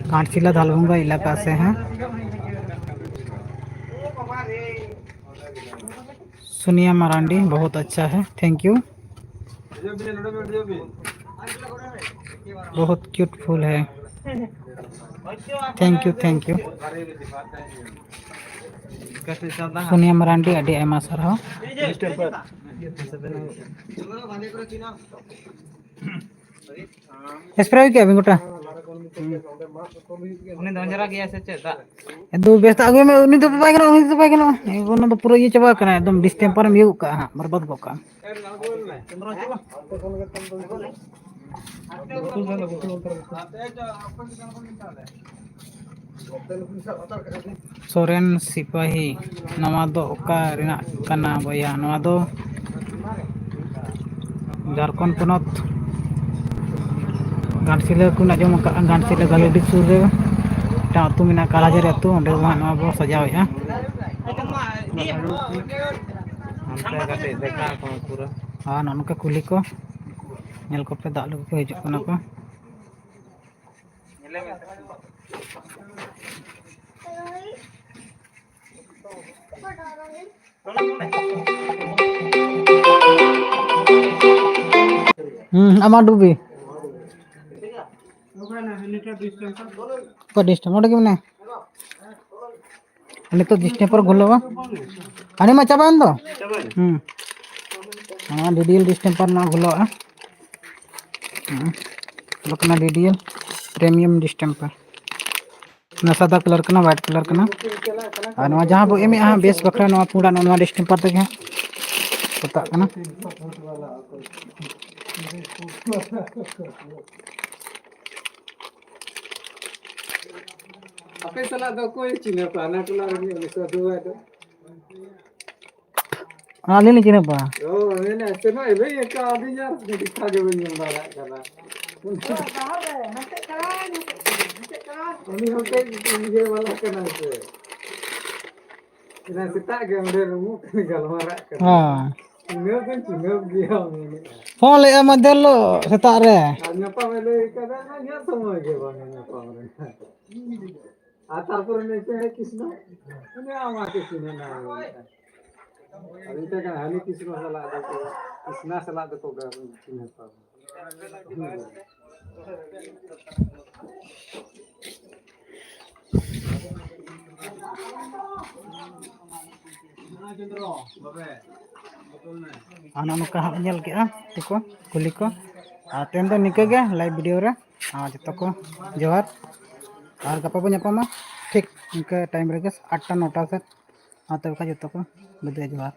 घाटशिला धालगुंगा इलाका से हैं। सोनिया मरांडी, बहुत अच्छा है, थैंक यू। बहुत क्यूट फूल है, thank you, thank you. Sonia Marandi, ᱟᱹᱰᱤ ᱟᱭᱢᱟ ᱥᱟᱨᱦᱟᱣ᱾ ᱥᱯᱨᱮ ᱦᱩᱭ ᱠᱮᱜᱼᱟ ᱵᱤᱱ ᱜᱚᱴᱟ? ᱩᱱᱤ ᱫᱚ ᱚᱸᱡᱽᱨᱟ ᱜᱮᱭᱟ ᱥᱮ ᱪᱮᱫ ᱫᱟᱜ? ᱮᱠᱫᱚᱢ ᱵᱮᱥ ᱫᱟᱜ ᱟᱹᱜᱩᱭ ᱢᱮ, ᱩᱱᱤ ᱫᱚ ᱵᱟᱭ ᱜᱟᱱᱚᱜᱼᱟ, ᱩᱱᱤ ᱫᱚ ᱵᱟᱭ ᱜᱟᱱᱚᱜᱼᱟ᱾ ᱚᱱᱟ ᱫᱚ ᱯᱩᱨᱟᱹ ᱤᱭᱟᱹ ᱪᱟᱵᱟ ᱟᱠᱟᱱᱟ, ᱮᱠᱫᱚᱢ ᱰᱤᱥᱴᱮᱢᱯᱟᱨᱮᱢ ᱤᱭᱟᱹ ᱜᱚᱫ ᱠᱟᱜᱼᱟ ᱦᱟᱸᱜ, ᱵᱚᱨᱵᱟᱫ ᱜᱚᱫ ᱠᱟᱜᱼᱟ᱾ ᱥᱚᱨᱮᱱ ᱥᱤᱯᱟᱹᱦᱤ, ᱱᱚᱣᱟ ᱫᱚ ᱚᱠᱟ ᱨᱮᱱᱟᱜ ᱠᱟᱱᱟ ᱵᱚᱭᱦᱟ? ᱱᱚᱣᱟ ᱫᱚ ᱡᱷᱟᱲᱠᱷᱚᱸᱰ ᱯᱚᱱᱚᱛ ᱜᱷᱟᱴᱥᱤᱞᱟᱹ ᱠᱚ ᱟᱸᱡᱚᱢ ᱟᱠᱟᱫᱼᱟ, ᱜᱷᱟᱴᱥᱤᱞᱟᱹ ᱜᱟᱹᱞᱩᱰᱤ ᱥᱩᱨ ᱨᱮ ᱢᱤᱫᱴᱟᱝ ᱟᱹᱛᱩ ᱢᱮᱱᱟᱜᱼᱟ, ᱠᱟᱞᱟᱡᱟᱹᱨᱤ ᱟᱹᱛᱩ, ᱚᱸᱰᱮ ᱫᱚ ᱦᱟᱸᱜ ᱱᱚᱣᱟ ᱵᱚ ᱥᱟᱡᱟᱣᱮᱫᱼᱟ᱾ ᱦᱟᱱᱛᱮ ᱠᱟᱹᱴᱤᱡ ᱫᱮᱠᱷᱟᱣ ᱟᱠᱚ ᱢᱮ ᱯᱩᱨᱟᱹ᱾ ᱟᱨ ᱱᱚᱜᱼᱚ ᱱᱚᱝᱠᱟ ᱠᱩᱞᱦᱤ ᱠᱚ ᱧᱮᱞ ᱠᱚᱯᱮ, ᱫᱟᱜ ᱞᱩ ᱠᱚ ᱦᱤᱡᱩᱜ ᱠᱟᱱᱟ ᱠᱚ᱾ ᱦᱩᱸ, ᱟᱢᱟᱜ ᱰᱩᱵᱤ᱾ ᱚᱠᱟ ᱰᱤᱥᱴᱮᱢ? ᱚᱸᱰᱮ ᱜᱮ ᱢᱮᱱᱟᱭᱟ᱾ ᱱᱤᱛᱚᱜ ᱰᱤᱥᱴᱮᱢᱯᱟᱨ ᱜᱷᱩᱞᱟᱹᱣᱟ᱾ ᱦᱟᱹᱱᱤ ᱢᱟ ᱪᱟᱵᱟᱭᱮᱱ ᱫᱚ᱾ ᱦᱩᱸ᱾ ᱱᱚᱣᱟ ᱰᱤᱰᱤᱭᱮᱞ ᱰᱤᱥᱴᱮᱢᱯᱟᱨ ᱱᱚᱣᱟ ᱜᱷᱩᱞᱟᱹᱣᱟ᱾ ᱦᱩᱸ᱾ ᱚᱱᱟ ᱠᱟᱱᱟ ᱰᱤᱰᱤᱭᱮᱞ ᱯᱨᱤᱢᱤᱭᱟᱢ ᱰᱤᱥᱴᱮᱢᱯᱟᱨ᱾ ᱚᱱᱟ ᱥᱟᱫᱟ ᱠᱟᱞᱟᱨ ᱠᱟᱱᱟ, ᱦᱳᱣᱟᱭᱤᱴ ᱠᱟᱞᱟᱨ ᱠᱟᱱᱟ᱾ ᱟᱨ ᱱᱚᱣᱟ ᱡᱟᱦᱟᱸ ᱵᱚ ᱮᱢᱮᱜᱼᱟ ᱦᱟᱸᱜ, ᱵᱮᱥ ᱵᱟᱠᱷᱨᱟ ᱱᱚᱣᱟ ᱯᱩᱸᱰᱟᱜ ᱱᱚᱜᱼᱚ ᱱᱚᱣᱟ ᱰᱤᱥᱴᱮᱢᱯᱟᱨ ᱛᱮᱜᱮ ᱦᱟᱸᱜ ᱯᱚᱛᱟᱜ ᱠᱟᱱᱟ᱾ ᱟᱯᱮ ᱥᱟᱞᱟᱜ ᱫᱚ ᱚᱠᱚᱭ ᱪᱤᱱᱦᱟᱹᱯᱟ? ᱦᱟᱱᱟ ᱴᱚᱞᱟ ᱨᱤᱱᱤᱡ ᱩᱱᱤ ᱥᱟᱹᱫᱷᱩ ᱵᱟᱭ ᱫᱚ᱾ ᱟᱹᱞᱤᱧ ᱞᱤᱧ ᱪᱤᱱᱦᱟᱹᱯᱟ᱾ ᱚ, ᱢᱮᱱᱟ, ᱥᱮᱱᱚᱜ ᱟᱹᱞᱤᱧ ᱮᱠᱟ ᱟᱹᱞᱤᱧ ᱟᱨ ᱫᱮᱠᱷᱟ ᱜᱮ ᱵᱟᱹᱧ ᱧᱟᱢ ᱫᱟᱲᱮᱭᱟᱜ ᱠᱟᱱᱟ᱾ ᱩᱱᱤ ᱦᱚᱸ ᱠᱟᱹᱡ ᱤᱭᱟᱹ ᱵᱟᱞᱟ ᱠᱟᱱᱟᱭ ᱥᱮ᱾ ᱮᱱᱟ ᱥᱮᱛᱟᱜ ᱜᱮ ᱚᱸᱰᱮ ᱨᱩᱢᱩᱜ ᱠᱟᱱᱟ, ᱜᱟᱞᱢᱟᱨᱟᱜ ᱠᱟᱱᱟ᱾ ᱦᱮᱸ᱾ ᱪᱤᱱᱦᱟᱹᱯ ᱫᱚᱧ ᱪᱤᱱᱦᱟᱹᱯ ᱜᱮᱭᱟ, ᱢᱮᱱᱮᱫᱼᱟ᱾ ᱯᱷᱳᱱ ᱞᱮᱫᱼᱟ ᱢᱟᱫᱷᱮᱨ ᱦᱤᱞᱳᱜ ᱥᱮᱛᱟᱜ ᱨᱮ᱾ ᱟᱨ ᱧᱟᱯᱟᱢ ᱮ ᱞᱟᱹᱭ ᱠᱟᱫᱟ, ᱤᱧᱟᱹᱜ ᱥᱚᱢᱚᱭ ᱜᱮ ᱵᱟᱝ ᱧᱟᱯᱟᱢ ᱨᱮᱱᱟᱜ᱾ ᱟᱨ ᱛᱟᱨᱯᱚᱨᱮ ᱱᱩᱭ ᱪᱮᱬᱮ ᱠᱤᱥᱱᱚ, ᱩᱱᱤ ᱟᱢ ᱟᱨ ᱠᱤᱥᱱᱚ ᱱᱟᱭ ᱢᱮᱱᱮᱫᱼᱟ᱾ ᱟᱫᱚ ᱢᱮᱛᱟᱭ ᱠᱟᱱᱟ, ᱦᱟᱹᱱᱤ ᱠᱤᱥᱱᱚ ᱥᱟᱞᱟᱜ ᱫᱚ ᱠᱚ, ᱠᱤᱥᱱᱟ ᱥᱟᱞᱟᱜ ᱫᱚᱠᱚ ᱜᱟᱱ ᱪᱤᱱᱦᱟᱹᱯᱟ᱾ ᱟᱨ ᱱᱚᱜᱼᱚ ᱱᱚᱝᱠᱟ ᱦᱟᱸᱜ ᱧᱮᱞ ᱠᱮᱜᱼᱟ ᱠᱚ, ᱠᱩᱞᱤ ᱠᱚ᱾ ᱟᱨ ᱛᱮᱦᱮᱧ ᱫᱚ ᱱᱤᱝᱠᱟᱹ ᱜᱮ live video ᱨᱮ᱾ ᱟᱨ ᱡᱚᱛᱚ ᱠᱚ ᱡᱚᱦᱟᱨ᱾ ᱟᱨ ᱜᱟᱯᱟ ᱵᱚᱱ ᱧᱟᱯᱟᱢᱟ ᱴᱷᱤᱠ ᱤᱱᱠᱟᱹ time ᱨᱮᱜᱮ, ᱟᱴᱴᱟ ᱱᱚᱴᱟ ᱥᱮᱫ᱾ ᱢᱟ ᱛᱚᱵᱮ ᱠᱷᱟᱱ ᱡᱚᱛᱚ ᱠᱚ ᱵᱤᱫᱟᱹᱭ, ᱡᱚᱦᱟᱨ᱾